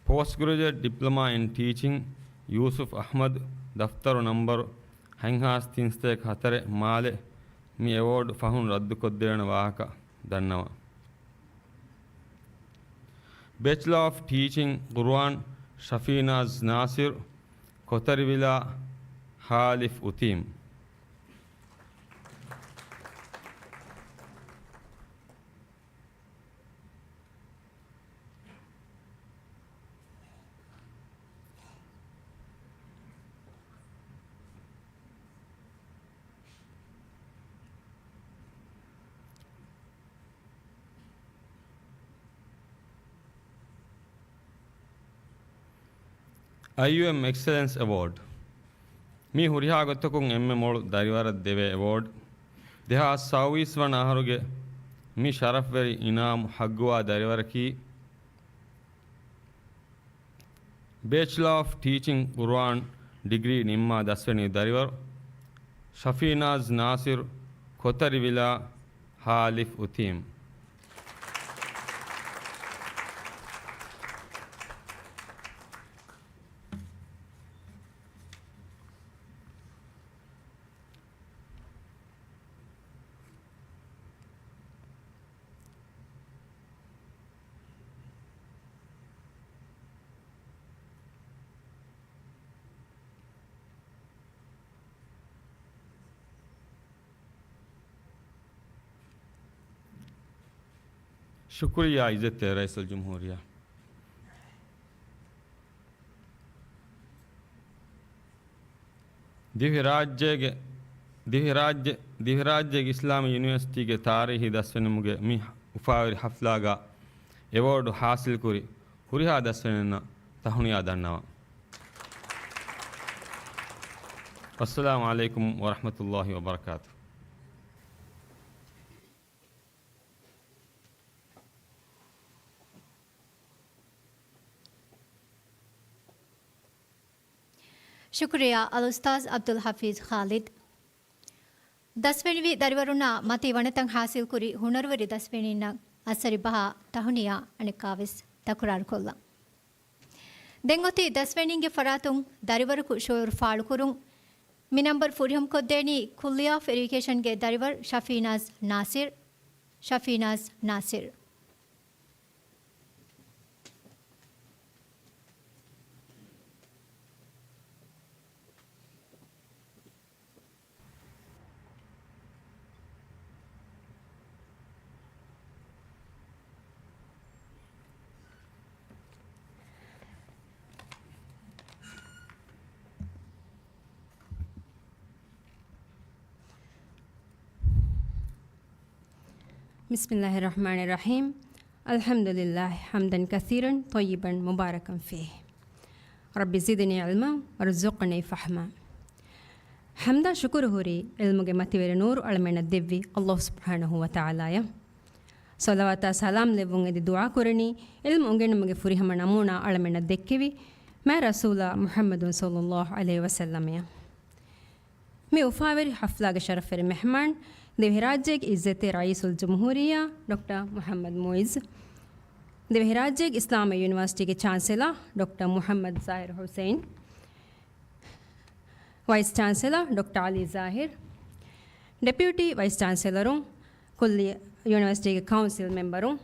ޕޯސްޓް ގްރެޖުއޭޓް ޑިޕްލޮމާ އިން ޓީޗިން، ޔޫސުފް އަޙްމަދު، ދަފްތަރު ނަންބަރު ހަތްހާސް ތިންސަތޭކަ ހަތަރެއް، މާލެ. މި އެވޯޑް ފަހުން ރައްދުކޮށްދޭނެ ވާހަކަ ދަންނަވަން. ބެޗްލަ އޮފް ޓީޗިން، ޤުރުއާން، ޝަފީނާޒް ނާސިރު، ކޮތަރިވިލާ، ހާލިފް އުތީމް. އައިޔޫއެމް އެކްސެލެންސް އެވޯޑް. މީ ހުރިހާ ގޮތަކުން އެންމެ މޮޅު ދަރިވަރަށް ދެވޭ އެވޯޑް. ދެހާސް ސައުވީސް ވަނަ އަހަރުގެ މި ޝަރަފްވެރި އިނާމު ހައްގުވާ ދަރިވަރަކީ، ބޭޗްލާ އޮފް ޓީޗިން ޤުރުއާން ޑިގްރީ ނިންމާ ދަސްވެނީ ދަރިވަރު ޝަފީނާޒް ނާސިރު، ކޮތަރިވިލާ، ހާލިފް އުތީމް. ޝުކުރިއްޔާ އިއްޒަތްތެރި ރައީސުލްޖުމްހޫރިއްޔާ. ދިވެހިރާއްޖޭގެ، ދިވެހިރާއްޖެ، ދިވެހިރާއްޖޭގެ އިސްލާމީ ޔުނިވަރސިޓީގެ ތާރީހީ ދަސްވެނިމުގެ މި އުފާވެރި ހަފްލާގަ އެވޯޑު ހާސިލްކުރި ހުރިހާ ދަސްވެރިންނަށް ތަހުނިޔާ ދަންނަވަން. އައްސަލާމު ޢަލައިކުމް ވަރަޙްމަތުﷲި ވަބަރަކާތު. ޝުކުރިއްޔާ އަލްއުސްތާޛް ޢަބްދުލް ޙަފީޒް ޚާލިދް. ދަސްވެނިވި ދަރިވަރުންނާ މަތީ ވަނަތައް ޙާޞިލްކުރި ހުނަރުވެރި ދަސްވެނީންނަށް އައްސަރި ބަހާ ތަހުނިޔާ އަނެއްކާވެސް ތަކުރާރުކޮށްލަން. ދެން އޮތީ ދަސްވެނީންގެ ފަރާތުން ދަރިވަރަކު ޝުޢޫރު ފާޅުކުރުން. މި ނަންބަރު ފުރިހަމަކޮށްދޭނީ ކުއްލިއްޔާ އޮފް އެޑިއުކޭޝަންގެ ދަރިވަރު ޝަފީނާޒް ނާސިރް. ޝަފީނާޒް ނާސިރް. بسم الله الرحمن الرحيم. الحمد لله حمدا كثيرا طيبا مباركا فيه. رب زدني علما وارزقني فهما. ޙަމްދާ ޝުކުރު ހުރީ ޢިލްމުގެ މަތިވެރި ނޫރު އަޅަމެންނަށް ދެއްވި ﷲ ސުބްޙާނަހޫ ވަތަޢާލާއަށް. ޞަލަވާތާ ސަލާމް ލެއްވުން އެދި ދުޢާ ކުރަނީ، ޢިލްމު އުނގެނުމުގެ ފުރިހަމަ ނަމޫނާ އަޅަމެންނަށް ދެއްކެވި މާތް ރަސޫލާ މުޙައްމަދު ޞައްލައްލާހު ޢަލައިހި ވަސައްލަމައަށް. މި އުފާވެރި ޙަފްލާގެ ޝަރަފްވެރި މެހްމާން، ދިވެހިރާއްޖޭގެ އިއްޒަތްތެރި ރައީސުލްޖުމްހޫރިއްޔާ ޑޮކްޓަރ މުޙައްމަދު މުޢިއްޒު، ދިވެހިރާއްޖޭގެ އިސްލާމީ ޔުނިވަރސިޓީގެ ޗާންސެލާ ޑޮކްޓަރ މުޙައްމަދު ޒާހިރު ޙުސައިން، ވައިސް ޗާންސެލާ ޑޮކްޓަރ ޢަލީ ޒާހިރު، ޑެޕިއުޓީ ވައިސް ޗާންސެލަރުން، ކުއްލިޔާ، ޔުނިވަރސިޓީގެ ކައުންސިލް މެމްބަރުން،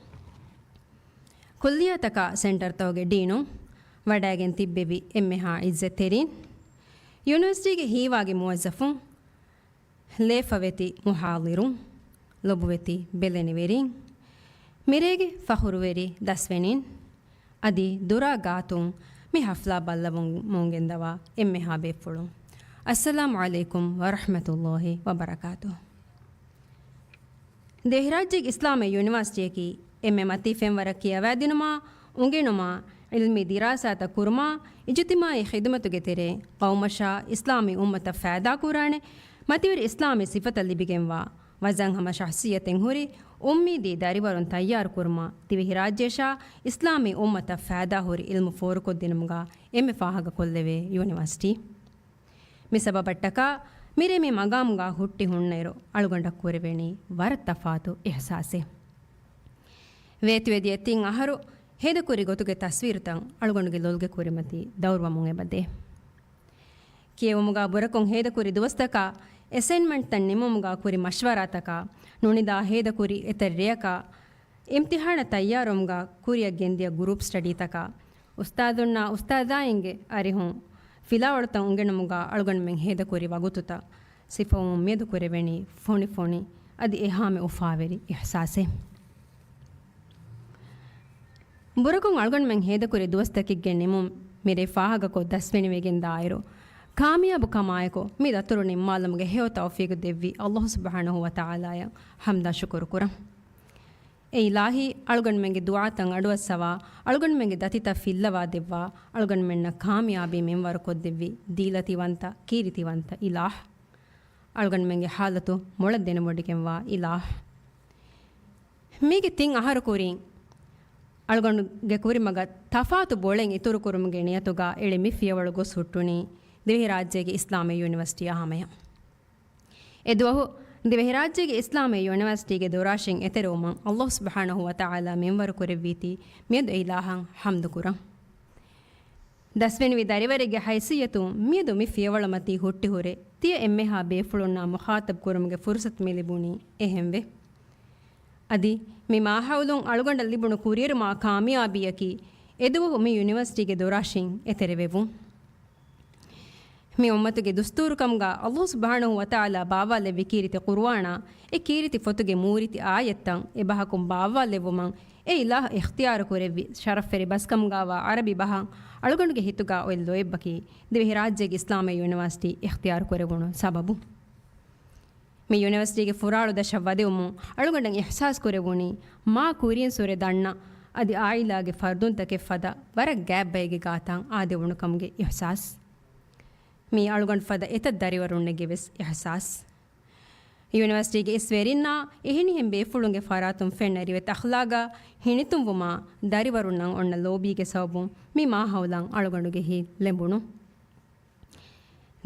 ކުއްލިއްޔާތަކާ ސެންޓަރުތަކުގެ ޑީނުން، ވަޑައިގެން ތިއްބެވި އެންމެހާ އިއްޒަތްތެރީން، ޔުނިވަރސިޓީގެ ހީވާގި މުވައްޒަފުން، ލޭފަވެތި މުޙާޟިރުން، ލޮބުވެތި ބެލެނިވެރިން، މިރޭގެ ފަޚުރުވެރި ދަސްވެނީން، އަދި ދުރާ ގާތުން މި ޙަފްލާ ބައްލަވަމުން ގެންދަވާ އެންމެހާ ބޭފުޅުން، އައްސަލާމު ޢަލައިކުމް ވަރަޙްމަތުﷲި ވަބަރަކާތުހު. ދިވެހިރާއްޖޭގެ އިސްލާމީ ޔުނިވަރސިޓީއަކީ އެންމެ މަތީ ފެންވަރަށް ކިޔަވާދިނުމާ، އުނގެނުމާ، ޢިލްމީ ދިރާސާތައް ކުރުމާ، އިޖުތިމާޢީ ޚިދުމަތުގެ ތެރޭ، ޤައުމަށާ އިސްލާމީ އުއްމަތަށް ފައިދާ ކުރާނެ، މަތިވެރި އިސްލާމީ ސިފަތައް ލިބިގެންވާ، ވަޒަން ހަމަ ޝަޚްޞިއްޔަތެއް ހުރި އުއްމީދީ ދަރިވަރުން ތައްޔާރު ކުރުމާ، ދިވެހިރާއްޖޭށާ އިސްލާމީ އުއްމަތަށް ފައިދާ ހުރި ޢިލްމު ފޯރުކޮށްދިނުމުގަ އެންމެ ފާހަގަކޮށްލެވޭ ޔުނިވަރސިޓީ. މި ސަބަބަށްޓަކާ މިރޭ މި މަގާމުގަ ހުއްޓި ހުންނައިރު އަޅުގަނޑަށް ކުރެވެނީ ވަރަށް ތަފާތު އިޙްސާސެއް. ވޭތުވެދިޔަ ތިން އަހަރު ހޭދަކުރި ގޮތުގެ ތަސްވީރުތައް އަޅުގަނޑުގެ ލޮލުގެ ކުރިމަތީ ދައުރުވަމުން އެބަދޭ. ކިޔެވުމުގަ ބުރަކޮށް ހޭދަކުރި ދުވަސްތަކާ، އެސައިންމަންޓްތައް ނިމުމުގަ ކުރި މަޝްވަރާތަކާ، ނުނިދާ ހޭދަކުރި އެތައް ރެޔަކާ، އިމްތިޙާނަށް ތައްޔާރުވުމުގަ ކުރިއަށް ގެންދިޔަ ގުރޫޕް ސްޓަޑީތަކާ، އުސްތާޛުންނާ އުސްތާޛާއިންގެ އަރިހުން ފިލާވަޅުތައް އުނގެނުމުގަ އަޅުގަނޑުމެން ހޭދަކުރި ވަގުތުތައް ސިފަވުމުން މިއަދު ކުރެވެނީ ފޮނިފޮނި އަދި އެހާމެ އުފާވެރި އިޙްސާސެއް. ބުރަކޮށް އަޅުގަނޑުމެން ހޭދަކުރި ދުވަސްތަކެއްގެ ނިމުން މިރޭ ފާހަގަކޮށް ދަސްވެނިވެގެން ދާއިރު، ކާމިޔާބު ކަމާއެކު މި ދަތުރު ނިންމާލުމުގެ ހެޔޮ ތައުފީގު ދެއްވި ﷲ ސުބްޙާނަހޫ ވަތަޢާލާއަށް ޙަމްދާ ޝުކުރު ކުރަން. އޭ އިލާހީ، އަޅުގަނޑުމެންގެ ދުޢާތައް އަޑުއައްސަވާ، އަޅުގަނޑުމެންގެ ދަތިތައް ފިއްލަވާ ދެއްވާ، އަޅުގަނޑުމެންނަށް ކާމިޔާބީ މިންވަރު ކޮށްދެއްވި ދީލަތިވަންތަ، ކީރިތިވަންތަ އިލާހް. އަޅުގަނޑުމެންގެ ޙާލަތު މޮޅަށް ދެނެވޮޑިގެންވާ އިލާހް. މީގެ ތިން އަހަރު ކުރިން އަޅުގަނޑުގެ ކުރިމަގަށް ތަފާތު ބޮޅެއް އިތުރުކުރުމުގެ ނިޔަތުގަ އެޅި މި ފިޔަވަޅު ގޮސް ހުއްޓުނީ ދިވެހިރާއްޖޭގެ އިސްލާމީ ޔުނިވަރސިޓީއާ ހަމަޔަށް. އެދުވަހު ދިވެހިރާއްޖޭގެ އިސްލާމީ ޔުނިވަރސިޓީގެ ދޮރާށިން އެތެރެވުމަށް ﷲ ސުބްޙާނަހޫ ވަތަޢާލާ މިންވަރު ކުރެއްވީތީ މިއަދު އެ އިލާހަށް ޙަމްދު ކުރަން. ދަސްވެނިވި ދަރިވަރެއްގެ ހައިސިއްޔަތުން މިއަދު މި ފިޔަވަޅުމަތީ ހުއްޓިހުރެ، ތިޔަ އެންމެހާ ބޭފުޅުންނާ މުޚާޠަބް ކުރުމުގެ ފުރުޞަތު މި ލިބުނީ އެހެންވެ. އަދި މި މާހައުލުން އަޅުގަނޑަށް ލިބުނު ކުރިއެރުމާ ކާމިޔާބީއަކީ އެދުވަހު މި ޔުނިވަރސިޓީގެ ދޮރާށިން އެތެރެވެވުން. މި އުއްމަތުގެ ދުސްތޫރުކަމުގަ ﷲ ސުބްޙާނަހޫ ވަތަޢާލާ ބާއްވާލެއްވި ކީރިތި ޤުރުއާނާ، އެ ކީރިތި ފޮތުގެ މޫރިތި އާޔަތްތައް އެބަހަކުން ބާއްވާލެއްވުމަށް އެ އިލާހް އިޚްތިޔާރު ކުރެއްވި ޝަރަފްވެރި ބަސްކަމުގަވާ ޢަރަބި ބަހަށް އަޅުގަނޑުގެ ހިތުގަ އޮތް ލޯތްބަކީ ދިވެހިރާއްޖޭގެ އިސްލާމީ ޔުނިވަރސިޓީ އިޚްތިޔާރު ކުރެވުނު ސަބަބުން. މި ޔުނިވަރސިޓީގެ ފުރާޅު ދަށަށް ވަދެވުމުން އަޅުގަނޑަށް އިޙްސާސް ކުރެވުނީ، މާ ކުރިން ސުރެ ދަންނަ އަދި އާއިލާގެ ފަރުދުންތަކެއް ފަދަ ވަރަށް ގާތް ބައެއްގެ ގާތަށް އާދެވުނު ކަމުގެ އިޙްސާސް. މީ އަޅުގަނޑު ފަދަ އެތައް ދަރިވަރުންނެއްގެ ވެސް އިޙްސާސް. ޔުނިވަރސިޓީގެ އިސް ވެރިންނާ އެހެނިހެން ބޭފުޅުންގެ ފަރާތުން ފެންނަ ރިވެތި އަޚްލާގާ ހިނިތުންވުމާ ދަރިވަރުންނަށް އޮންނަ ލޯބީގެ ސަބަބުން މި މާހައުލަށް އަޅުގަނޑުގެ ހިތް ލެނބުނު.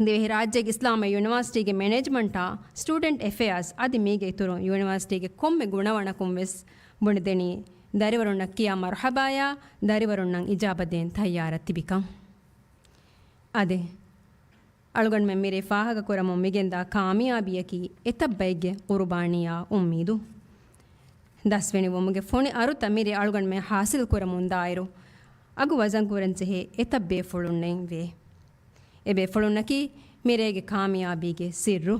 ދިވެހިރާއްޖޭގެ އިސްލާމީ ޔުނިވަރސިޓީގެ މެނޭޖްމަންޓާ، ސްޓޫޑެންޓް އެފެއާސް އަދި މީގެ އިތުރުން ޔުނިވަރސިޓީގެ ކޮންމެ ގުނަވަނަކުން ވެސް ބުނެދެނީ، ދަރިވަރުންނަށް ކިޔާ މަރުޙަބާޔާ، ދަރިވަރުންނަށް އިޖާބަދޭން ތައްޔާރަށް ތިބިކަން. އަދި އަޅުގަނޑުމެން މިރޭ ފާހަގަކުރަމުން މިގެންދާ ކާމިޔާބީއަކީ އެތައް ބައެއްގެ ޤުރުބާނީއާ އުއްމީދު. ދަސްވެނިވުމުގެ ފޮނި އަރުތައް މިރޭ އަޅުގަނޑުމެން ޙާޞިލް ކުރަމުންދާއިރު، އަގު ވަޒަން ކުރަންޖެހޭ އެތައް ބޭފުޅުންނެއް ވޭ. އެބޭފުޅުންނަކީ މިރޭގެ ކާމިޔާބީގެ ސިއްރު.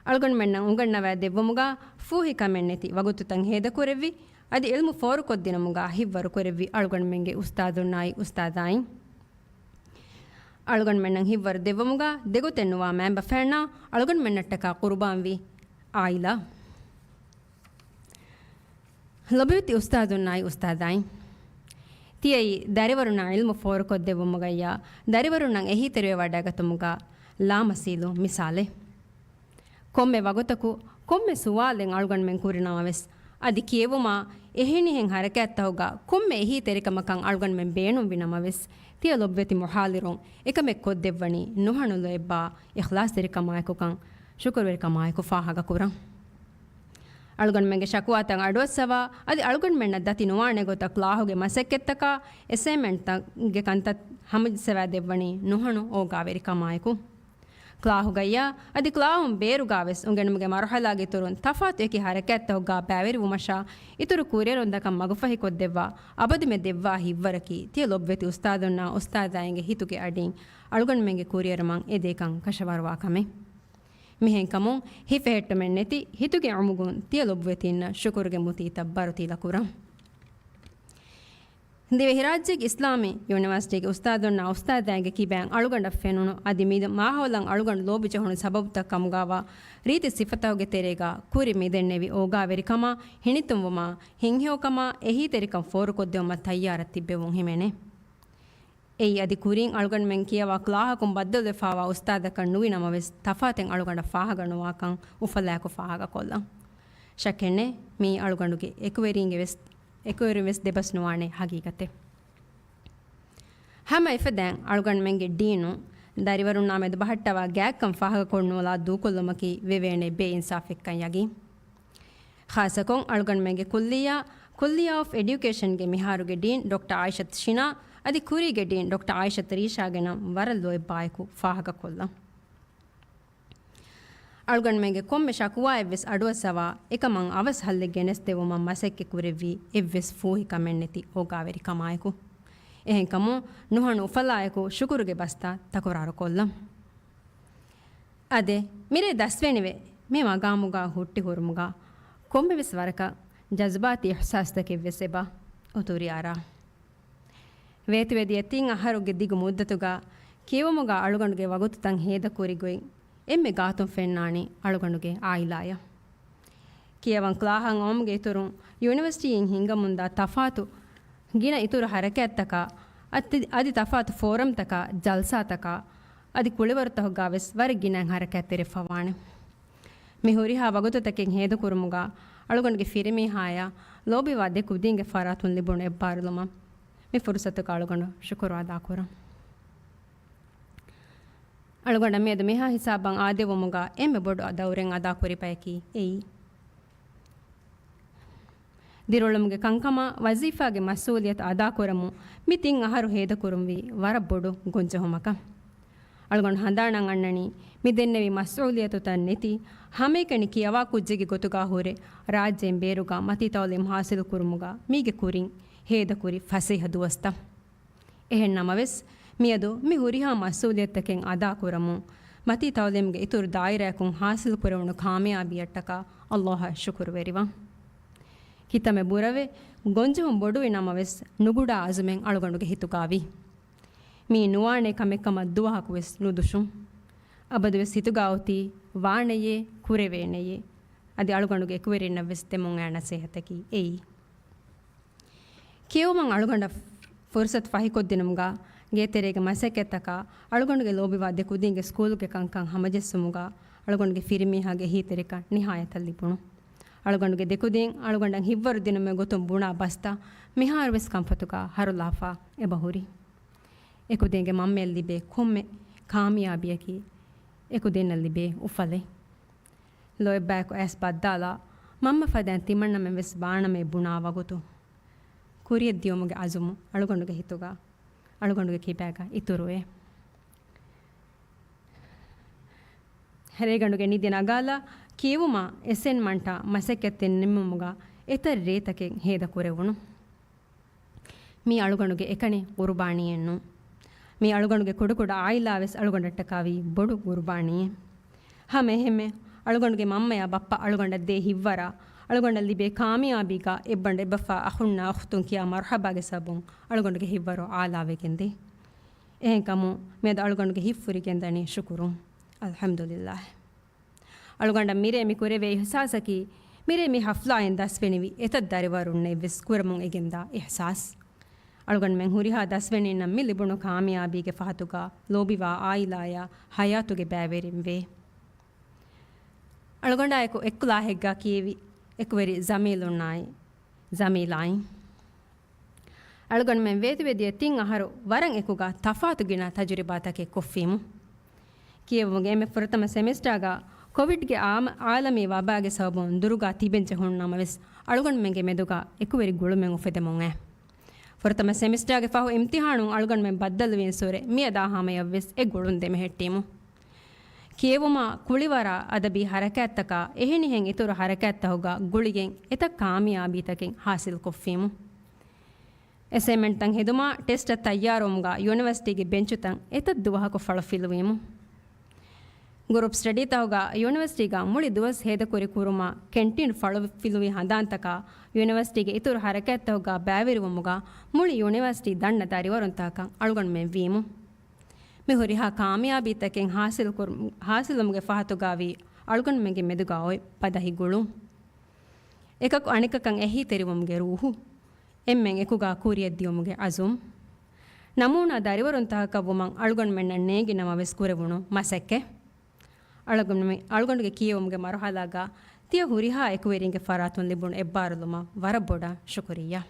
އަޅުގަނޑުމެންނަށް އުނގަންނަވާ ދެއްވުމުގަ ފޫހި ކަމެއް ނެތި ވަގުތުތައް ހޭދަކުރެއްވި، އަދި ޢިލްމު ފޯރުކޮށްދިނުމުގަ ހިތްވަރު ކުރެއްވި އަޅުގަނޑުމެންގެ އުސްތާޛުންނާއި އުސްތާޛާއިން. އަޅުގަނޑުމެންނަށް ހިތްވަރު ދެއްވުމުގަ ދެގޮތެއް ނުވާ މައިންބަފައިންނާ އަޅުގަނޑުމެންނަށްޓަކާ ޤުރުބާންވި އާއިލާ. ލޮބުވެތި އުސްތާޛުންނާއި އުސްތާޛާއިން. ތިޔައީ ދަރިވަރުންނަށް ޢިލްމު ފޯރުކޮށްދެއްވުމުގައްޔާ، ދަރިވަރުންނަށް އެހީތެރިވެވަޑައިގަތުމުގަ ލާމަސީލު މިސާލެއް. ކޮންމެ ވަގުތަކު، ކޮންމެ ސުވާލެއް އަޅުގަނޑުމެން ކުރި ނަމަވެސް، އަދި ކިޔެވުމާ، އެހެނިހެން ޙަރަކާތްތަކުގަ ކޮންމެ އެހީތެރިކަމަކަށް އަޅުގަނޑުމެން ބޭނުންވި ނަމަވެސް، ތިޔަ ލޮބުވެތި މުޙާޟިރުން އެކަމެއް ކޮށްދެއްވަނީ ނުހަނު ލޯތްބާ، އިޚްލާޞްތެރިކަމާއެކުކަން، ޝުކުރުވެރިކަމާއެކު ފާހަގަކުރަން. އަޅުގަނޑުމެންގެ ޝަކުވާތައް އަޑުއައްސަވާ، އަދި އަޅުގަނޑުމެންނަށް ދަތި ނުވާނެ ގޮތަށް ކްލާހުގެ މަސައްކަތްތަކާ، އެސައިންމަންޓްތަކުގެ ކަންތައް ހަމަޖައްސަވާދެއްވަނީ ނުހަނު އޯގާވެރިކަމާއެކު. ކްލާހުގައްޔާ އަދި ކްލާހުން ބޭރުގާވެސް އުނގެނުމުގެ މަރުޙަލާގެ އިތުރުން ތަފާތު އެކި ޙަރަކާތްތަކުގާ ބައިވެރިވުމަށާ އިތުރު ކުރިއެރުންތަކަށް މަގުފަހިކޮށްދެއްވާ އަބަދުމެ ދެއްވާ ހިތްވަރަކީ ތިޔަ ލޮބުވެތި އުސްތާޛުންނާ އުސްތާޛާއިންގެ ހިތުގެ އަޑިން އަޅުގަނޑުމެންގެ ކުރިއެރުމަށް އެދޭކަން ކަށަވަރުވާ ކަމެއް. މިހެންކަމުން ހިފެހެއްޓުމެއް ނެތި ހިތުގެ އުމުގުން ތިޔަ ލޮބުވެތިންނަށް ޝުކުރުގެ މުތީތައް ބަރުތިލަކުރަން. ދިވެހިރާއްޖޭގެ އިސްލާމީ ޔުނިވަރސިޓީގެ އުސްތާޛުންނާ އުސްތާޛާއިންގެ ކިބައިން އަޅުގަނޑަށް ފެނުނު އަދި މި މާހައުލަށް އަޅުގަނޑު ލޯބިޖެހުނު ސަބަބުތައް ކަމުގައިވާ ރީތި ސިފަތަކުގެ ތެރޭގަ ކުރި މިދެންނެވި އޯގާވެރިކަމާ، ހިނިތުންވުމާ، ހިތްހެޔޮކަމާ އެހީތެރިކަން ފޯރުކޮށްދެވުމަށް ތައްޔާރަށް ތިއްބެވުން ހިމެނޭ. އެއީ އަދި ކުރިން އަޅުގަނޑުމެން ކިޔަވާ ކްލާހަކުން ބައްދަލުވެފާވާ އުސްތާޛަކަށް ނުވި ނަމަވެސް، ތަފާތެއް އަޅުގަނޑަށް ފާހަގަނުވާކަން އުފަލާއެކު ފާހަގަކޮށްލަން. ޝައްކެއްނެތް، މިއީ އަޅުގަނޑުގެ އެކުވެރީންގެ ވެސް، އެކުވެރިން ވެސް ދެބަސް ނުވާނެ ހަގީގަތެއް. ހަމަ އެފަދައިން އަޅުގަނޑުމެންގެ ޑީނު ދަރިވަރުންނާމެދު ބަހައްޓަވާ ގާތްކަން ފާހަގަކޮށްނުލާ ދޫކޮށްލުމަކީ ވެވޭނެ ބޭއިންސާފެއްކަން ޔަގީން. ޚާއްޞަކޮށް އަޅުގަނޑުމެންގެ ކުއްލިއްޔާ، ކުއްލިއްޔާ އޮފް އެޑިއުކޭޝަންގެ މިހާރުގެ ޑީން ޑޮކްޓަރ އާއިޝަތު ޝިނާ އަދި ކުރީގެ ޑީން ޑޮކްޓަރ އާއިޝަތު ރީޝާގެ ނަން ވަރަށް ލޯތްބާއެކު ފާހަގަކޮށްލަން. އަޅުގަނޑުމެންގެ ކޮންމެ ޝަކުވާއެއްވެސް އަޑުއައްސަވާ، އެކަމަށް އަވަސް ހައްލެއް ގެނެސްދެއްވުމަށް މަސައްކަތް ކުރެއްވީ އެއްވެސް ފޫހިކަމެއްނެތި އޯގާވެރިކަމާއެކު. އެހެންކަމުން ނުހަނު އުފަލާއެކު ޝުކުރުގެ ބަސްތައް ތަކުރާރުކޮށްލަން. އާދެ، މިރޭ ދަސްވެނިވެ، މި މަގާމުގަ ހުއްޓިހުރުމުގަ ކޮންމެވެސް ވަރަކަށް ޖަޒުބާތީ އިޙްސާސްތަކެއްވެސް އެބަ އުތުރި އަރާ. ވޭތުވެދިޔަ ތިން އަހަރުގެ ދިގު މުއްދަތުގަ ކިޔެވުމުގަ އަޅުގަނޑުގެ ވަގުތުތައް ހޭދަކުރި ގޮތް އެންމެ ގާތުން ފެންނާނީ އަޅުގަނޑުގެ އާއިލާޔަށް. ކިޔަވަން ކްލާހަށް އައުމުގެ އިތުރުން ޔުނިވަރސިޓީއިން ހިންގަމުންދާ ތަފާތު ގިނަ އިތުރު ހަރަކާތްތަކާ، އަދި، އަދި ތަފާތު ފޯރަމްތަކާ، ޖަލްސާތަކާ، އަދި ކުޅިވަރުތަކުގަ ވެސް ވަރަށް ގިނައިން ހަރަކާތްތެރިވެފަވާނެ. މި ހުރިހާ ވަގުތުތަކެއް ހޭދަކުރުމުގަ އަޅުގަނޑުގެ ފިރިމީހާޔާ ލޯބިވާ ދެ ކުދީންގެ ފަރާތުން ލިބުނު އެއްބާރުލުމަށް މި ފުރުސަތުގަ އަޅުގަނޑު ޝުކުރު އަދާކުރަން. އަޅުގަނޑަށް މިއަދު މިހާ ހިސާބަށް އާދެވުމުގަ އެންމެ ބޮޑު ދައުރެއް އަދާކުރި ބަޔަކީ އެއީ. ދިރިއުޅުމުގެ ކަންކަމާ ވަޒީފާގެ މަސްއޫލިއްޔަތު އަދާކުރަމުން މި ތިން އަހަރު ހޭދަކުރުންވީ ވަރަށް ބޮޑު ގޮންޖެހުމަކަށް. އަޅުގަނޑު ހަނދާނަށް އަންނަނީ މި ދެންނެވި މަސްއޫލިއްޔަތުތައް ނެތި، ހަމައެކަނި ކިޔަވާ ކުއްޖެއްގެ ގޮތުގަ ހުރެ، ރާއްޖޭން ބޭރުގަ މަތީ ތައުލީމް ހާސިލް ކުރުމުގަ މީގެ ކުރިން ހޭދަކުރި ފަސޭހަ ދުވަސްތައް. އެހެން ނަމަވެސް، މިއަދު މި ހުރިހާ މަސްއޫލިއްޔަތުތަކެއް އަދާކުރަމުން، މަތީ ތައުލީމްގެ އިތުރު ދާއިރާއަކުން ހާސިލް ކުރެވުނު ކާމިޔާބީއަށްޓަކާ އައްލާހަށް ޝުކުރުވެރިވަން. ކިތަންމެ ބުރަވެ، ގޮންޖެހުން ބޮޑުވި ނަމަވެސް، ނުގުޑާ އަޒުމެއް އަޅުގަނޑުގެ ހިތުގަވި. މީ ނުވާނެ ކަމެއް ކަމަށް ދުވަހަކުވެސް ނުދުށުން. އަބަދުވެސް ހިތުގަ އޮތީ ވާނެޔޭ، ކުރެވޭނެޔޭ. އަދި އަޅުގަނޑުގެ އެކުވެރިންނަށްވެސް ދެމުން އައި ނަސޭހަތަކީ އެއީ. ކިޔެވުމަށް އަޅުގަނޑަށް ފުރުސަތު ފަހިކޮށްދިނުމުގަ، ގޭތެރޭގެ މަސައްކަތްތަކާ، އަޅުގަނޑުގެ ލޯބިވާ ދެކުދީންގެ ސްކޫލުގެ ކަންކަން ހަމަޖެއްސުމުގަ، އަޅުގަނޑުގެ ފިރިމީހާގެ އެހީތެރިކަން ނިހާޔަތަށް ލިބުނު. އަޅުގަނޑުގެ ދެކުދީން އަޅުގަނޑަށް ހިތްވަރު ދިނުމުގެ ގޮތުން ބުނާ ބަސްތައް މިހާރުވެސް ކަންފަތުގަ ހަރުލާފަ އެބަހުރި. އެކުދީންގެ މަންމައަށް ލިބޭ ކޮންމެ ކާމިޔާބީއަކީ އެކުދީންނަށް ލިބޭ އުފަލެއް. ލޯތްބާއެކު އައިސް ބައްދާލާ، މަންމަ ފަދައިން ތިމަންނަމެން ވެސް ވާނަމޭ ބުނާ ވަގުތު، ކުރިޔަށް ދިޔުމުގެ އަޒުމު އަޅުގަނޑުގެ ހިތުގަ، އަޅުގަނޑުގެ ކިބާގަ އިތުރުވޭ. ރޭގަނޑުގެ ނިދި ނަގާލާ، ކިޔެވުމާ އެސައިންމަންޓާ މަސައްކަތްތައް ނިންމުމުގަ އެތައް ރޭތަކެއް ހޭދަ ކުރެވުނު. މީ އަޅުގަނޑުގެ އެކަނި ގުރުބާނީއެއް ނޫން. މީ އަޅުގަނޑުގެ ކުޑަކުޑަ އާއިލާވެސް އަޅުގަނޑަށްޓަކާވީ ބޮޑު ގުރުބާނީއެއް. ހަމަ އެހެންމެ، އަޅުގަނޑުގެ މަންމަޔާ ބައްޕަ އަޅުގަނޑަށް ދޭ ހިތްވަރާ، އަޅުގަނޑަށް ލިބޭ ކާމިޔާބީގަ އެއްބަނޑު އެއްބަފާ އަޚުންނާ އުޚްތުން ކިޔާ މަރުޙަބާގެ ސަބަބުން އަޅުގަނޑުގެ ހިތްވަރު އާލާވެގެންދޭ. އެހެންކަމުން މިއަދު އަޅުގަނޑުގެ ހިތްފުރި ގެންދަނީ ޝުކުރުން. އަލްޙަމްދުލިއްލާހް. އަޅުގަނޑަށް މިރޭ މި ކުރެވޭ އިޙްސާސަކީ، މިރޭ މި ޙަފްލާއިން ދަސްވެނިވި އެތައް ދަރިވަރުންނެއްވެސް ކުރަމުން އެގެންދާ އިޙްސާސް. އަޅުގަނޑުމެން ހުރިހާ ދަސްވެނީންނަށް މި ލިބުނު ކާމިޔާބީގެ ފަހަތުގަ ލޯބިވާ އާއިލާޔާ ޙަޔާތުގެ ބައިވެރިން ވޭ. އަޅުގަނޑާއެކު އެއްކްލާހެއްގަ ކިޔެވި އެކުވެރި ޒަމީލުންނާއި ޒަމީލާއިން. އަޅުގަނޑުމެން ވޭތުވެދިޔަ ތިން އަހަރު ވަރަށް އެކުގަ ތަފާތު ގިނަ ތަޖުރިބާތަކެއް ކޮށްފީމު. ކިޔެވުމުގެ އެންމެ ފުރަތަމަ ސެމިސްޓާގަ ކޮވިޑްގެ އާމަ-، އާލަމީ ވަބާގެ ސަބަބުން ދުރުގަ ތިބެން ޖެހުނު ނަމަވެސް، އަޅުގަނޑުމެންގެ މެދުގަ އެކުވެރި ގުޅުމެއް އުފެދެމުން އައި. ފުރަތަމަ ސެމިސްޓާގެ ފަހު އިމްތިހާނުން އަޅުގަނޑުމެން ބައްދަލުވީންސުރެ މިއަދާ ހަމަޔަށްވެސް އެ ގުޅުން ދެމެހެއްޓީމު. ކިޔެވުމާ ކުޅިވަރާ އަދަބީ ހަރަކާތްތަކާ އެހެނިހެން އިތުރު ހަރަކާތްތަކުގަ ގުޅިގެން އެތައް ކާމިޔާބީތަކެއް ހާސިލްކޮށްފީމު. އެސައިންމަންޓްތައް ހެދުމާ ޓެސްޓަށް ތައްޔާރުވުމުގަ ޔުނިވަރސިޓީގެ ބެންޗުތައް އެތައް ދުވަހަކު ފަޅު ފިލުވީމު. ގްރޫޕް ސްޓަޑީތަކުގަ ޔުނިވަރސިޓީގަ މުޅި ދުވަސް ހޭދަކުރި ކުރުމަށް ކެންޓީން ފަޅު ފިލުވި ހަނދާންތަކާ ޔުނިވަރސިޓީގެ އިތުރު ހަރަކާތްތަކުގަ ބައިވެރިވުމުގަ މުޅި ޔުނިވަރސިޓީ ދަންނަ ދަރިވަރުންތަކަކަށް އަޅުގަނޑުމެން ވީމު. މި ހުރިހާ ކާމިޔާބީތަކެއް ހާސިލް ކުރު-، ހާސިލުވުމުގެ ފަހަތުގަ ވީ އަޅުގަނޑުމެންގެ މެދުގަ އޮތް ބަދަހި ގުޅުން. އެކަކު އަނެކަކަށް އެހީތެރިވުމުގެ ރޫހު. އެންމެން އެކުގަ ކުރިޔަށް ދިޔުމުގެ އަޒުމް. ނަމޫނާ ދަރިވަރުންތަކަކަށް ވުމަށް އަޅުގަނޑުމެންނަށް ނޭނގި ނަމަވެސް ކުރެވުނު މަސައްކަތް. އަޅުގަނޑުމެ-، އަޅުގަނޑުގެ ކިޔެވުމުގެ މަރުހަލާގަ ތިޔަ ހުރިހާ އެކުވެރިންގެ ފަރާތުން ލިބުނު އެއްބާރުލުމަށް ވަރަށް ބޮޑަށް ޝުކުރިއްޔާ.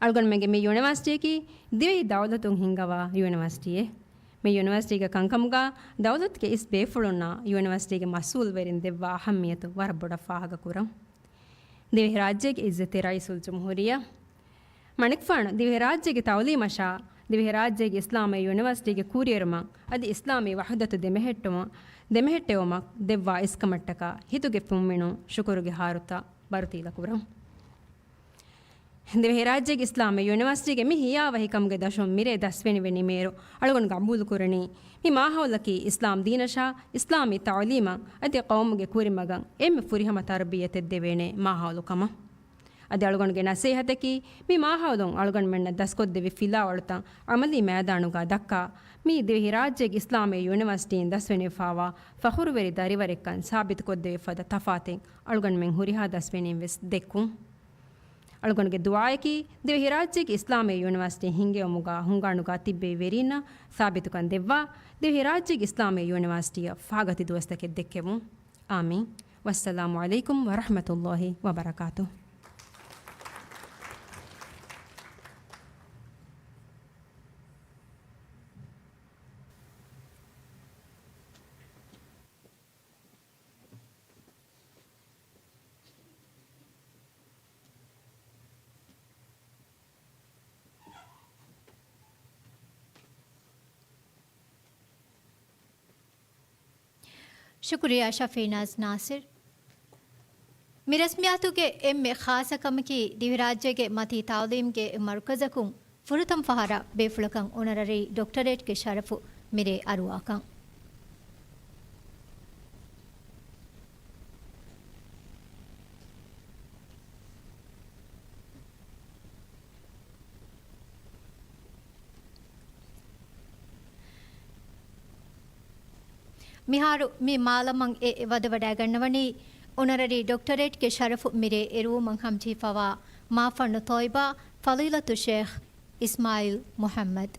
އަޅުގަނޑުމެންގެ މި ޔުނިވަރސިޓީއަކީ ދިވެހި ދައުލަތުން ހިންގަވާ ޔުނިވަރސިޓީއެއް. މި ޔުނިވަރސިޓީގެ ކަންކަމުގަ ދައުލަތުގެ އިސް ބޭފުޅުންނާ ޔުނިވަރސިޓީގެ މަސްއޫލުވެރިން ދެއްވާ އަހައްމިޔަތު ވަރަށް ބޮޑަށް ފާހަގަކުރަން. ދިވެހިރާއްޖޭގެ އިއްޒަތްތެރި ރައީސުލްޖުމްހޫރިއްޔާ މަނިކުފާނު ދިވެހިރާއްޖޭގެ ތައުލީމަށާ، ދިވެހިރާއްޖޭގެ އިސްލާމީ ޔުނިވަރސިޓީގެ ކުރިއެރުމަށް އަދި އިސްލާމީ ވަޙުދަތު ދެމެހެއްޓުމަށް، ދެމެހެއްޓެވުމަށް ދެއްވާ އިސްކަމަށްޓަކާ ހިތުގެ ފުންމިނުން ޝުކުރުގެ ހާރުތައް ބަރުތީލަކުރަން. ދިވެހިރާއްޖޭގެ އިސްލާމީ ޔުނިވަރސިޓީގެ މި ހިޔާވަހިކަމުގެ ދަށުން މިރޭ ދަސްވެނިވެ ނިމޭއިރު، އަޅުގަނޑު ގަބޫލުކުރަނީ، މި މާހައުލަކީ އިސްލާމް ދީނަށާ، އިސްލާމީ ތައުލީމަށް އަދި ޤައުމުގެ ކުރިމަގަށް އެންމެ ފުރިހަމަ ތަރުބިޔަތެއް ދެވޭނެ މާހައުލު ކަމަށް. އަދި އަޅުގަނޑުގެ ނަސޭހަތަކީ، މި މާހައުލުން އަޅުގަނޑުމެންނަށް ދަސްކޮށްދެވި ފިލާވަޅުތައް ޢަމަލީ މައިދާނުގަ ދައްކާ، މީ ދިވެހިރާއްޖޭގެ އިސްލާމީ ޔުނިވަރސިޓީން ދަސްވެނިވެފާވާ ފަޚުރުވެރި ދަރިވަރެއްކަން ސާބިތުކޮށްދެވި ފަދަ ތަފާތެއް އަޅުގަނޑުމެން ހުރިހާ ދަސްވެނީން ވެސް ދެއްކުން. އަޅުގަނޑުގެ ދުޢާއަކީ، ދިވެހިރާއްޖޭގެ އިސްލާމީ ޔުނިވަރސިޓީ ހިންގެވުމުގަ ހުންގާނުގަ ތިއްބެވި ވެރީންނަށް ސާބިތުކަން ދެއްވާ، ދިވެހިރާއްޖޭގެ އިސްލާމީ ޔުނިވަރސިޓީއަށް ފާގަތި ދުވަސްތަކެއް ދެއްކެވުން. އާމީން. ވައްސަލާމު ޢަލައިކުމް ވަރަޙްމަތުﷲި ވަބަރަކާތުހު. ޝުކުރިއްޔާ ޝަފީނާޒް ނާސިރް. މި ރަސްމިއްޔާތުގެ އެންމެ ޚާއްޞަ ކަމަކީ، ދިވެހިރާއްޖޭގެ މަތީ ތަޢުލީމްގެ މަރުކަޒަކުން ފުރަތަމަ ފަހަރަށް ބޭފުޅަކަށް އޮނަރަރީ ޑޮކްޓަރޭޓްގެ ޝަރަފު މިރޭ އަރުވާކަން. މިހާރު މި މާލަމަށް އެ ވަދެވަޑައިގަންނަވަނީ، އޮނަރަރީ ޑޮކްޓަރޭޓްގެ ޝަރަފު މިރޭ އެރުވުމަށް ހަމަޖެހިފަވާ މާފަންނު ތޯއިބާ ފަޟީލަތު ޝޭޚް އިސްމާޢީލް މުޙައްމަދު.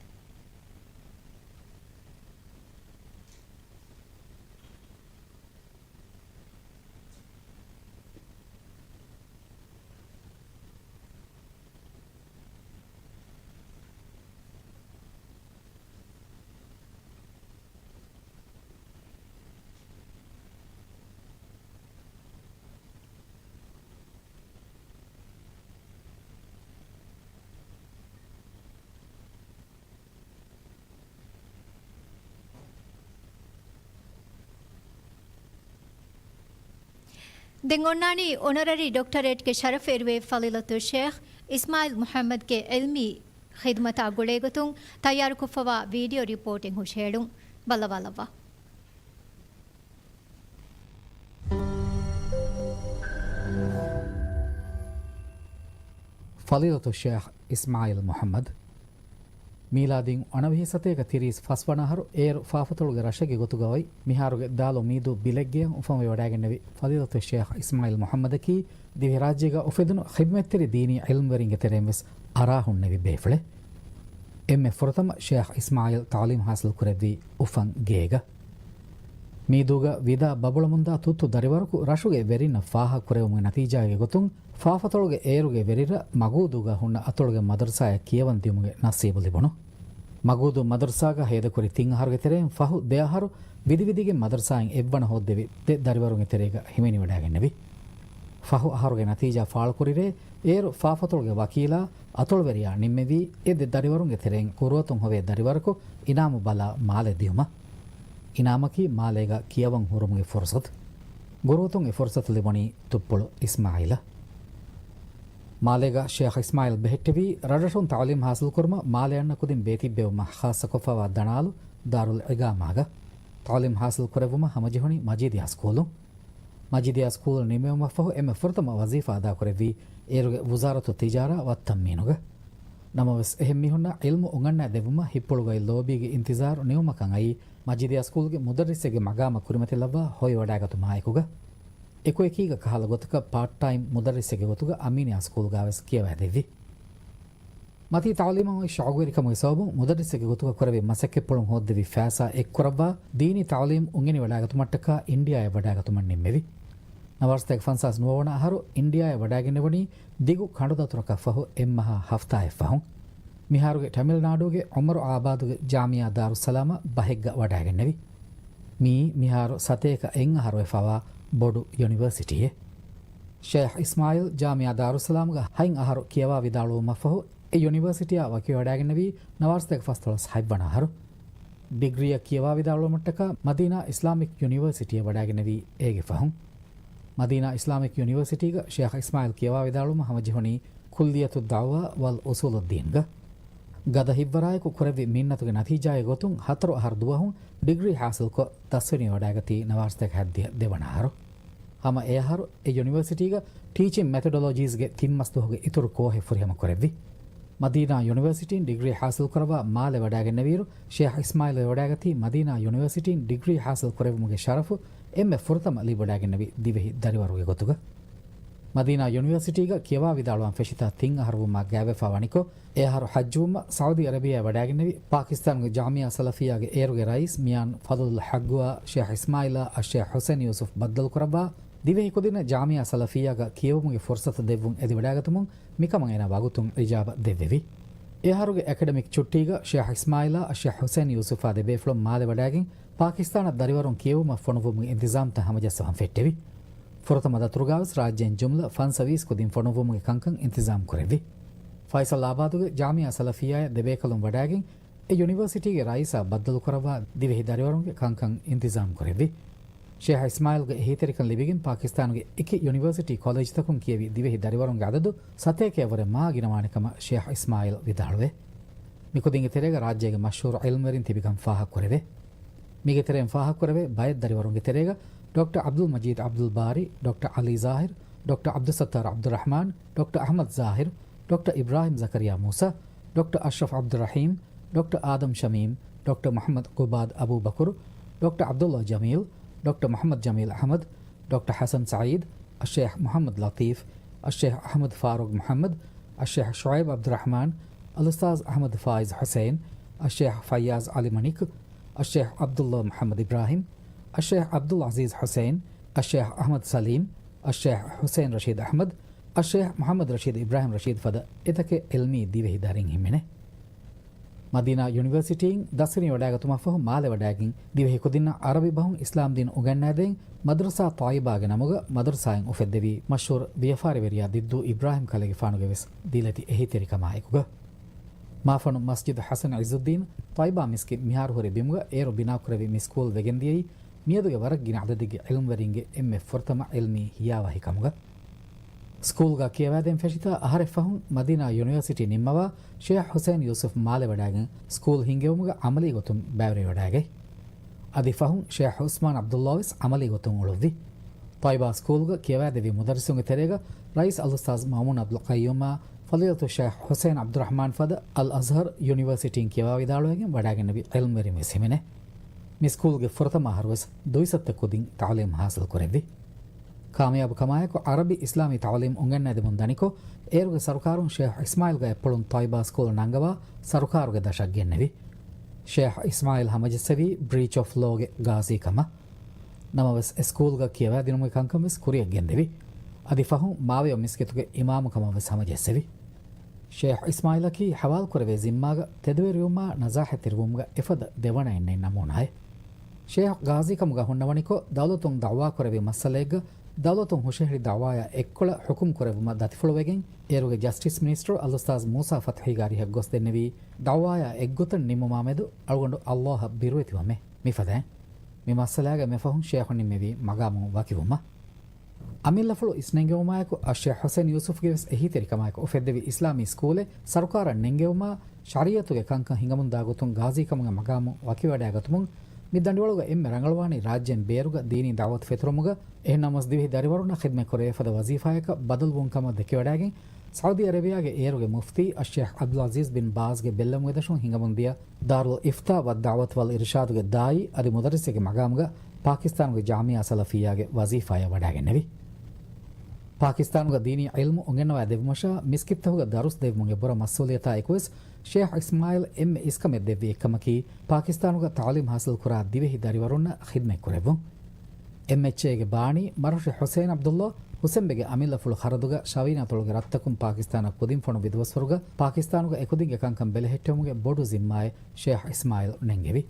ދެން އޮންނާނީ އޮނަރަރީ ޑޮކްޓަރޭޓްގެ ޝަރަފު އެރުވޭ ފަޟީލަތު ޝޭޚް އިސްމާޢީލް މުޙައްމަދުގެ ޢިލްމީ ޚިދުމަތާ ގުޅޭގޮތުން ތައްޔާރުކޮށްފަވާ ވީޑިއޯ ރިޕޯޓެއް ހުށަހެޅުން. ބައްލަވާލައްވާ. ފަޟީލަތު ޝޭޚް އިސްމާޢީލް މުޙައްމަދު، މީލާދީން އަންނަވިހި ސަތޭކަ ތިރީސް ފަސްވަނަ އަހަރު އޭރު ފާފަތޮޅުގެ ރަށެއްގެ ގޮތުގަ އޮތް މިހާރުގެ ދާލު މީދޫ ބިލެއްގެއަށް އުފަންވެވަޑައިގެންނެވި ފަޟީލަތު ޝޭޚް އިސްމާޢީލް މުޙައްމަދަކީ، ދިވެހިރާއްޖޭގަ އުފެދުނު ޚިދުމަތްތެރި ދީނީ ޢިލްމުވެރިންގެ ތެރެއިން ވެސް އަރާ ހުންނެވި ބޭފުޅެއް. އެންމެ ފުރަތަމަ ޝޭޚް އިސްމާޢީލް ތަޢުލީމް ހާސިލް ކުރެއްވީ އުފަން ގޭގަ. މީދޫގަ ވިދާ ބަބުޅަމުންދާ ތުއްތު ދަރިވަރަކު ރަށުގެ ވެރިންނަށް ފާހަގަ ކުރެވުމުގެ ނަތީޖާގެ ގޮތުން، ފާފަތޮޅުގެ އޭރުގެ ވެރިރަށް މަގޫދޫގަ ހުންނަ އަތޮޅުގެ މަދަރުސާއަށް ކިޔަވަން ދިޔުމުގެ ނަސީބު ލިބުނު. މަގޫދޫ މަދަރުސާގަ ހޭދަކުރި ތިން އަހަރުގެ ތެރެއިން ފަހު ދެ އަހަރު ވިދިވިދިގެން މަދަރުސާއިން އެއްވަނަ ހޯއްދެވި ދެ ދަރިވަރުންގެ ތެރޭގަ ހިމެނިވަޑައިގެންނެވި. ފަހު އަހަރުގެ ނަތީޖާ ފާޅުކުރިރޭ، އޭރު ފާފަތޮޅުގެ ވަކީލާ އަތޮޅުވެރިޔާ ނިންމެވީ، އެ ދެ ދަރިވަރުންގެ ތެރެއިން ގުރުއަތުން ހޮވޭ ދަރިވަރަކު އިނާމު ބަލާ މާލެ ދިޔުމަށް. އިނާމަކީ މާލޭގަ ކިޔަވަން ހުރުމުގެ ފުރުސަތު. ގުރުއަތުން އެ ފުރުސަތު ލިބުނީ ތުއްޕުޅު އިސްމާޢީލަށް. މާލޭގަ ޝޭޚް އިސްމާޢީލް ބެހެއްޓެވީ، ރަށްރަށުން ތަޢުލީމް ހާސިލްކުރުމަށް މާލެ އަންނަ ކުދިން ބޭތިއްބެވުމަށް ޚާއްޞަކޮށްފަވާ ދަނާލު ދާރުލް އިޤާމާގަ. ތަޢުލީމް ހާސިލް ކުރެއްވުމަށް ހަމަޖެހުނީ މަޖީދިޔާ ސްކޫލުން. މަޖީދިޔާ ސްކޫލް ނިމެވުމަށްފަހު އެންމެ ފުރަތަމަ ވަޒީފާ އަދާކުރެއްވީ އޭރުގެ ވުޒާރަތު ތިޖާރާ ވައްތަން މީނުގަ. ނަމަވެސް، އެހެން މީހުންނަށް ޢިލްމު އުނގަންނާ ދެއްވުމަށް ހިތްޕުޅުގައި ލޯބީގެ އިންތިޒާރު ނިމުމަކަށް އައީ، މަޖީދިޔާ ސްކޫލްގެ މުދައްރިސެއްގެ މަގާމަށް ކުރިމަތިލައްވާ ހޮވިވަޑާގަތުމާއެކުގަ. އެކުއެކީގަ ކަހަލަ ގޮތަކަށް ޕާޓް ޓައިމް މުދައްރިސެއްގެ ގޮތުގަ އަމީނިޔާ ސްކޫލްގާވެސް ކިޔަވައިދެއްވި. މަތީ ތަޢުލީމަށް އޮތް ޝައުގުވެރިކަމުގެ ސަބަބުން މުދައްރިސެއްގެ ގޮތުގަ ކުރެއްވި މަސައްކަތްޕުޅުން ހޯއްދެވި ފައިސާ އެއްކުރައްވާ، ދީނީ ތަޢުލީމް އުނގެނިވަޑާގަތުމަށްޓަކާ އިންޑިއާއަށް ވަޑާގަތުމަށް ނިންމެވި. ނަވާރަސަތޭކަ ފަންސާސް ނުވަވަނަ އަހަރު އިންޑިއާއަށް ވަޑާގެންނެވުނީ ދިގު ކަނޑުދަތުރަކަށްފަހު އެއްމަހާ ހަފްތާއެއްފަހުން. މިހާރުގެ ޓަމިލްނާޑޫގެ އުމަރު އާބާދުގެ ޖާމިއާ ދާރުއްސަލާމަށް ބަހެއްގަ ވަޑާގެންނެވި. މިއީ މިހާރު ސަތޭކަ އެއް އަހަރުވެފަވާ ބޮޑު ޔުނިވަރސިޓީއެއް. ޝޭޚް އިސްމާޢީލް ޖާމިއާ ދާރުއްސަލާމުގަ ހަތް އަހަރު ކިޔަވާ ވިދާޅުވުމަށްފަހު، އެ ޔުނިވަރސިޓީއާ ވަކިވެވަޑާގެންނެވީ ނަވާރަސަތޭކަ ފަސްދޮޅަސް ހަތްވަނަ އަހަރު. ޑިގްރީއަށް ކިޔަވާ ވިދާޅުވުމަށްޓަކާ މަދީނާ އިސްލާމިކް ޔުނިވަރސިޓީއަށް ވަޑާގެންނެވީ އޭގެ ފަހުން. މަދީނާ އިސްލާމިކް ޔުނިވަރސިޓީގަ ޝޭޚް އިސްމާޢީލް ކިޔަވާ ވިދާޅުވުމަށް ހަމަޖެހުނީ ކުއްލިއްޔަތުއް ދަޢުވާ ވަލް އުޞޫލުއްދީންގަ. ގަދަ ހިއްވަރާއެކު ކުރެއްވި މިންނަތުގެ ނަތީޖާއެއް ގޮތުން ހަތަރު އަހަރު ދުވަހުން ޑިގްރީ ހާސިލްކޮށް، ދަސްވެރިވެވަޑާގަތީ ނަވާރަސަތޭކަ ހައްދިހަ ދެވަނަ އަހަރު. ހަމަ އެ އަހަރު އެ ޔުނިވަރސިޓީގަ ޓީޗިން މެތޮޑޮލޮޖީސްގެ ތިން މަސްދުވަހުގެ އިތުރު ކޯހެއް ފުރިހަމަ ކުރެއްވި. މަދީނާ ޔުނިވަރސިޓީން ޑިގްރީ ހާސިލްކުރައްވާ މާލެ ވަޑާގެންނެވިއިރު، ޝޭޚް އިސްމާޢީލް ވެވަޑާގަތީ މަދީނާ ޔުނިވަރސިޓީން ޑިގްރީ ހާސިލް ކުރެއްވުމުގެ ޝަރަފު އެންމެ ފުރަތަމަ ލިބިވަޑާގެންނެވި ދިވެހި ދަރިވަރުގެ ގޮތުގަ. މަދީނާ ޔުނިވަރސިޓީގަ ކިޔަވާ ވިދާޅުވާން ފެށިތާ ތިން އަހަރު ވުމާ ގާތްވެފާ ވަނިކޮށް، އެ އަހަރު ޙައްޖުވުމަށް ސައުދީ އަރަބިއާއަށް ވަޑާގެންނެވި ޕާކިސްތާނުގެ ޖާމިއާ ސަލަފިއްޔާގެ އޭރުގެ ރައީސް މިޔާން ފަޟުލުލް ޙައްޤުއާ ޝޭޚް އިސްމާޢީލާ އައްޝޭޚް ޙުސައިން ޔޫސުފް ބައްދަލުކުރައްވާ، ދިވެހި ކުދިންނަށް ޖާމިއާ ސަލަފިއްޔާގަ ކިޔެވުމުގެ ފުރުޞަތު ދެއްވުން އެދިވަޑާގަތުމުން މިކަމަށް އޭނާ ވަގުތުން އިޖާބަ ދެއްވެވި. އެ އަހަރުގެ އެކަޑެމިކް ޗުއްޓީގަ ޝޭޚް އިސްމާޢީލާ އައްޝޭޚް ޙުސައިން ޔޫސުފާ ދެބޭފުޅުން މާލެ ވަޑާގެން ޕާކިސްތާނަށް ދަރިވަރުން ކިޔެވުމަށް ފޮނުއްވުމުގެ އިންތިޒާމްތައް ހަމަޖައްސަވަން ފެއްޓެވި. ފުރަތަމަ ދަތުރުގާވެސް ރާއްޖޭން ޖުމްލަ ފަންސަވީސް ކުދިން ފޮނުއްވުމުގެ ކަންކަން އިންތިޒާމް ކުރެއްވި. ފައިސަލް އާބާދުގެ ޖާމިއާ ސަލަފިއްޔާއަށް ދެބޭކަލުން ވަޑާގެން، އެ ޔުނިވަރސިޓީގެ ރައީސާ ބައްދަލުކުރައްވާ ދިވެހި ދަރިވަރުންގެ ކަންކަން އިންތިޒާމް ކުރެއްވި. ޝޭޚް އިސްމާޢީލްގެ އެހީތެރިކަން ލިބިގެން ޕާކިސްތާނުގެ އެކި ޔުނިވަރސިޓީ ކޮލެޖްތަކުން ކިޔެވި ދިވެހި ދަރިވަރުންގެ އަދަދު ސަތޭކައަށްވުރެ މާ ގިނަވާނެ ކަމަށް ޝޭޚް އިސްމާޢީލް ވިދާޅުވޭ. މިކުދިންގެ ތެރޭގަ ރާއްޖޭގެ މަޝްހޫރު ޢިލްމުވެރިން ތިބިކަން ފާހަގަކުރެވޭ. މީގެ ތެރެއިން ފާހަގަކުރެވޭ ބައެއް ދަރިވަރުންގެ ތެރޭގަ ޑޮކްޓަރ ޢަބްދުލް މަޖީދު ޢަބްދުލް ބާރީ، ޑޮކްޓަރ ޢަލީ ޒާހިރު، ޑޮކްޓަރ ޢަބްދުއްސައްތާރު ޢަބްދުއްރަޙްމާން، ޑޮކްޓަރ އަޙްމަދު ޒާހިރު، ޑޮކްޓަރ އިބްރާހިމް ޒަކަރިޔާ މޫސާ، ޑޮކްޓަރ އަޝްރަފް ޢަބްދުއްރަޙީމް، ޑޮކްޓަރ އާދަމް ޝަމީމް، ޑޮކްޓަރ މުޙައްމަދު ޤުބާދު އަބޫބަކުރު، ޑޮކްޓަރ ޢަބްދުއްލާ ޖަމީލް، ޑޮކްޓަރ މުޙައްމަދު ޖަމީލް އަޙްމަދު، ޑޮކްޓަރ ޙަސަން ސަޢީދު، އައްޝޭޚް މުޙައްމަދު ލަޠީފް، އައްޝޭޚް އަޙްމަދު ފާރޫޤް މުޙައްމަދު، އައްޝޭޚް ޝުޢައިބް ޢަބްދުއްރަޙްމާން، އަލްއުސްތާޛު އަޙްމަދު ފާއިޒު ޙުސައިން، އައްޝޭޚް ފައްޔާޒް ޢަލީ މަނިކު، އައްޝޭޚް ޢަބްދުއްލާ މުޙައްމަދު އިބްރާހިމް، އައްޝޭޚް ޢަބްދުލް ޢަޒީޒް ޙުސައިން، އައްޝޭޚް އަޙްމަދު ސަލީމް، އައްޝޭޚް ޙުސައިން ރަޝީދު އަޙްމަދު، އައްޝޭޚް މުޙައްމަދު ރަޝީދު އިބްރާހިމް ރަޝީދު ފަދަ އެތަކެއް ޢިލްމީ ދިވެހި ދަރިން ހިމެނޭ. މަދީނާ ޔުނިވަރސިޓީން ދަސްވެރިވެވަޑާގަތުމަށްފަހު މާލެ ވަޑާގެން ދިވެހި ކުދިންނަށް ޢަރަބި ބަހުން އިސްލާމްދީން އުނގަންނައިދޭން މަދްރަސާ ޠާއިބާގެ ނަމުގަ މަދްރަސާއެއް އުފެއްދެވީ މަޝްހޫރު ވިޔަފާރިވެރިޔާ ދިއްދޫ އިބްރާހިމް ކަލޭގެފާނުގެ ވެސް ދީލަތި އެހީތެރިކަމާއެކުގަ. މާފަންނު މަސްޖިދު ޙަސަން ޢިއްޒުއްދީން ޠާއިބާ މިސްކިތް މިހާރު ހުރި ބިމުގަ އޭރު ބިނާކުރެއްވި މި ސްކޫލް ވެގެންދިޔައީ މިއަދުގެ ވަރަށް ގިނަ އަދަދެއްގެ ޢިލްމުވެރިންގެ އެންމެ ފުރަތަމަ ޢިލްމީ ހިޔާވަހިކަމުގަ. ސްކޫލްގަ ކިޔަވައިދޭން ފެށިތާ އަހަރެއް ފަހުން މަދީނާ ޔުނިވަރސިޓީ ނިންމަވާ ޝޭޚް ޙުސައިން ޔޫސުފް މާލެ ވަޑާގެން ސްކޫލް ހިންގެވުމުގެ ޢަމަލީ ގޮތުން ބައިވެރިވެވަޑާގަތް. އަދި ފަހުން ޝޭޚް ޢުސްމާން ޢަބްދުއްލާ ވެސް ޢަމަލީ ގޮތުން އުޅުއްވި. ޠާއިބާ ސްކޫލްގަ ކިޔަވައިދެއްވި މުދައްރިސުންގެ ތެރޭގަ ރައީސް އަލްއުސްތާޛު މައުމޫން ޢަބްދުލް ޤައްޔޫމާ ފަޟީލަތު ޝޭޚް ޙުސައިން ޢަބްދުއްރަޙްމާން ފަދަ އަލް އަޒްހަރް ޔުނިވަރސިޓީން ކިޔަވާވިދާޅުވެގެން ވަޑާގެންނެވި ޢިލްމުވެރިން ވެސް ހިމެނޭ. މި ސްކޫލްގެ ފުރަތަމަ އަހަރުވެސް ދުއިސައްތަ ކުދިން ތަޢުލީމް ޙާޞިލް ކުރެއްވި. ކާމިޔާބު ކަމާއެކު ޢަރަބި އިސްލާމީ ތަޢުލީމް އުނގަންނައިދެމުން ދަނިކޮށް، އޭރުގެ ސަރުކާރުން ޝޭޚް އިސްމާޢީލްގެ އަތްޕުޅުން ޠާއިބާ ސްކޫލް ނަންގަވާ ސަރުކާރުގެ ދަށަށް ގެންނެވި. ޝޭޚް އިސްމާޢީލް ހަމަޖެއްސެވީ ބްރީޗް އޮފް ލޯގެ ގާޒީ ކަމަށް. ނަމަވެސް، އެ ސްކޫލްގަ ކިޔަވައިދިނުމުގެ ކަންކަން ވެސް ކުރިއަށް ގެންދެވި. އަދި ފަހުން މާވެޔޮ މިސްކިތުގެ އިމާމު ކަމަށް ވެސް ހަމަޖެއްސެވި. ޝޭޚް އިސްމާޢީލަކީ ޙަވާލުކުރެވޭ ޒިންމާގަ ތެދުވެރިވުމާ ނަޒާހަތްތެރިވުމުގަ އެފަދަ ދެވަނައެއް ނެތް ނަމޫނާއެއް. ޝޭޚް ގާޒީ ކަމުގަ ހުންނަވަނިކޮށް، ދައުލަތުން ދަޢުވާކުރެއްވި މައްސަލައެއްގަ، ދައުލަތުން ހުށަހެޅި ދަޢުވާޔާ އެއްކޮޅަށް ޙުކުމް ކުރެއްވުމަށް ދަތިފުޅުވެގެން، އޭރުގެ ޖަސްޓިސް މިނިސްޓަރު އަލްއުސްތާޛު މޫސާ ފަތްޙީގެ އަރިހަށް ގޮސް ދެންނެވީ، ދަޢުވާޔާ އެއްގޮތަށް ނިންމުމާމެދު އަޅުގަނޑު ﷲ އަށް ބިރުވެތިވަމޭ. މިފަދައިން، މި މައްސަލާގަ މިފަހުން ޝޭޚު ނިންމެވީ މަގާމު ވަކިވުމަށް. އަމިއްލަފުޅު އިސްނެންގެވުމާއެކު، އައްޝޭޚް ޙުސައިން ޔޫސުފްގެ ވެސް އެހީތެރިކަމާއެކު އުފެއްދެވި އިސްލާމީ ސްކޫލެއް ސަރުކާރަށް ނެންގެވުމާ، ޝަރީޢަތުގެ ކަންކަން ހިނގަމުންދާ ގޮތުން ގާޒީ ކަމުގެ މަގާމު ވަކިވެވަޑައިގަތުމުން، މި ދަނޑިވަޅުގަ އެންމެ ރަނގަޅުވާނީ ރާއްޖޭން ބޭރުގަ ދީނީ ދަޢުވަތު ފެތުރުމުގަ، އެހެންނަމަވެސް ދިވެހި ދަރިވަރުންނަށް ޚިދްމަތް ކުރެވޭ ފަދަ ވަޒީފާޔަކަށް ބަދަލުވުން ކަމަށް ދެކެވަޑައިގެން، ސައުދީ އަރޭބިޔާގެ އޭރުގެ މުފްތީ އައްޝޭޚް ޢަބްދުލް ޢަޒީޒް ބިން ބާޒްގެ ބެއްލެވުމުގެ ދަށުން ހިނގަމުންދިޔަ ދާރުލް އިފްތާ ވައްދަޢުވަތު ވަލް އިރުޝާދުގެ ދާއީ އަދި މުދައްރިސެއްގެ މަގާމުގަ ޕާކިސްތާނުގެ ޖާމިޢާ ސަލަފިއްޔާގެ ވަޒީފާޔަށް ވަޑައިގެންނެވި. ޕާކިސްތާނުގަ ދީނީ ޢިލްމު އުނގެންނަވާ ދެއްވުމަށާ، މިސްކިތްތަކުގަ ދަރުސް ދެއްވުމުގެ ބުރަ މަސްއޫލިއްޔަތާ އެކުވެސް، ޝޭޚް އިސްމާޢީލް އެންމެ އިސްކަމެއް ދެއްވި އެއްކަމަކީ، ޕާކިސްތާނުގަ ތަޢުލީމް ޙާޞިލް ކުރާ ދިވެހި ދަރިވަރުންނަށް ޚިދްމަތް ކުރެއްވުން. އެމްއެޗްއޭގެ ބާނީ މަރަށި ޙުސައިން ޢަބްދުﷲ ޙުސެންބެގެ އަމިއްލަފުޅު ޚަރަދުގަ ޝަވީނާތޮޅުގެ ރަށްތަކުން ޕާކިސްތާނަށް ކުދިން ފޮނުއްވި ދުވަސްވަރުގަ ޕާކިސްތާނުގަ އެކުދިންގެ ކަންކަން ބެލެހެއްޓެވުމުގެ ބޮޑު ޒިންމާއެއް ޝޭޚް އިސްމާޢީލް ނެންގެވި.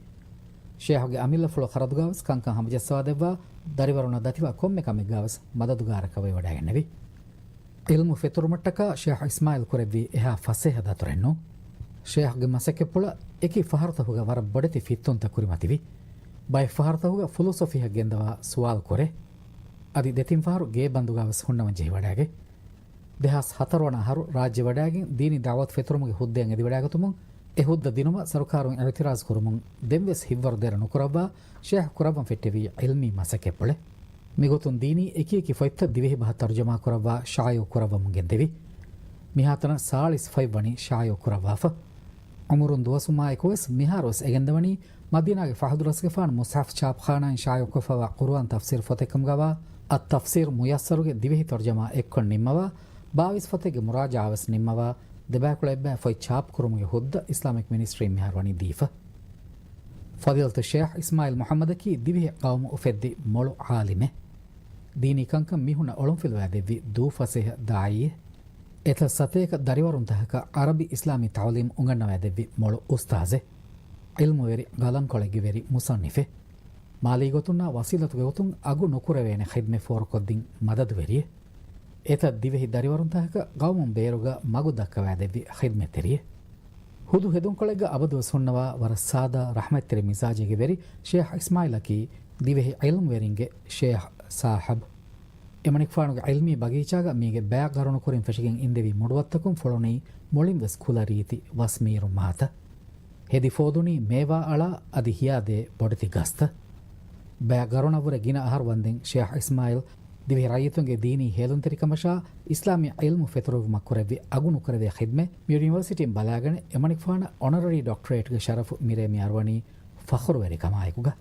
ޝޭޚުގެ އަމިއްލަފުޅު ޚަރަދުގަވެސް ކަންކަން ހަމަޖައްސަވާދެއްވާ، ދަރިވަރުންނަށް ދަތިވާ ކޮންމެ ކަމެއްގަވެސް މަދަދުގާރަކަށް ވެވަޑައިގެންނެވި. ޢިލްމު ފެތުރުމަށްޓަކާ ޝޭޚް އިސްމާޢީލް ކުރެއްވީ އެހާ ފަސޭހަ ދަތުރެއް ނޫން. ޝޭޚްގެ މަސައްކަތްޕުޅަށް އެކި ފަހަރުތަކުގަ ވަރަށް ބޮޑެތި ފިއްތުންތައް ކުރިމަތިވި. ބައެއް ފަހަރުތަކުގަ ފުލުސަފީއަށް ގެންދަވާ ސުވާލު ކުރޭ. އަދި ދެތިން ފަހަރު ގޭބަންދުގަވެސް ހުންނަވަން ޖެހިވަޑައިގެ. ދެހާސް ހަތަރު ވަނަ އަހަރު ރާއްޖެ ވަޑައިގެން ދީނީ ދަޢުވަތު ފެތުރުމުގެ ހުއްދައިން އެދިވަޑައިގަތުމުން، އެ ހުއްދަ ދިނުމަށް ސަރުކާރުން އިޢުތިރާޒު ކުރުމުން ދެންވެސް ހިތްވަރު ދެރަ ނުކުރައްވާ، ޝޭޚް ކުރައްވަން ފެއްޓެވީ ޢިލްމީ މަސައްކަތްޕުޅެއް. މިގޮތުން ދީނީ އެކިއެކި ފޮތްތައް ދިވެހި ބަހަށް ތަރުޖަމާ ކުރައްވާ ޝާއިޢު ކުރައްވަމުން ގެންދެވި. މިހާތަނަށް ސާޅީސް ފޮތް ވަނީ ޝާއިޢު ކުރައްވާފަ. އުމުރުން ދުވަސްވުމާ އެކުވެސް މިހާރުވެސް އެގެންދަވަނީ މަދީނާގެ ފަހުދު ރަސްގެފާނު މުޞްޙަފް ޗާޕްޚާނާއިން ޝާއިޢުކޮށްފަވާ ޤުރުއާން ތަފްސީރު ފޮތެއްކަމުގަވާ އައްތަފްސީރު މުޔައްސަރުގެ ދިވެހި ތަރުޖަމާ އެއްކޮށް ނިންމަވާ، ބާވީސް ފޮތެއްގެ މުރާޖަޢާވެސް ނިންމަވާ، ދެބައިކުޅަ އެއްބައި ފޮތް ޗާޕްކުރުމުގެ ހުއްދަ އިސްލާމިކް މިނިސްޓްރީން މިހާރު ވަނީ ދީފަ. ފަޟީލަތު ޝޭޚް އިސްމާޢީލް މުޙައްމަދަކީ ދިވެހި ޤައުމު އުފެއްދި މޮޅު ޢާލިމެއް. ދީނީ ކަންކަން މީހުންނަށް އޮޅުންފިލުވާދެއްވި ދޫ ފަސޭހަ ދާޢީއެއް. އެތައް ސަތޭކަ ދަރިވަރުންތަކަކަށް ޢަރަބި އިސްލާމީ ތަޢުލީމް އުނގަންނަވާދެއްވި މޮޅު އުސްތާޛެއް. ޢިލްމުވެރި ގަލަންކޮޅެއްގެ ވެރި މުޞައްނިފެއް. މާލީ ގޮތުންނާ ވަސީލަތުގެ ގޮތުން އަގު ނުކުރެވޭނެ ޚިދްމަތް ފޯރުކޮށްދިން މަދަދުވެރިއެއް. އެތައް ދިވެހި ދަރިވަރުންތަކަކަށް ޤައުމުން ބޭރުގަ މަގު ދައްކަވާދެއްވި ޚިދްމަތްތެރިއެއް. ހުދު ހެދުންކޮޅެއްގަ އަބަދުވެސް ހުންނަވާ ވަރަށް ސާދާ ރަޙްމަތްތެރި މިޒާޖެއްގެ ވެރި ޝޭޚް އިސްމާޢީލަކީ ދިވެހި ޢިލްމުވެރިންގެ ޝޭޚް ސާހިބު. އެމަނިކުފާނުގެ ޢިލްމީ ބަގީޗާގަ މީގެ ބައި ގަރުނުކުރިން ފެށިގެން އިންދެވި މުޑުވައްތަކުން ފުޅުނީ މުޅިންވެސް ކުލަ ރީތި ވަސްމީރު މާތައް. ހެދި ފޯދުނީ މޭވާ އަޅާ އަދި ހިޔާދޭ ބޮޑެތި ގަސްތައް. ބައި ގަރުނަށްވުރެ ގިނަ އަހަރު ވަންދެން ޝޭޚް އިސްމާޢީލް ދިވެހި ރައްޔިތުންގެ ދީނީ ހޭލުންތެރިކަމަށާ އިސްލާމީ ޢިލްމު ފެތުރުއްވުމަށް ކުރެއްވި އަގުނުކުރެވޭ ޚިދްމަތް މި ޔުނިވަރސިޓީން ބަލާގަނެ އެމަނިކުފާނަށް އޮނަރަރީ ޑޮކްޓަރޭޓްގެ ޝަރަފު މިރޭ މި އަރުވަނީ ފަޚުރުވެރިކަމާއެކުގަ.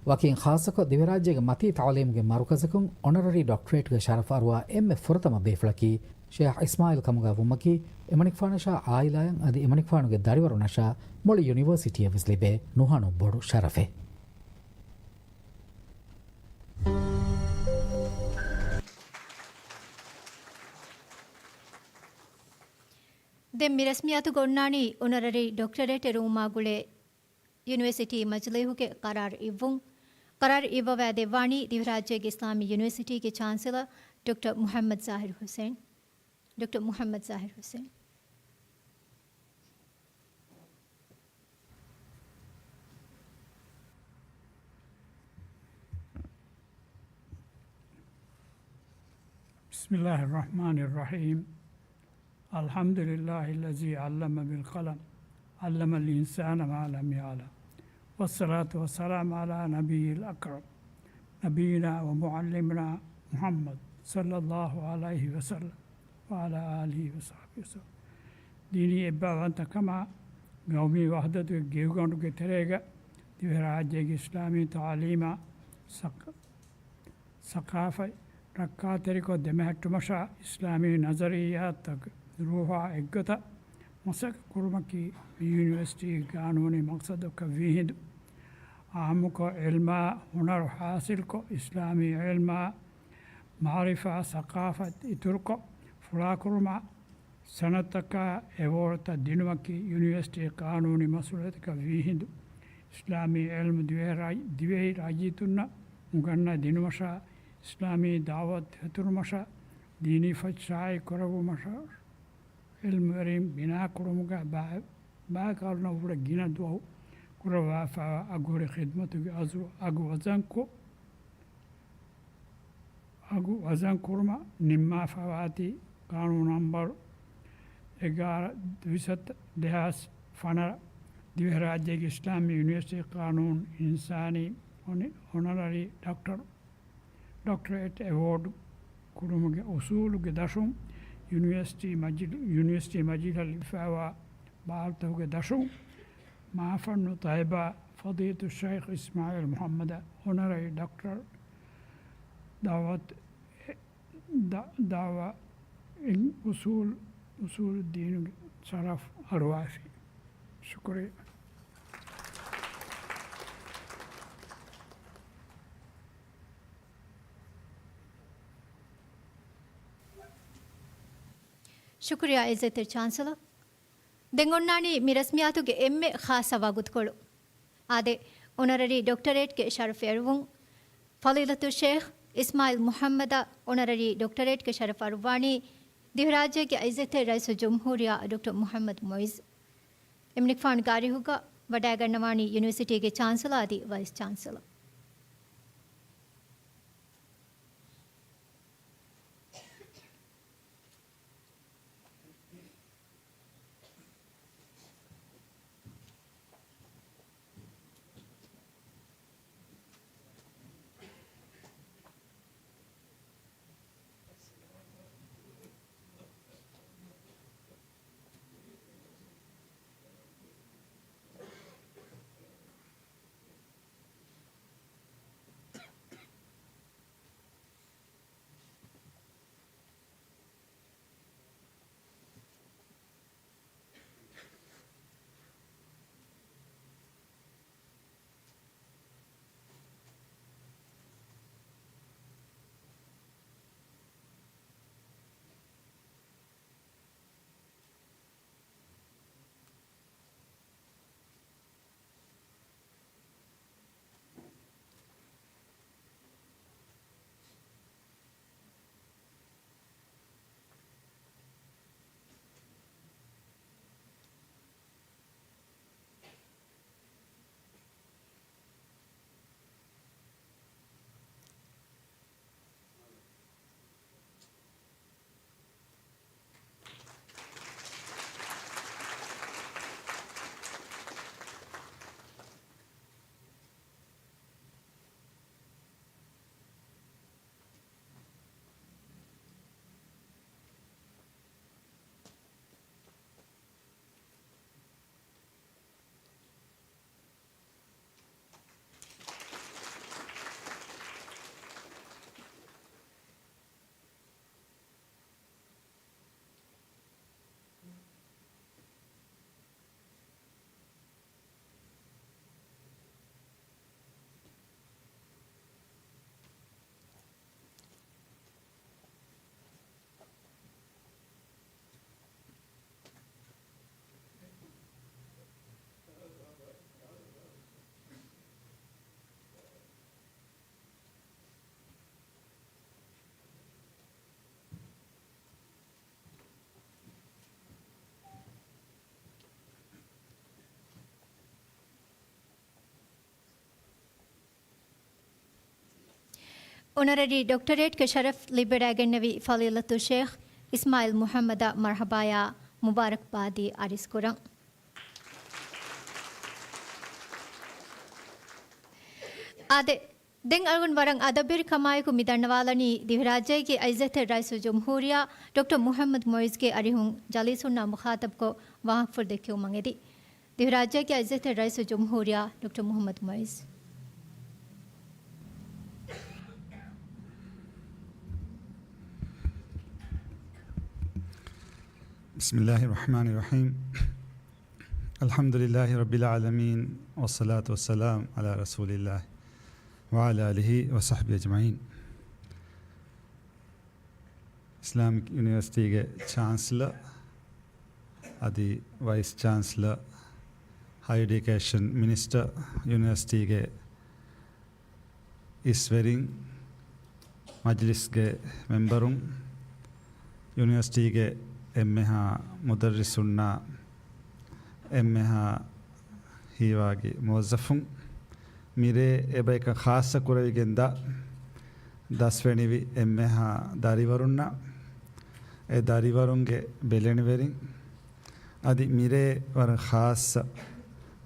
ވަކިން ޚާއްޞަކޮށް ދިވެހިރާއްޖޭގެ މަތީ ތަޢުލީމުގެ މަރުކަޒަކުން އޮނަރަރީ ޑޮކްޓަރޭޓްގެ ޝަރަފު އަރުވާ އެންމެ ފުރަތަމަ ބޭފުޅަކީ ޝޭޚް އިސްމާޢީލް ކަމުގަ ވުމަކީ، އެމަނިކުފާނަށާ ޢާއިލާއަށް އަދި އެމަނިކުފާނުގެ ދަރިވަރުންނަށާ މުޅި ޔުނިވަރސިޓީއަށް ވެސް ލިބޭ ނުހަނު ބޮޑު ޝަރަފެއް. ދެން މި ރަސްމިއްޔާތުގަ އޮންނާނީ އޮނަރަރީ ޑޮކްޓަރޭޓެއް ރުއުމާ ގުޅޭ ޔުނިވަރސިޓީ މަޖިލީހުގެ ޤަރާރު އިއްވުން. ޤަރާރު އިއްވަވާ ދެއްވާނީ ދިވެހިރާއްޖޭގެ އިސްލާމީ ޔުނިވަރސިޓީގެ ޗާންސެލަރ ޑޮކްޓަރ މުޙައްމަދު ޒާހިރު ޙުސެން. ޑޮކްޓަރ މުޙައްމަދު ޒާހިރު ޙުސެން. بسم الله الرحمن الرحيم. الحمد لله الذي علم بالقلم، علم الإنسان ما لم يعلم، والصلاة والسلام على نبي الأكرم، نبينا ومعلمنا محمد صلى الله عليه وسلم، وعلى آله وصحبه وسلم. ދީނީ އެއްބައިވަންތަކަމާ ޤައުމީ ވަޙްދަތުގެ ގިރުގަނޑުގެ ތެރޭގަ ދިވެހިރާއްޖޭގެ އިސްލާމީ ތަޢުލީމާ ސަކ-، ސަޤާފަތް ރައްކާތެރިކޮށް ދެމެހެއްޓުމަށާ އިސްލާމީ ނަޒަރިއްޔާތަކުގެ ރޫޙާ އެއްގޮތަށް މަސައްކަތް ކުރުމަކީ މި ޔުނިވަރސިޓީގެ ޤާނޫނީ މަޤްޞަދަކަށް ވީހިނދު. ޢާއްމުކޮށް ޢިލްމާ ހުނަރު ޙާޞިލްކޮށް، އިސްލާމީ ޢިލްމާ މަޢުރިފާ ސަޤާފަތް އިތުރުކޮށް، ފުޅާކުރުމާ ސަނަދުތަކާ އެވޯޑުތައް ދިނުމަކީ ޔުނިވަރސިޓީގެ ޤާނޫނީ މަސްއޫލިއްޔަތަކަށް ވީހިނދު. އިސްލާމީ ޢިލްމު ދިވެހިރާ-، ދިވެހި ރައްޔިތުންނަށް އުނގަންނަ ދިނުމަށާ، އިސްލާމީ ދަޢުވަތު ފެތުރުމަށާ، ދީނީ ފޮތް ޝާއިޢު ކުރެއްވުމަށާ، ޢިލްމުވެރިން ބިނާކުރުމުގަ ބައި-، ބައިކަލުނަށްވުރެ ގިނަ ދުވަހު ކުރައްވާފައިވާ އަގުހުރި ޚިދްމަތުގެ އަޒު-، އަގު ވަޒަންކޮށް، އަގު ވަޒަންކުރުމަށް ނިންމާފައިވާތީ ޤާނޫނު ނަންބަރު އެގާރަ ދުއިސައްތަ ދެހާސް ފަނަރަ ދިވެހިރާއްޖޭގެ އިސްލާމީ ޔުނިވަރސިޓީ ޤާނޫނު އިންސާނީ އޮނި-، އޮނަރަރީ ޑޮކްޓަރ، ޑޮކްޓަރޭޓް އެވޯޑް ކުރުމުގެ އުސޫލުގެ ދަށުން ޔުނިވަރސިޓީ މަޖިލް-، ޔުނިވަރސިޓީ މަޖިލްހަށް ލިބިފައިވާ ބާރުތަކުގެ ދަށުން މާފަންނު ތައިބާ ފަޟީލަތުއްޝައިޚް އިސްމާޢީލް މުޙައްމަދަށް އޮނަރަރީ ޑޮކްޓަރ ދަޢުވަތު ދަ-، ދަޢުވަ އިން އުސޫލު، އުސޫލުއްދީނުގެ ޝަރަފް އަރުވާފި. ޝުކުރިއްޔާ. ޝުކުރިއްޔާ އިއްޒަތްތެރި ޗާންސެލަރ. ދެން އޮންނާނީ މި ރަސްމިއްޔާތުގެ އެންމެ ޚާއްޞަ ވަގުތުކޮޅު. އާދެ، އޮނަރަރީ ޑޮކްޓަރޭޓްގެ ޝަރަފު އެރުވުން، ފަޟީލަތުއްޝައިޚް އިސްމާޢީލް މުޙައްމަދަށް އޮނަރަރީ ޑޮކްޓަރޭޓްގެ ޝަރަފު އަރުއްވާނީ ދިވެހިރާއްޖޭގެ އިއްޒަތްތެރި ރައީސުލްޖުމްހޫރިއްޔާ ޑޮކްޓަރ މުޙައްމަދު މުޢިއްޒު. އެމަނިކުފާނު ގާރިހުގަ ވަޑައިގަންނަވާނީ ޔުނިވަރސިޓީގެ ޗާންސެލަރ އަދި ވައިސް ޗާންސެލަރ. އޮނަރަރީ ޑޮކްޓަރޭޓްގެ ޝަރަފް ލިބިވަޑައިގެންނެވި ފަޟީލަތު ޝޭޚް އިސްމާޢީލް މުޙައްމަދަށް މަރްޙަބާޔާ މުބާރަކްބާދީ އަރިސްކުރަން. އާދެ، ދެން އަޅުގަނޑު ވަރަށް އަދަބުވެރިކަމާއެކު މި ދަންނަވާލަނީ ދިވެހިރާއްޖޭގެ އިއްޒަތްތެރި ރައީސުލްޖުމްހޫރިއްޔާ ޑޮކްޓަރ މުޙައްމަދު މުޢިއްޒުގެ އަރިހުން ޖަލީސުންނާ މުޚާޠަބުކޮށް ވާހަކަފުޅު ދެއްކެވުމަށް އެދި. ދިވެހިރާއްޖޭގެ އިއްޒަތްތެރި ރައީސުލްޖުމްހޫރިއްޔާ ޑޮކްޓަރ މުޙައްމަދު މުޢިއްޒު. بسم الله الرحمن الرحيم. الحمد لله رب العالمين، والصلاة والسلام على رسول الله وعلى آله وصحبه أجمعين. އިސްލާމިކް ޔުނިވަރސިޓީގެ ޗާންސްލަރ އަދި ވައިސް ޗާންސްލަރ، ހައި އެޑިއުކޭޝަން މިނިސްޓަރ، ޔުނިވަރސިޓީގެ އިސްވެރިން، މަޖިލިސްގެ މެމްބަރުން، ޔުނިވަރސިޓީގެ އެންމެހާ މުދައްރިސުންނާ، އެންމެހާ ހީވާގި މުވައްޒަފުން، މިރޭ އެބަޔަކަށް ޚާއްޞަ ކުރެވިގެން ދާ ދަސްވެނިވި އެންމެހާ ދަރިވަރުންނަށް، އެ ދަރިވަރުންގެ ބެލެނިވެރިން، އަދި މިރޭ ވަރަށް ޚާއްޞަ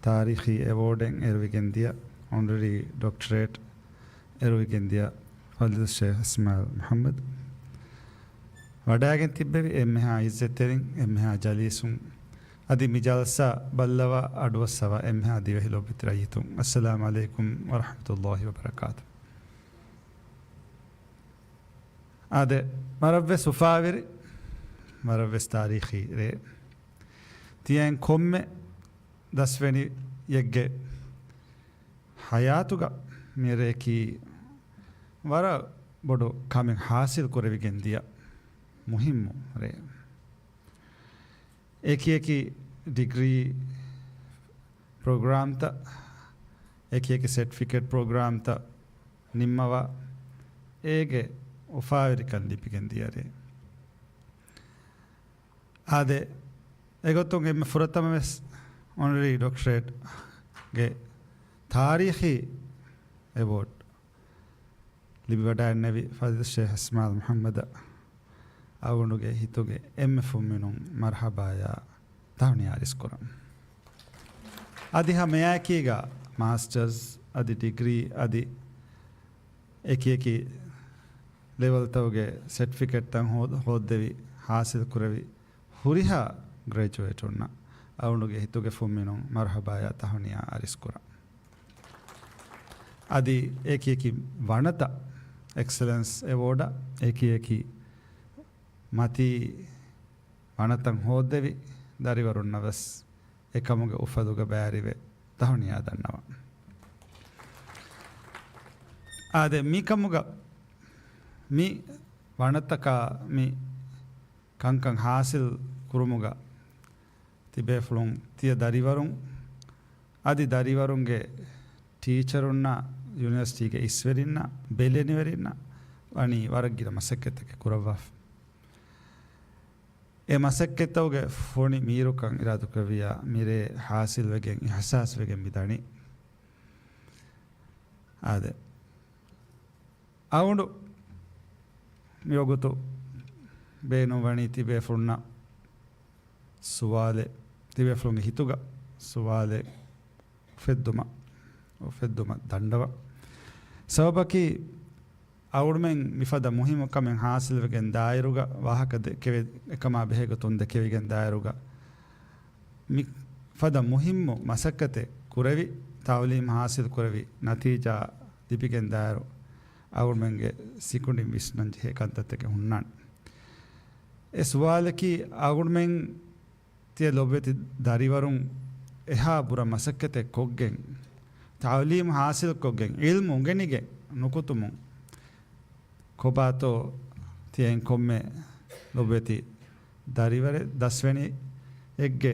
ތާރީޚީ އެވޯޑެއް އެރުވިގެން ދިޔަ، އޮނަރަރީ ޑޮކްޓަރޭޓް އެރުވިގެން ދިޔަ ފަޟީލަތު ޝޭޚް އިސްމާޢީލް މުޙައްމަދު ވަޑައިގެން ތިއްބެވި އެންމެހާ ޢިއްޒަތްތެރިން، އެންމެހާ ޖަލީސުން، އަދި މި ޖަލްސާ ބައްލަވާ އަޑުއައްސަވާ އެންމެހާ ދިވެހި ލޯބިވެތި ރައްޔިތުން، އައްސަލާމު ޢަލައިކުމް ވަރަޙްމަތުﷲި ވަބަރަކާތު. އާދެ، ވަރަށްވެސް އުފާވެރި، ވަރަށްވެސް ތާރީޚީ ރޭ. ތިޔައިން ކޮންމެ ދަސްވެނިއެއްގެ ޙަޔާތުގަ މިރޭކީ ވަރަށް ބޮޑު ކަމެއް ޙާޞިލް ކުރެވިގެން ދިޔަ މުހިއްމު ރޭ. އެކި އެކި ޑިގްރީ ޕްރޮގްރާމްތައް، އެކި އެކި ސެޓްފިކެޓް ޕްރޮގްރާމްތައް ނިންމަވާ، އޭގެ އުފާވެރިކަން ލިބިގެން ދިޔަ ރޭ. އާދެ، އެގޮތުން އެންމެ ފުރަތަމަވެސް އޮނަރަރީ ޑޮކްޓަރޭޓްގެ ތާރީޚީ އެވޯޑް ލިބިވަޑައިގެންނެވި ފަޟީލަތު ޝޭޚް އިސްމާޢީލް މުޙައްމަދަށް އަޅުގަނޑުގެ ހިތުގެ އެންމެ ފުންމިނުން މަރްޙަބާޔާ ތަހުނިޔާ އަރިސްކުރަން. އަދި ހަމައެކީގަ މާސްޓަރސް އަދި ޑިގްރީ އަދި އެކި އެކި ލެވެލްތަކުގެ ސެޓްފިކެޓްތައް ހޯ-، ހޯއްދެވި، ޙާޞިލް ކުރެވި ހުރިހާ ގްރެޖުއޭޓުންނަށް އަޅުގަނޑުގެ ހިތުގެ ފުންމިނުން މަރްޙަބާޔާ ތަހުނިޔާ އަރިސްކުރަން. އަދި އެކި އެކި ވަނަތައް، އެކްސެލެންސް އެވޯޑަށް އެކި އެކި މަތީ ވަނަތައް ހޯއްދެވި ދަރިވަރުންނަށް ވެސް އެކަމުގެ އުފަލުގަ ބައިވެރިވެ ތަހުނިޔާ ދަންނަވަން. އާދެ، މިކަމުގަ މި ވަނަތަކާ މި ކަންކަން ޙާޞިލް ކުރުމުގަ ތިބޭފުޅުން ތިޔަ ދަރިވަރުން އަދި ދަރިވަރުންގެ ޓީޗަރުންނާ ޔުނިވަރސިޓީގެ އިސްވެރިންނާ ބެލެނިވެރިންނާ ވަނީ ވަރަށް ގިނަ މަސައްކަތްތަކެއް ކުރައްވާފަ. އެ މަސައްކަތްތަކުގެ ފޮނި މީރުކަން އިރާދަކުރެއްވިއްޔާ މިރޭ ޙާޞިލްވެގެން އިޙްސާސްވެގެން މިދަނީ. އާދެ، އަޅުގަނޑު މިވަގުތު ބޭނުންވަނީ ތިބޭފުޅުންނަށް ސުވާލެއް، ތިބޭފުޅުންގެ ހިތުގަ ސުވާލެއް އުފެއްދުމަށް، އުފެއްދުމަށް ދަންނަވަން. ސަބަބަކީ، އަޅުގަނޑުމެން މިފަދަ މުހިއްމު ކަމެއް ޙާޞިލްވެގެން ދާއިރުގަ ވާހަކަ ދެ-، ކެވެ-، އެކަމާ ބެހޭގޮތުން ދެކެވިގެން ދާއިރުގަ މި ފަދަ މުހިއްމު މަސައްކަތެއް ކުރެވި، ތަޢުލީމް ޙާޞިލް ކުރެވި، ނަތީޖާ ލިބިގެން ދާއިރު އަޅުގަނޑުމެންގެ ސިކުނޑިން ވިސްނަން ޖެހޭ ކަންތައްތަކެއް ހުންނާނެ. އެ ސުވާލަކީ އަޅުގަނޑުމެން ތިޔަ ލޮބުވެތި ދަރިވަރުން އެހާ ބުރަ މަސައްކަތެއް ކޮށްގެން، ތަޢުލީމް ޙާޞިލްކޮށްގެން، ޢިލްމު އުނގެނިގެން ނުކުތުމުން ކޮބާތޯ ތިޔައިން ކޮންމެ ލޮބުވެތި ދަރިވަރެއް ދަސްވެނިއެއްގެ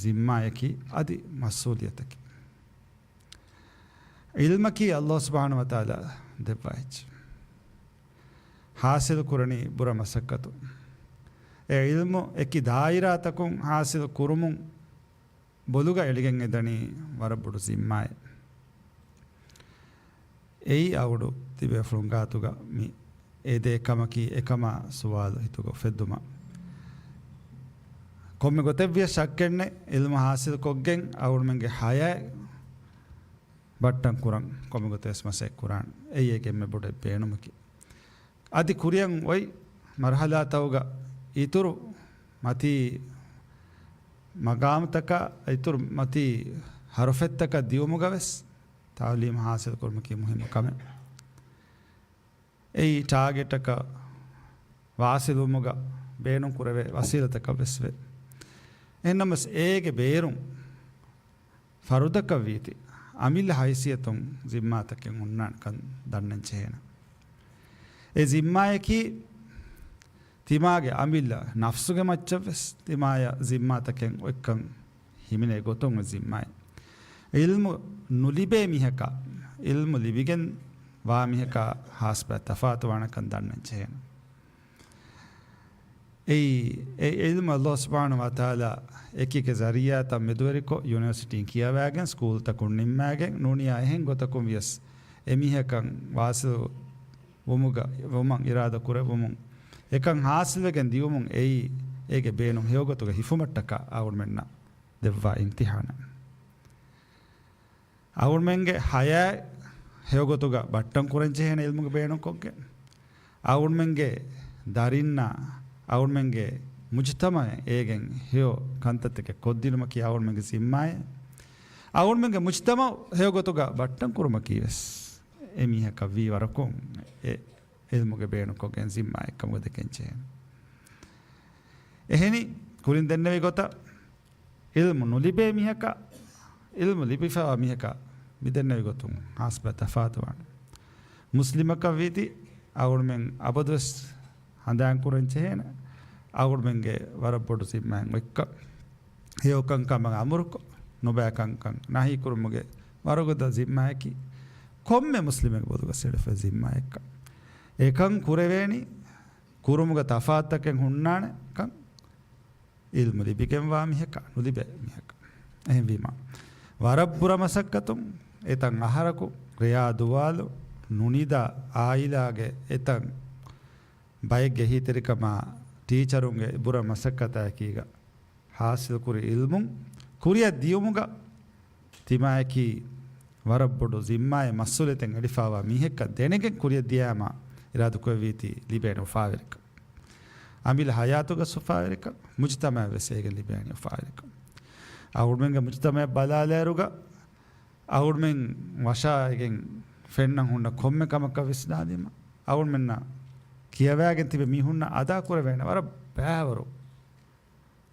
ޒިންމާއަކީ އަދި މަސްއޫލިއްޔަތަކީ. ޢިލްމަކީ ﷲ ސުބްޙާނަހޫ ވަތަޢާލާ ދެއްވާ އެއްޗެއް. ޙާޞިލު ކުރަނީ ބުރަ މަސައްކަތު. އެ ޢިލްމު އެކި ދާއިރާތަކުން ޙާޞިލު ކުރުމުން ބޮލުގަ އެޅިގެން އެދަނީ ވަރަށް ބޮޑު ޒިންމާއެއް. އެއީ އަޅުގަނޑު ތިބޭފުޅުން ގާތުގަ މި އެދޭ ކަމަކީ އެކަމާ ސުވާލު ހިތުގަ އުފެއްދުމަށް. ކޮންމެ ގޮތެއްވިޔަސް ޝައްކެއްނެތް، ޢިލްމު ޙާޞިލުކޮށްގެން އަޅުގަނޑުމެންގެ ޙަޔާތް ބައްޓަން ކުރަން ކޮންމެ ގޮތެއްވެސް މަސައްކަތް ކުރާނެ. އެއީ އޭގެ އެންމެ ބޮޑު ބޭނުމަކީ. އަދި ކުރިއަށް އޮތް މަރުޙަލާތަކުގަ އިތުރު މަތީ މަގާމުތަކާ، އިތުރު މަތީ ހަރުފަތްތަކަށް ދިއުމުގަވެސް ތަޢުލީމް ޙާޞިލު ކުރުމަކީ މުހިއްމު ކަމެއް. އެއީ ޓާގެޓަކަށް ވާޞިލުވުމުގަ ބޭނުން ކުރެވޭ ވަސީލަތަކަށް ވެސް ވޭ. އެހެންނަމަވެސް އޭގެ ބޭރުން ފަރުދަކަށް ވީތީ އަމިއްލަ ހައިސިއްޔަތުން ޒިންމާތަކެއް ހުންނާނެ ކަން ދަންނަން ޖެހޭނެ. އެ ޒިންމާއަކީ ތިމާގެ އަމިއްލަ ނަފްސުގެ މައްޗަށް ވެސް ތިމާޔަށް ޒިންމާތަކެއް އޮތްކަން ހިމެނޭ ގޮތުން އޮތް ޒިންމާއެއް. ޢިލްމު ނުލިބޭ މީހަކާ، ޢިލްމު ލިބިގެން ވާ މީހަކާ ހާސްބައި ތަފާތުވާނެ ކަން ދަންނަން ޖެހޭނެ. އެއީ، އެ ޢިލްމު ﷲ ސުބްޙާނަހޫ ވަތަޢާލާ އެކި އެކި ޒަރީޢާތައް މެދުވެރިކޮށް، ޔުނިވަރސިޓީން ކިޔަވައިގެން، ސްކޫލްތަކުން ނިންމައިގެން، ނޫނިޔާ އެހެން ގޮތަކުން ވިޔަސް އެމީހަކަށް ވާޞިލު ވުމުގަ، ވުމަށް އިރާދަ ކުރެއްވުމުން، އެކަން ޙާޞިލްވެގެން ދިޔުމުން އެއީ، އޭގެ ބޭނުން ހެޔޮގޮތުގަ ހިފުމަށްޓަކާ އަޅުގަނޑުމެންނަށް ދެއްވާ އިމްތިޙާނެއް. އަޅުމެންގެ ހަޔާތް ހެޔޮގޮތުގަ ބައްޓަން ކުރަން ޖެހޭނެ އިލްމުގެ ބޭނުންކޮށްގެން. އަޅުމެންގެ ދަރިންނާ، އަޅުމެންގެ މުޖުތަމަޢަށް އޭގެން ހެޔޮ ކަންތައްތަކެއް ކޮށްދިނުމަކީ އަޅުމެންގެ ޒިންމާއެއް. އަޅުމެންގެ މުޖުތަމަޢު ހެޔޮގޮތުގަ ބައްޓަން ކުރުމަކީ ވެސް އެ މީހަކަށް ވީ ވަރަކުން އެ އިލްމުގެ ބޭނުންކޮށްގެން ޒިންމާއެއްކަމުގަ ދެކެން ޖެހޭނެ. އެހެނީ، ކުރިން ދެންނެވި ގޮތަށް، އިލްމު ނުލިބޭ މީހަކަށް، އިލްމު ލިބިފައިވާ މީހަކަށް މިދެންނެވި ގޮތުން ހާސްބަ ތަފާތުވާނެ. މުސްލިމަކަށް ވީތީ، އަޅުމެން އަބަދުވެސް ހަނދާން ކުރަން ޖެހޭނެ، އަޅުމެންގެ ވަރަށް ބޮޑު ޒިންމާއެއް އޮތްކަން. ހެޔޮކަންކަމަށް އަމުރުކޮށް، ނުބައިކަންކަން ނަހީކުރުމުގެ ވަރުގަދަ ޒިންމާއަކީ، ކޮންމެ މުސްލިމެއްގެ ބޮލުގަ ސެޅިފަ ޒިންމާއެއްކަން. އެކަން ކުރެވޭނީ، ކުރުމުގަ ތަފާތުތަކެއް ހުންނާނެ ކަން. އިލްމު ލިބިގެންވާ މީހަކަށް، ނުލިބޭ މީހަކަށް. އެހެންވީމަ، ވަރަށް ބުރަ މަސައްކަތުން އެތަން އަހަރަކު ރެޔާ ދުވާލު ނުނިދާ އާއިލާގެ އެތަން ބައެއްގެ އެހީތެރިކަމާ ޓީޗަރުންގެ ބުރަ މަސައްކަތާއެކީގަ ހާސިލްކުރި އިލްމުން ކުރިއަށް ދިޔުމުގަ ތިމާޔަކީ ވަރަށް ބޮޑު ޒިންމާއެއް މަސްއޫލިއްޔަތެއް އެޅިފައިވާ މީހެއްކަން ދެނެގެން ކުރިއަށް ދިޔައިމާ އިރާދަކުރެއްވީތީ ލިބޭނެ އުފާވެރިކަން. އަމިއްލަ ހަޔާތުގަ އުފާވެރިކަން، މުޖުތަމަޢަށް ވެސް އޭގެން ލިބޭނެ އުފާވެރިކަން. އަޅުމެންގެ މުޖުތަމަޢަށް ބަލާލާއިރުގަ، އަޅުމެން ވަށާގެން ފެންނަން ހުންނަ ކޮންމެ ކަމަކަށް ވިސްނާލީމަ، އަޅުމެންނަށް ކިޔަވާގެން ތިބި މީހުންނަށް އަދާ ކުރެވޭނެ ވަރަށް ބައިވަރު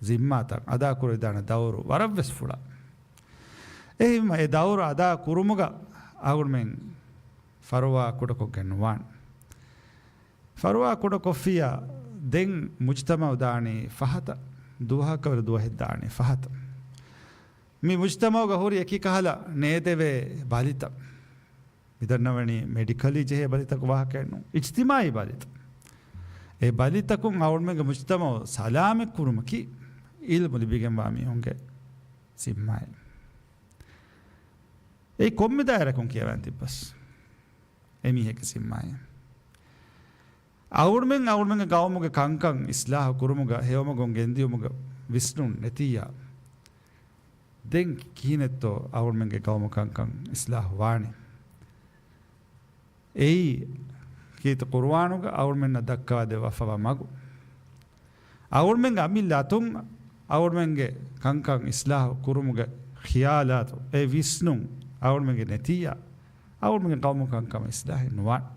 ޒިންމާތައް އަދާ ކުރެވިދާނެ ދައުރު ވަރަށްވެސް ފުޅާ. އެހެންވީމަ އެ ދައުރު އަދާ ކުރުމުގަ އަޅުމެން ފަރުވާ ކުޑަކޮށްގެން ނުވާން. ފަރުވާ ކުޑަކޮށްފިއްޔާ ދެން މުޖުތަމަޢު ދާނީ ފަހަތަށް، ދުވަހަކަށް ވަރު ދުވަހެއް ދާނީ ފަހަތަށް. މި މުޖުތަމަޢުގަ ހުރި އެކި ކަހަލަ ނޭދެވޭ ބަލިތައް. މިދަންނަވަނީ މެޑިކަލީ ޖެހޭ ބަލިތަކު ވާހަކައެއް ނޫން. އިޖްތިމާޢީ ބަލިތައް. އެ ބަލިތަކުން އަޅުމެންގެ މުޖުތަމަޢު ސަލާމަތް ކުރުމަކީ އިލްމު ލިބިގެންވާ މީހުންގެ ޒިންމާއެއް. އެއީ ކޮންމެ ދާއިރަކުން ކިޔަވާން ތިއްބަސް އެމީހެއްގެ ޒިންމާއެއް. އަޅުމެން އަޅުމެންގެ ގައުމުގެ ކަންކަން އިސްލާހު ކުރުމުގަ ހެޔޮމަގުން ގެންދިޔުމުގަ ވިސްނުން ނެތިއްޔާ، ދެން ކިހިނެއްތޯ އަޅުމެންގެ ގައުމު ކަންކަން އިސްލާހު ވާނީ؟ އެއީ ކީރިތި ޤުރުއާނުގަ އަޅުމެންނަށް ދައްކަވާ ދެއްވާފަވާ މަގު. އަޅުމެންގެ އަމިއްލަ އަތުން އަޅުމެންގެ ކަންކަން އިސްލާހު ކުރުމުގެ ޚިޔާލާތު، އެ ވިސްނުން އަޅުމެންގެ ނެތިއްޔާ، އަޅުމެންގެ ގައުމު ކަންކަމަށް އިސްލާހެއް ނުވާނެ.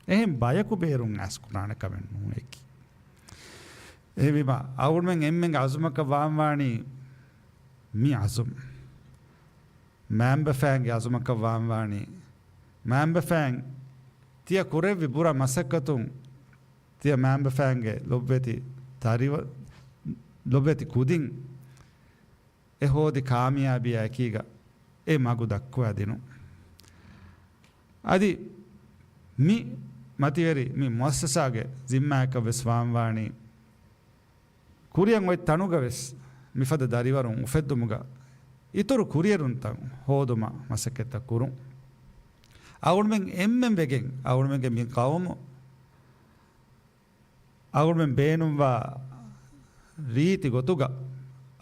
އެހެން ބަޔަކު ބޭރުން އައިސް ކުރާނެ ކަމެއް ނޫން އެކި. އެހެންވީމަ، އަޅުމެން އެންމެންގެ އަޒުމަކަށް ވާންވާނީ މި އަޒުމް. މާންބަފައިންގެ އަޒުމަކަށް ވާންވާނީ، މާންބަފައިން ތިޔަ ކުރެއްވި ބުރަ މަސައްކަތުން، ތިޔަ މާންބަފައިންގެ ލޮބުވެތި ދަރިވަ-، ލޮބުވެތި ކުދިން އެ ހޯދި ކާމިޔާބީއާ އެކީގަ އެ މަގު ދައްކުވާ ދިނުން. އަދި މި މަތިވެރި މި މުއައްސަސާގެ ޒިންމާއަކަށް ވެސް ވާންވާނީ، ކުރިއަށް އޮތް ތަނުގަ ވެސް މިފަދަ ދަރިވަރުން އުފެއްދުމުގަ އިތުރު ކުރިއެރުންތައް ހޯދުމަށް މަސައްކަތްތައް ކުރުން. އަޅުމެން އެންމެން ވެގެން އަޅުމެންގެ މި ޤައުމު އަޅުމެން ބޭނުންވާ ރީތި ގޮތުގަ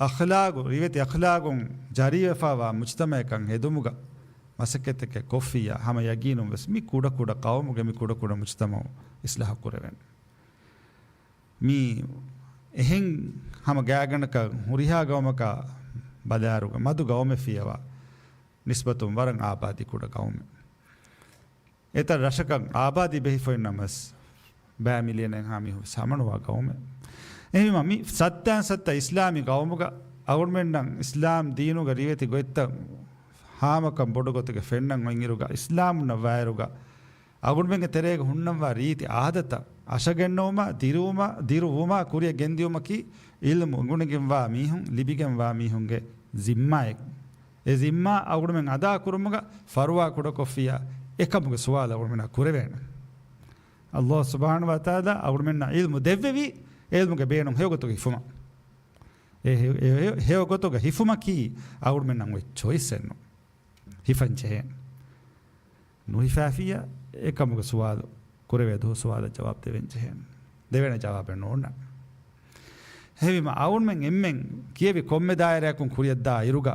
އަޚްލާގު، ރިވެތި އަޚްލާގުން ޖަރީވެފައިވާ މުޖްތަމަޢެއްކަން ހެދުމުގަ މަސައްކަތްތަކެއް ކޮށްފިއްޔާ، ހަމަ ޔަގީނުން ވެސް މި ކުޑަ ކުޑަ ޤައުމުގެ މި ކުޑަ ކުޑަ މުޖްތަމަޢު އިސްލާހު ކުރެވެން. މީ އެހެން ހަމަ ގާތްގަނޑަކަށް ހުރިހާ ގައުމަކަށް ބަލާއިރުގަ މަދު ގައުމެއް ފިޔަވާ ނިސްބަތުން ވަރަށް އާބާދީ ކުޑަ ގައުމެއް. އެތައް ރަށަކަށް އާބާދީ ބެހިފައި ނަމަވެސް، ބައި މިލިއަނެއްހާ މީހުން ވެސް ހަމަނުވާ ގައުމެއް. އެހެންވީމަ، މި ސައްތައިން ސައްތަ އިސްލާމީ ގައުމުގަ އަޅުމެންނަށް އިސްލާމް ދީނުގެ ރިވެތި ގޮތްތައް ހާމަކަން ބޮޑު ގޮތުގެ ފެންނަން އޮތްއިރުގަ، އިސްލާމް ނައްވާއިރުގަ، އަޅުމެންގެ ތެރޭގަ ހުންނަންވާ ރީތި އާދަތައް އަށަގެންނެވުމާ، ދިރުވުމާ، ދިރުވުމާ ކުރިއަށް ގެންދިޔުމަކީ އިލްމު އުނގެނިގެންވާ މީހުން، ލިބިގެންވާ މީހުންގެ ޒިންމާއެއް. އެ ޒިންމާ އަޅުމެން އަދާ ކުރުމުގަ ފަރުވާ ކުޑަކޮށްފިއްޔާ އެކަމުގެ ސުވާލު އަޅުމެންނަށް ކުރެވޭނެ. ﷲ ސުބްޙާނަހޫ ވަތަޢާލާ އަޅުމެންނަށް ޢިލްމު ދެއްވެވީ، ޢިލްމުގެ ބޭނުން ހެޔޮގޮތުގަ ހިފުމަށް. އެ ހެ-، އެ ހެ-، ހެޔޮގޮތުގަ ހިފުމަކީ އަޅުމެންނަށް އޮތް ޗޮއިސްއެއް ނޫން. ހިފަން ޖެހޭނެ. ނުހިފާފިއްޔާ އެކަމުގެ ސުވާލު ކުރެވޭ ދުވަހު ސުވާލަށް ޖަވާބު ދެވެން ޖެހޭނެ. ދެވޭނެ ޖަވާބެއް ނޯންނާނެ. އެހެންވީމަ އަޅުމެން އެންމެން ކިޔެވި ކޮންމެ ދާއިރާއަކުން ކުރިއަށްދާ އިރުގަ،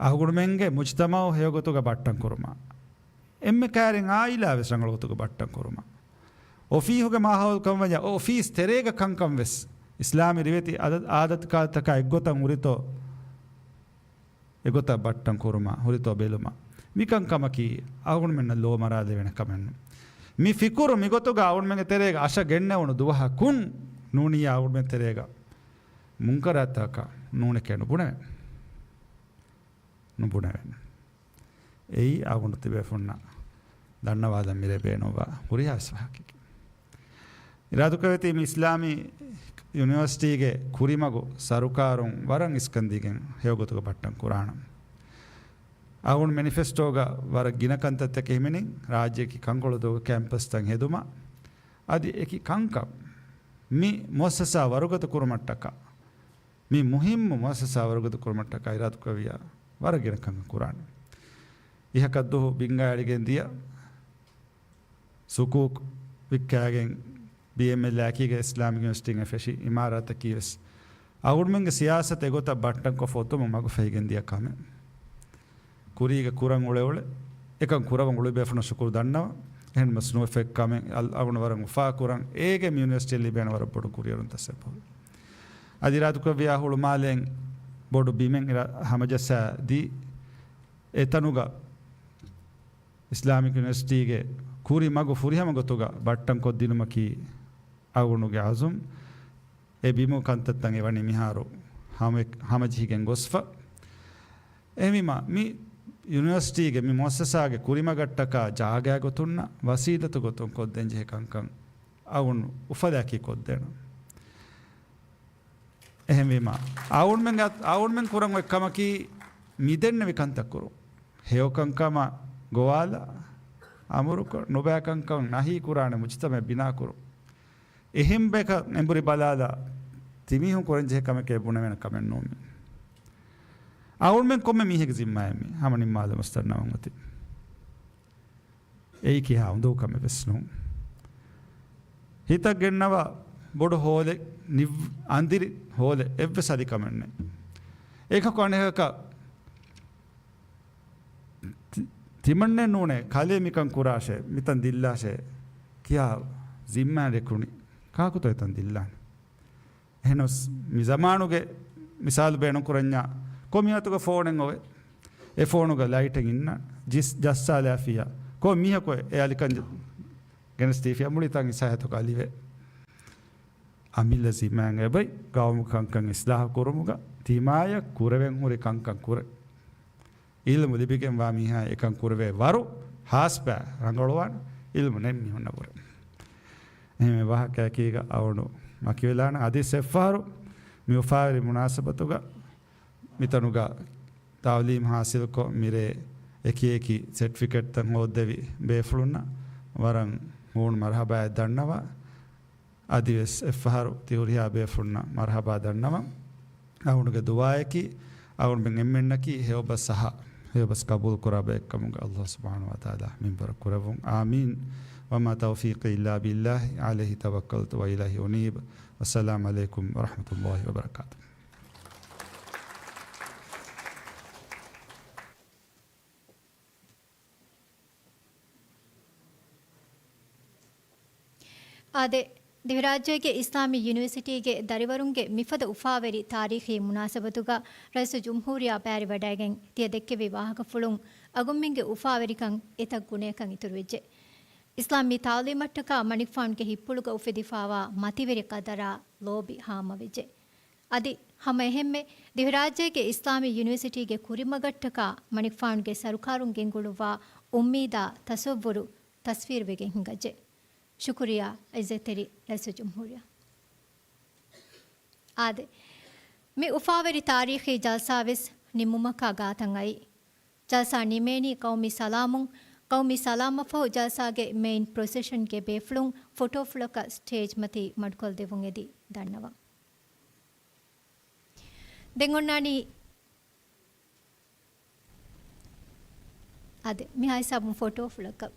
އަހުގަނޑުމެންގެ މުޖްތަމަޢު ހެޔޮގޮތުގަ ބައްޓަން ކުރުމަށް، އެންމެ ކައިރިން އާއިލާ ވެސް ރަނގަޅު ގޮތުގަ ބައްޓަން ކުރުމަށް، އޮފީހުގެ މާހައުލު ކަންވަންޏާ އޮފީސް ތެރޭގަ ކަންކަން ވެސް އިސްލާމީ ރިވެތި އާދަ-، އާދަތު ކާލަތަކާ އެއްގޮތަށް ހުރިތޯ، އެގޮތަށް ބައްޓަން ކުރުމަށް ހުރިތޯ ބެލުމަށް. މިކަންކަމަކީ އަހުގަނޑުމެންނަށް ލޯ މަރާލެވޭނެ ކަމެއް ނޫން. މި ފިކުރު މިގޮތުގަ އަހުގަނޑުމެންގެ ތެރޭގަ އަށަށް ގެންނެވުނު ދުވަހަކުން ނޫނީ އަހުގަނޑުމެން ތެރޭގަ މުންކަރާތަކަށް ނޫނެކޭ ނުބުނެވެން. ނުބުނެވެން. އެއީ އަޅުގަނޑު ތިބޭފުންނަށް ދަންނަވާލަން މިރޭ ބޭނުންވާ ހުރިހާ ވެސް ވާހަކައެކޭ. އިރާދަކުރެއްވީ މި އިސްލާމީ ޔުނިވަރސިޓީގެ ކުރިމަގު ސަރުކާރުން ވަރަށް އިސްކަންދީގެން ހެޔޮގޮތުގަ ބައްޓަން ކުރާނަން. އަޅުގަނޑު މެނިފެސްޓޯގަ ވަރަށް ގިނަ ކަންތައްތަކެއް ހިމެނިން، ރާއްޖެއަކީ ކަންކޮޅު ދޮގު ކެމްޕަސްތައް ހެދުމަށް، އަދި އެކި ކަންކަން މި މުއައްސަސާ ވަރުގަދަ ކުރުމަށްޓަކާ، މި މުހިއްމު މުއައްސަސާ ވަރުގަދަ ކުރުމަށްޓަކާ އިރާދަކުރެއްވިޔާ ވަރަށް ގިނަ ކަންކަން ކުރާނެ. އިހަކަށްދުހު ބިންގާ އެޅިގެން ދިޔަ ސުކޫކް ވިއްކާގެން ބީއެމްއެލް އާއެކީގަ އިސްލާމިކް ޔުނިވަރސިޓީން ފެށި އިމާރާތަކީ ވެސް އަޅުގަނޑުމެންގެ ސިޔާސަތު އެގޮތަށް ބައްޓަންކޮށްފަ އޮތުމަށް މަގު ފެހިގެން ދިޔަ ކަމެއް. ކުރީގަ ކުރަން އުޅެ އުޅެ، އެކަން ކުރަވަން އުޅި ބޭފުޅުން ޝުކުރު ދަންނަވަން. އެހެން މަސް ނުވެފައި ކަމެއް އަޅު-، އަޅުގަނޑު ވަރަށް އުފާ ކުރަން. އޭގެ މި ޔުނިވަރސިޓީ ލިބޭނެ ވަރަށް ބޮޑު ކުރިއެރުންތައް ސެޕޯލް. އަދި އިރާދަކުރެއްވިޔާ ހުޅުމާލެއިން ބޮޑު ބިމެއް އިރާ-، ހަމަޖައްސާ ދީ، އެތަނުގަ އިސްލާމިކް ޔުނިވަރސިޓީގެ ކުރި މަގު ފުރިހަމަ ގޮތުގަ ބައްޓަން ކޮށްދިނުމަކީ އަޅުގަނޑުގެ އަޒުމް. އެ ބިމު ކަންތައްތައް އެ ވަނީ މިހާރު ހަމަ-، ހަމަޖެހިގެން ގޮސްފަ. އެހެންވީމަ، މި ޔުނިވަރސިޓީގެ މި މުއައްސަސާގެ ކުރިމަގަށްޓަކާ ޖާގައިގެ ގޮތުންނަ ވަސީލަތު ގޮތުން ކޮށްދޭން ޖެހޭ ކަންކަން އަޅުގަނޑު އުފަލާއެކީ ކޮށްދޭނަން. އެހެންވީމަ، އަޅުގަނޑުމެންގެ އަތް-، އަޅުގަނޑުމެން ކުރަން އޮތް ކަމަކީ، މިދެންނެވި ކަންތައް ކުރުން. ހެޔޮކަންކަމަށް ގޮވާލާ، އަމުރުކޮށް، ނުބައިކަންކަން ނަހީ ކުރާނެ މުޖުތަމައެއް ބިނާކުރުން. އެހެން ބަޔަކަށް އެނބުރި ބަލާލާ، ތިމީހުން ކުރަންޖެހޭ ކަމެކޭ ބުނެވޭނެ ކަމެއް ނޫން މީ. އަޅުގަނޑުމެން ކޮންމެ މީހެއްގެ ޒިންމާއެއް މީ. ހަމަ ނިންމާލަމުން ދަންނަވަން އޮތީ. އެއީ ކިހާ އުނދަގޫ ކަމެއް ވެސް ނޫން. ހިތަށް ގެންނަވާ ބޮޑު ހޯލެއް، ނިއް-، އަނދިރި ހޯލެއް އެއްވެސް އަލި ކަމެއް ނެތް. އެކަކު އަނެކަކަށް ތި-، ތިމަންނެއް ނޫނޭ، ކަލޭ މިކަން ކުރާށޭ، މިތަން ދިއްލާށޭ، ކިޔާ ޒިންމާ ރެކުނި. ކާކުތޯ އެތަން ދިއްލާނެ؟ އެހެނަސް މި ޒަމާނުގެ މިސާލު ބޭނުން ކުރަންޏާ، ކޮން މީހަކުގެ ފޯނެއް އޮވެ؟ އެ ފޯނުގަ ލައިޓެއް އިންނަ، ޖިސް-، ޖައްސާލާފިޔާ. ކޮން މީހަކު އެ އަލިކަން ޖަ-، ގެނެސް ދީފިޔާ މުޅި ތަން އިސާހެތުގަ އަލިވެ. އަމިއްލަ ޒިމާއިން އެބައި ގައުމުގެ ކަންކަން އިސްލާހު ކުރުމުގަ ތިމާޔަށް ކުރެވެން ހުރި ކަންކަން ކުރޭ. އިލްމު ލިބިގެންވާ މީހާ އެކަން ކުރެވޭ ވަރު ހާސްބައި ރަނގަޅުވާނެ، އިލްމު ނެތް މީހުންނަށްވުރެ. އެހެން ވާހަކައަކީގަ އަވަނޑު މަކިވެލާނެ. އަދި އެއްފަހަރު މި އުފާވެރި މުނާސަބަތުގަ މިތަނުގަ ތައުލީމް ހާސިލްކޮށް މިރޭ އެކި އެކި ސެޓްފިކެޓްތައް ހޯއްދެވި ބޭފުޅުންނަށް ވަރަށް ހޫނު މަރުހަބާއެއް ދަންނަވާ. އަދިވެސް އެއްފަހަރު ތި ހުރިހާ ބޭފުޅުންނަށް މަރުހަބާ ދަންނަވަން. އަޅުގަނޑުގެ ދުޢާއަކީ، އަޅުގަނޑުމެން އެންމެންނަކީ ހެޔޮބަސް އަހާ، ހެޔޮބަސް ޤަބޫލުކުރާ ބައެއްކަމުގަ ﷲ ސުބްޙާނަހޫ ވަތަޢާލާ މިންވަރަށް ކުރެއްވުން. އާމީން. وما توفيقي إلا بالله، عليه توكلت وإليه أنيب. والسلام عليكم ورحمة الله وبركاته. އާދެ، ދިވެހިރާއްޖޭގެ އިސްލާމީ ޔުނިވަރސިޓީގެ ދަރިވަރުންގެ މިފަދަ އުފާވެރި ތާރީޚީ މުނާސަބަތުގަ ރައީސުލްޖުމްހޫރިއްޔާ ބައިވެރިވަޑައިގެން ތިޔަ ދެއްކެވި ވާހަކަފުޅުން އަޅުގަނޑުމެންގެ އުފާވެރިކަން އެތައް ގުނަޔަކަށް އިތުރުވެއްޖެ. އިސްލާމީ ތަޢުލީމަށްޓަކާ މަނިކުފާނުގެ ހިތްޕުޅުގަ އުފެދިފާވާ މަތިވެރި ޤަދަރާ ލޯބި ހާމަވެއްޖެ. އަދި ހަމަ އެހެންމެ ދިވެހިރާއްޖޭގެ އިސްލާމީ ޔުނިވަރސިޓީގެ ކުރިމަގަށްޓަކާ މަނިކުފާނުގެ ސަރުކާރުން ގެންގުޅުއްވާ އުއްމީދާ ތަޞައްވުރު ތަސްވީރުވެގެން ހިނގައްޖެ. ޝުކުރިއްޔާ، ޢިއްޒަތްތެރި ރައީސުލްޖުމްހޫރިއްޔާ. އާދެ، މި އުފާވެރި ތާރީޚީ ޖަލްސާވެސް ނިމުމަކާ ގާތަށް އައީ. ޖަލްސާ ނިމޭނީ ޤައުމީ ސަލާމުން. ޤައުމީ ސަލާމަށްފަހު ޖަލްސާގެ މެއިން ޕްރޮސެޝަންގެ ބޭފުޅުން ފޮޓޯފުޅަކަށް ސްޓޭޖް މަތީ މަޑުކޮށްލެވުން އެދި ދަންނަވަން. ދެން އޮންނާނީ އާދެ، މިހާ ހިސާބުން ފޮޓޯފުޅަކަށް.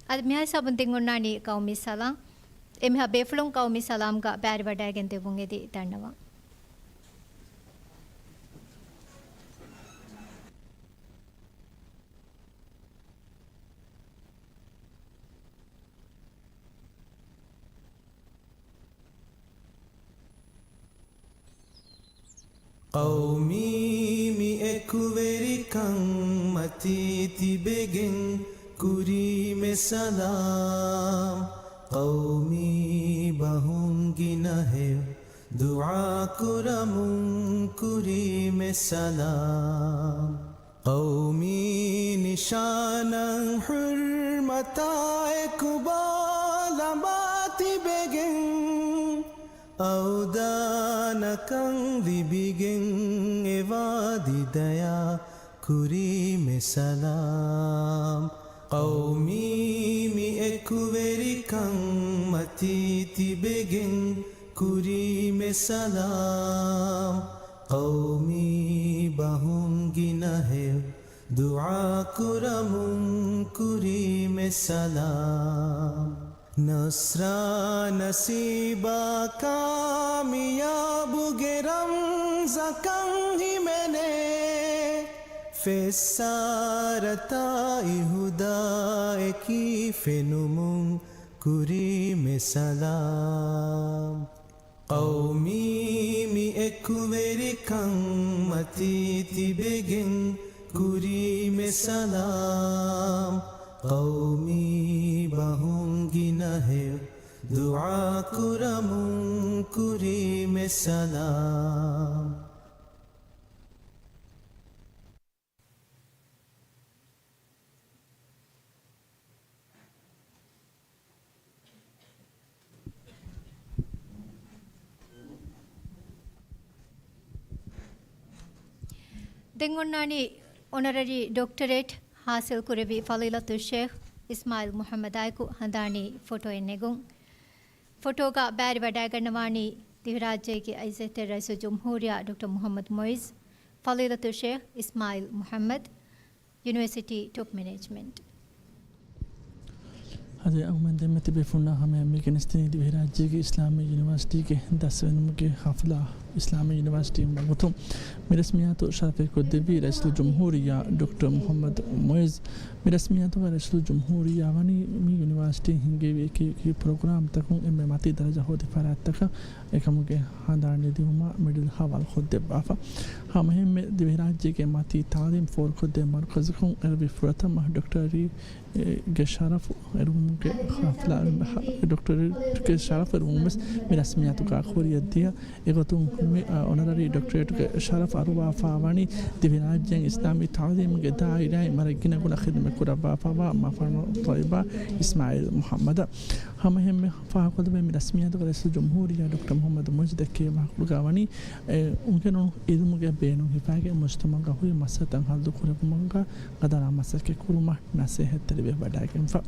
އާދެ، މިހާ ހިސާބުން ދެން އޮންނާނީ ޤައުމީ ސަލާމް. އެމިހާ ބޭފުޅުން ޤައުމީ ސަލާމްގަ ބައިވެރިވަޑައިގެން ދެވުން އެދި ދަންނަވަން. ޤައުމީ މި އެކުވެރިކަން މަތީ ތިބެގެން ކުރީމެ ސަލާމް. ޤައުމީ ބަހުން ގިނަހެޔޮ ދުޢާ ކުރަމުން ކުރީމެ ސަލާމް. ޤައުމީ ނިޝާނަށް ޙުރްމަތާ އެކުބާ ލަނބާ ތިބެގެން، އަވްދާނަކަން ލިބިގެން އެ ވާދި ދަޔާ ކުރީމެ ސަލާމް. ޤައުމީ މި އެކުވެރިކަން މަތީ ތިބެގެން ކުރީމެ ސަލާމް. ޤައުމީ ބަހުން ގިނަހެޔޮ ދުޢާ ކުރަމުން ކުރީމެ ސަލާމް. ނަޞްރާ ނަސީބާ ކާމިޔާބުގެ ރަމްޒަކަން ހިމެނޭ، ފެއްސާރަ ތާއި ހުދާ އެކީ ފެނުމުން ކުރީމެ ސަލާމް. ޤައުމީ މި އެކުވެރިކަން މަތީ ތިބެގެން ކުރީމެ ސަލާމް. ޤައުމީ ބަހުން ގިނަހެޔޮ ދުޢާ ކުރަމުން ކުރީމެ ސަލާމް. ދެން އޮންނާނީ އޮނަރަރީ ޑޮކްޓަރޭޓް ޙާޞިލް ކުރެއްވި ފަޟީލަތުއްޝޭޚް އިސްމާޢީލް މުޙައްމަދާއެކު ހަނދާނީ ފޮޓޯއެއް ނެގުން. ފޮޓޯގަ ބައިވެރިވަޑައިގަންނަވާނީ ދިވެހިރާއްޖޭގެ އިއްޒަތްތެރި ރައީސުލްޖުމްހޫރިއްޔާ ޑޮކްޓަރ މުޙައްމަދު މުޢިއްޒު، ފަޟީލަތުއްޝޭޚް އިސްމާޢީލް މުޙައްމަދު، ޔުނިވަރސިޓީ ޓޮޕް މެނޭޖްމަންޓް. އަދި އަޅުގަނޑުމެން ދެންމެ ތިބޭފުޅުންނާ ހަމަޔަށް މި ގެނެސްދިނީ ދިވެހިރާއްޖޭގެ އިސްލާމީ ޔުނިވަރސިޓީގެ ދަސްވެނުމުގެ ޙަފްލާ. އިސްލާމީ ޔުނިވަރސިޓީ ވަގުތު މި ރަސްމިއްޔާތު ޝަރަފެއް ކޮށްދެއްވީ ރައީސުލްޖުމްހޫރިއްޔާ ޑޮކްޓަރ މުޙައްމަދު މުޢިއްޒު. މި ރަސްމިއްޔާތުގަ ރައީސުލްޖުމްހޫރިއްޔާ ވަނީ މި ޔުނިވަރސިޓީ ހިންގެވި އެކި އެކި ޕްރޮގްރާމްތަކުން އެންމެ މަތީ ދަރަޖަ ހޯދި ފަރާތްތަކަށް އެކަމުގެ ހަނދާން ނެދިއުމާ މެޑަލް ހަވާލުކޮށްދެއްވާފަ. ހަމައެހެންމެ ދިވެހިރާއްޖޭގެ މަތީ ތާލީމް ފޯރުކޮށްދޭ މަރުކަޒަކުން އެރުވި ފުރަތަމަ ޑޮކްޓަރީ ގެ ޝަރަފު އެރުވުމުގެ ހަފްލާ، ޑޮކްޓަރީޓްގެ ޝަރަފު އެރުވުމުން ވެސް މި ރަސްމިއްޔާތުގަ ކުރިއަށްދިޔަ. އެގޮތުން މި، އަ، އޮނަރަރީ ޑޮކްޓަރޭޓްގެ ޝަރަފު އަރުވާފާވަނީ ދިވެހިރާއްޖޭން އިސްލާމީ ތާލީމުގެ ދާއިރާއިން ވަރަށް ގިނަގުނަ ޚިދުމަތް ކުރައްވާފާވާ މަފަންނު ތައްޔިބާ އިސްމާޢީލް މުޙައްމަދަށް. ހަމައެހެންމެ ފާހަގަކޮށްލެވޭ މި ރަސްމިއްޔާތުގަ ރައީސުލްޖުމްހޫރިއްޔާ ޑޮކްޓަރ މުޙައްމަދު މުޢިއްޒު ދެއްކެވި ވާހަކަފުޅުގަ ވަނީ، އެ، އުނގެނުނު އިލްމުގެ ބޭނުން ހިފާގެން މުޖްތަމަޢުގަ ހުރި މައްސަލަތައް ހައްލު ކުރެއްވުމުގަ ގަދަރާ މަސައްކަތް ކުރުމަށް ނަސޭހަތްތެރިވެ ވަޑައިގެންފަ.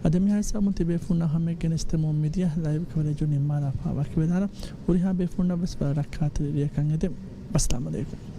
އަދި މިހާ ހިސާބުން ތިބޭފުޅުންނާ ހަމަޔަށް ގެނެސްދެމުން މިދިޔަ ލައިވް ކަވަރޭޖު ނިންމާލާފަ ވަކިވެލާނަން. ހުރިހާ ބޭފުޅުންނަށް ވެސް ވަރަށް ރައްކާތެރި ރެއަކަށް އެދެން. އައްސަލާމު ޢަލައިކުމް.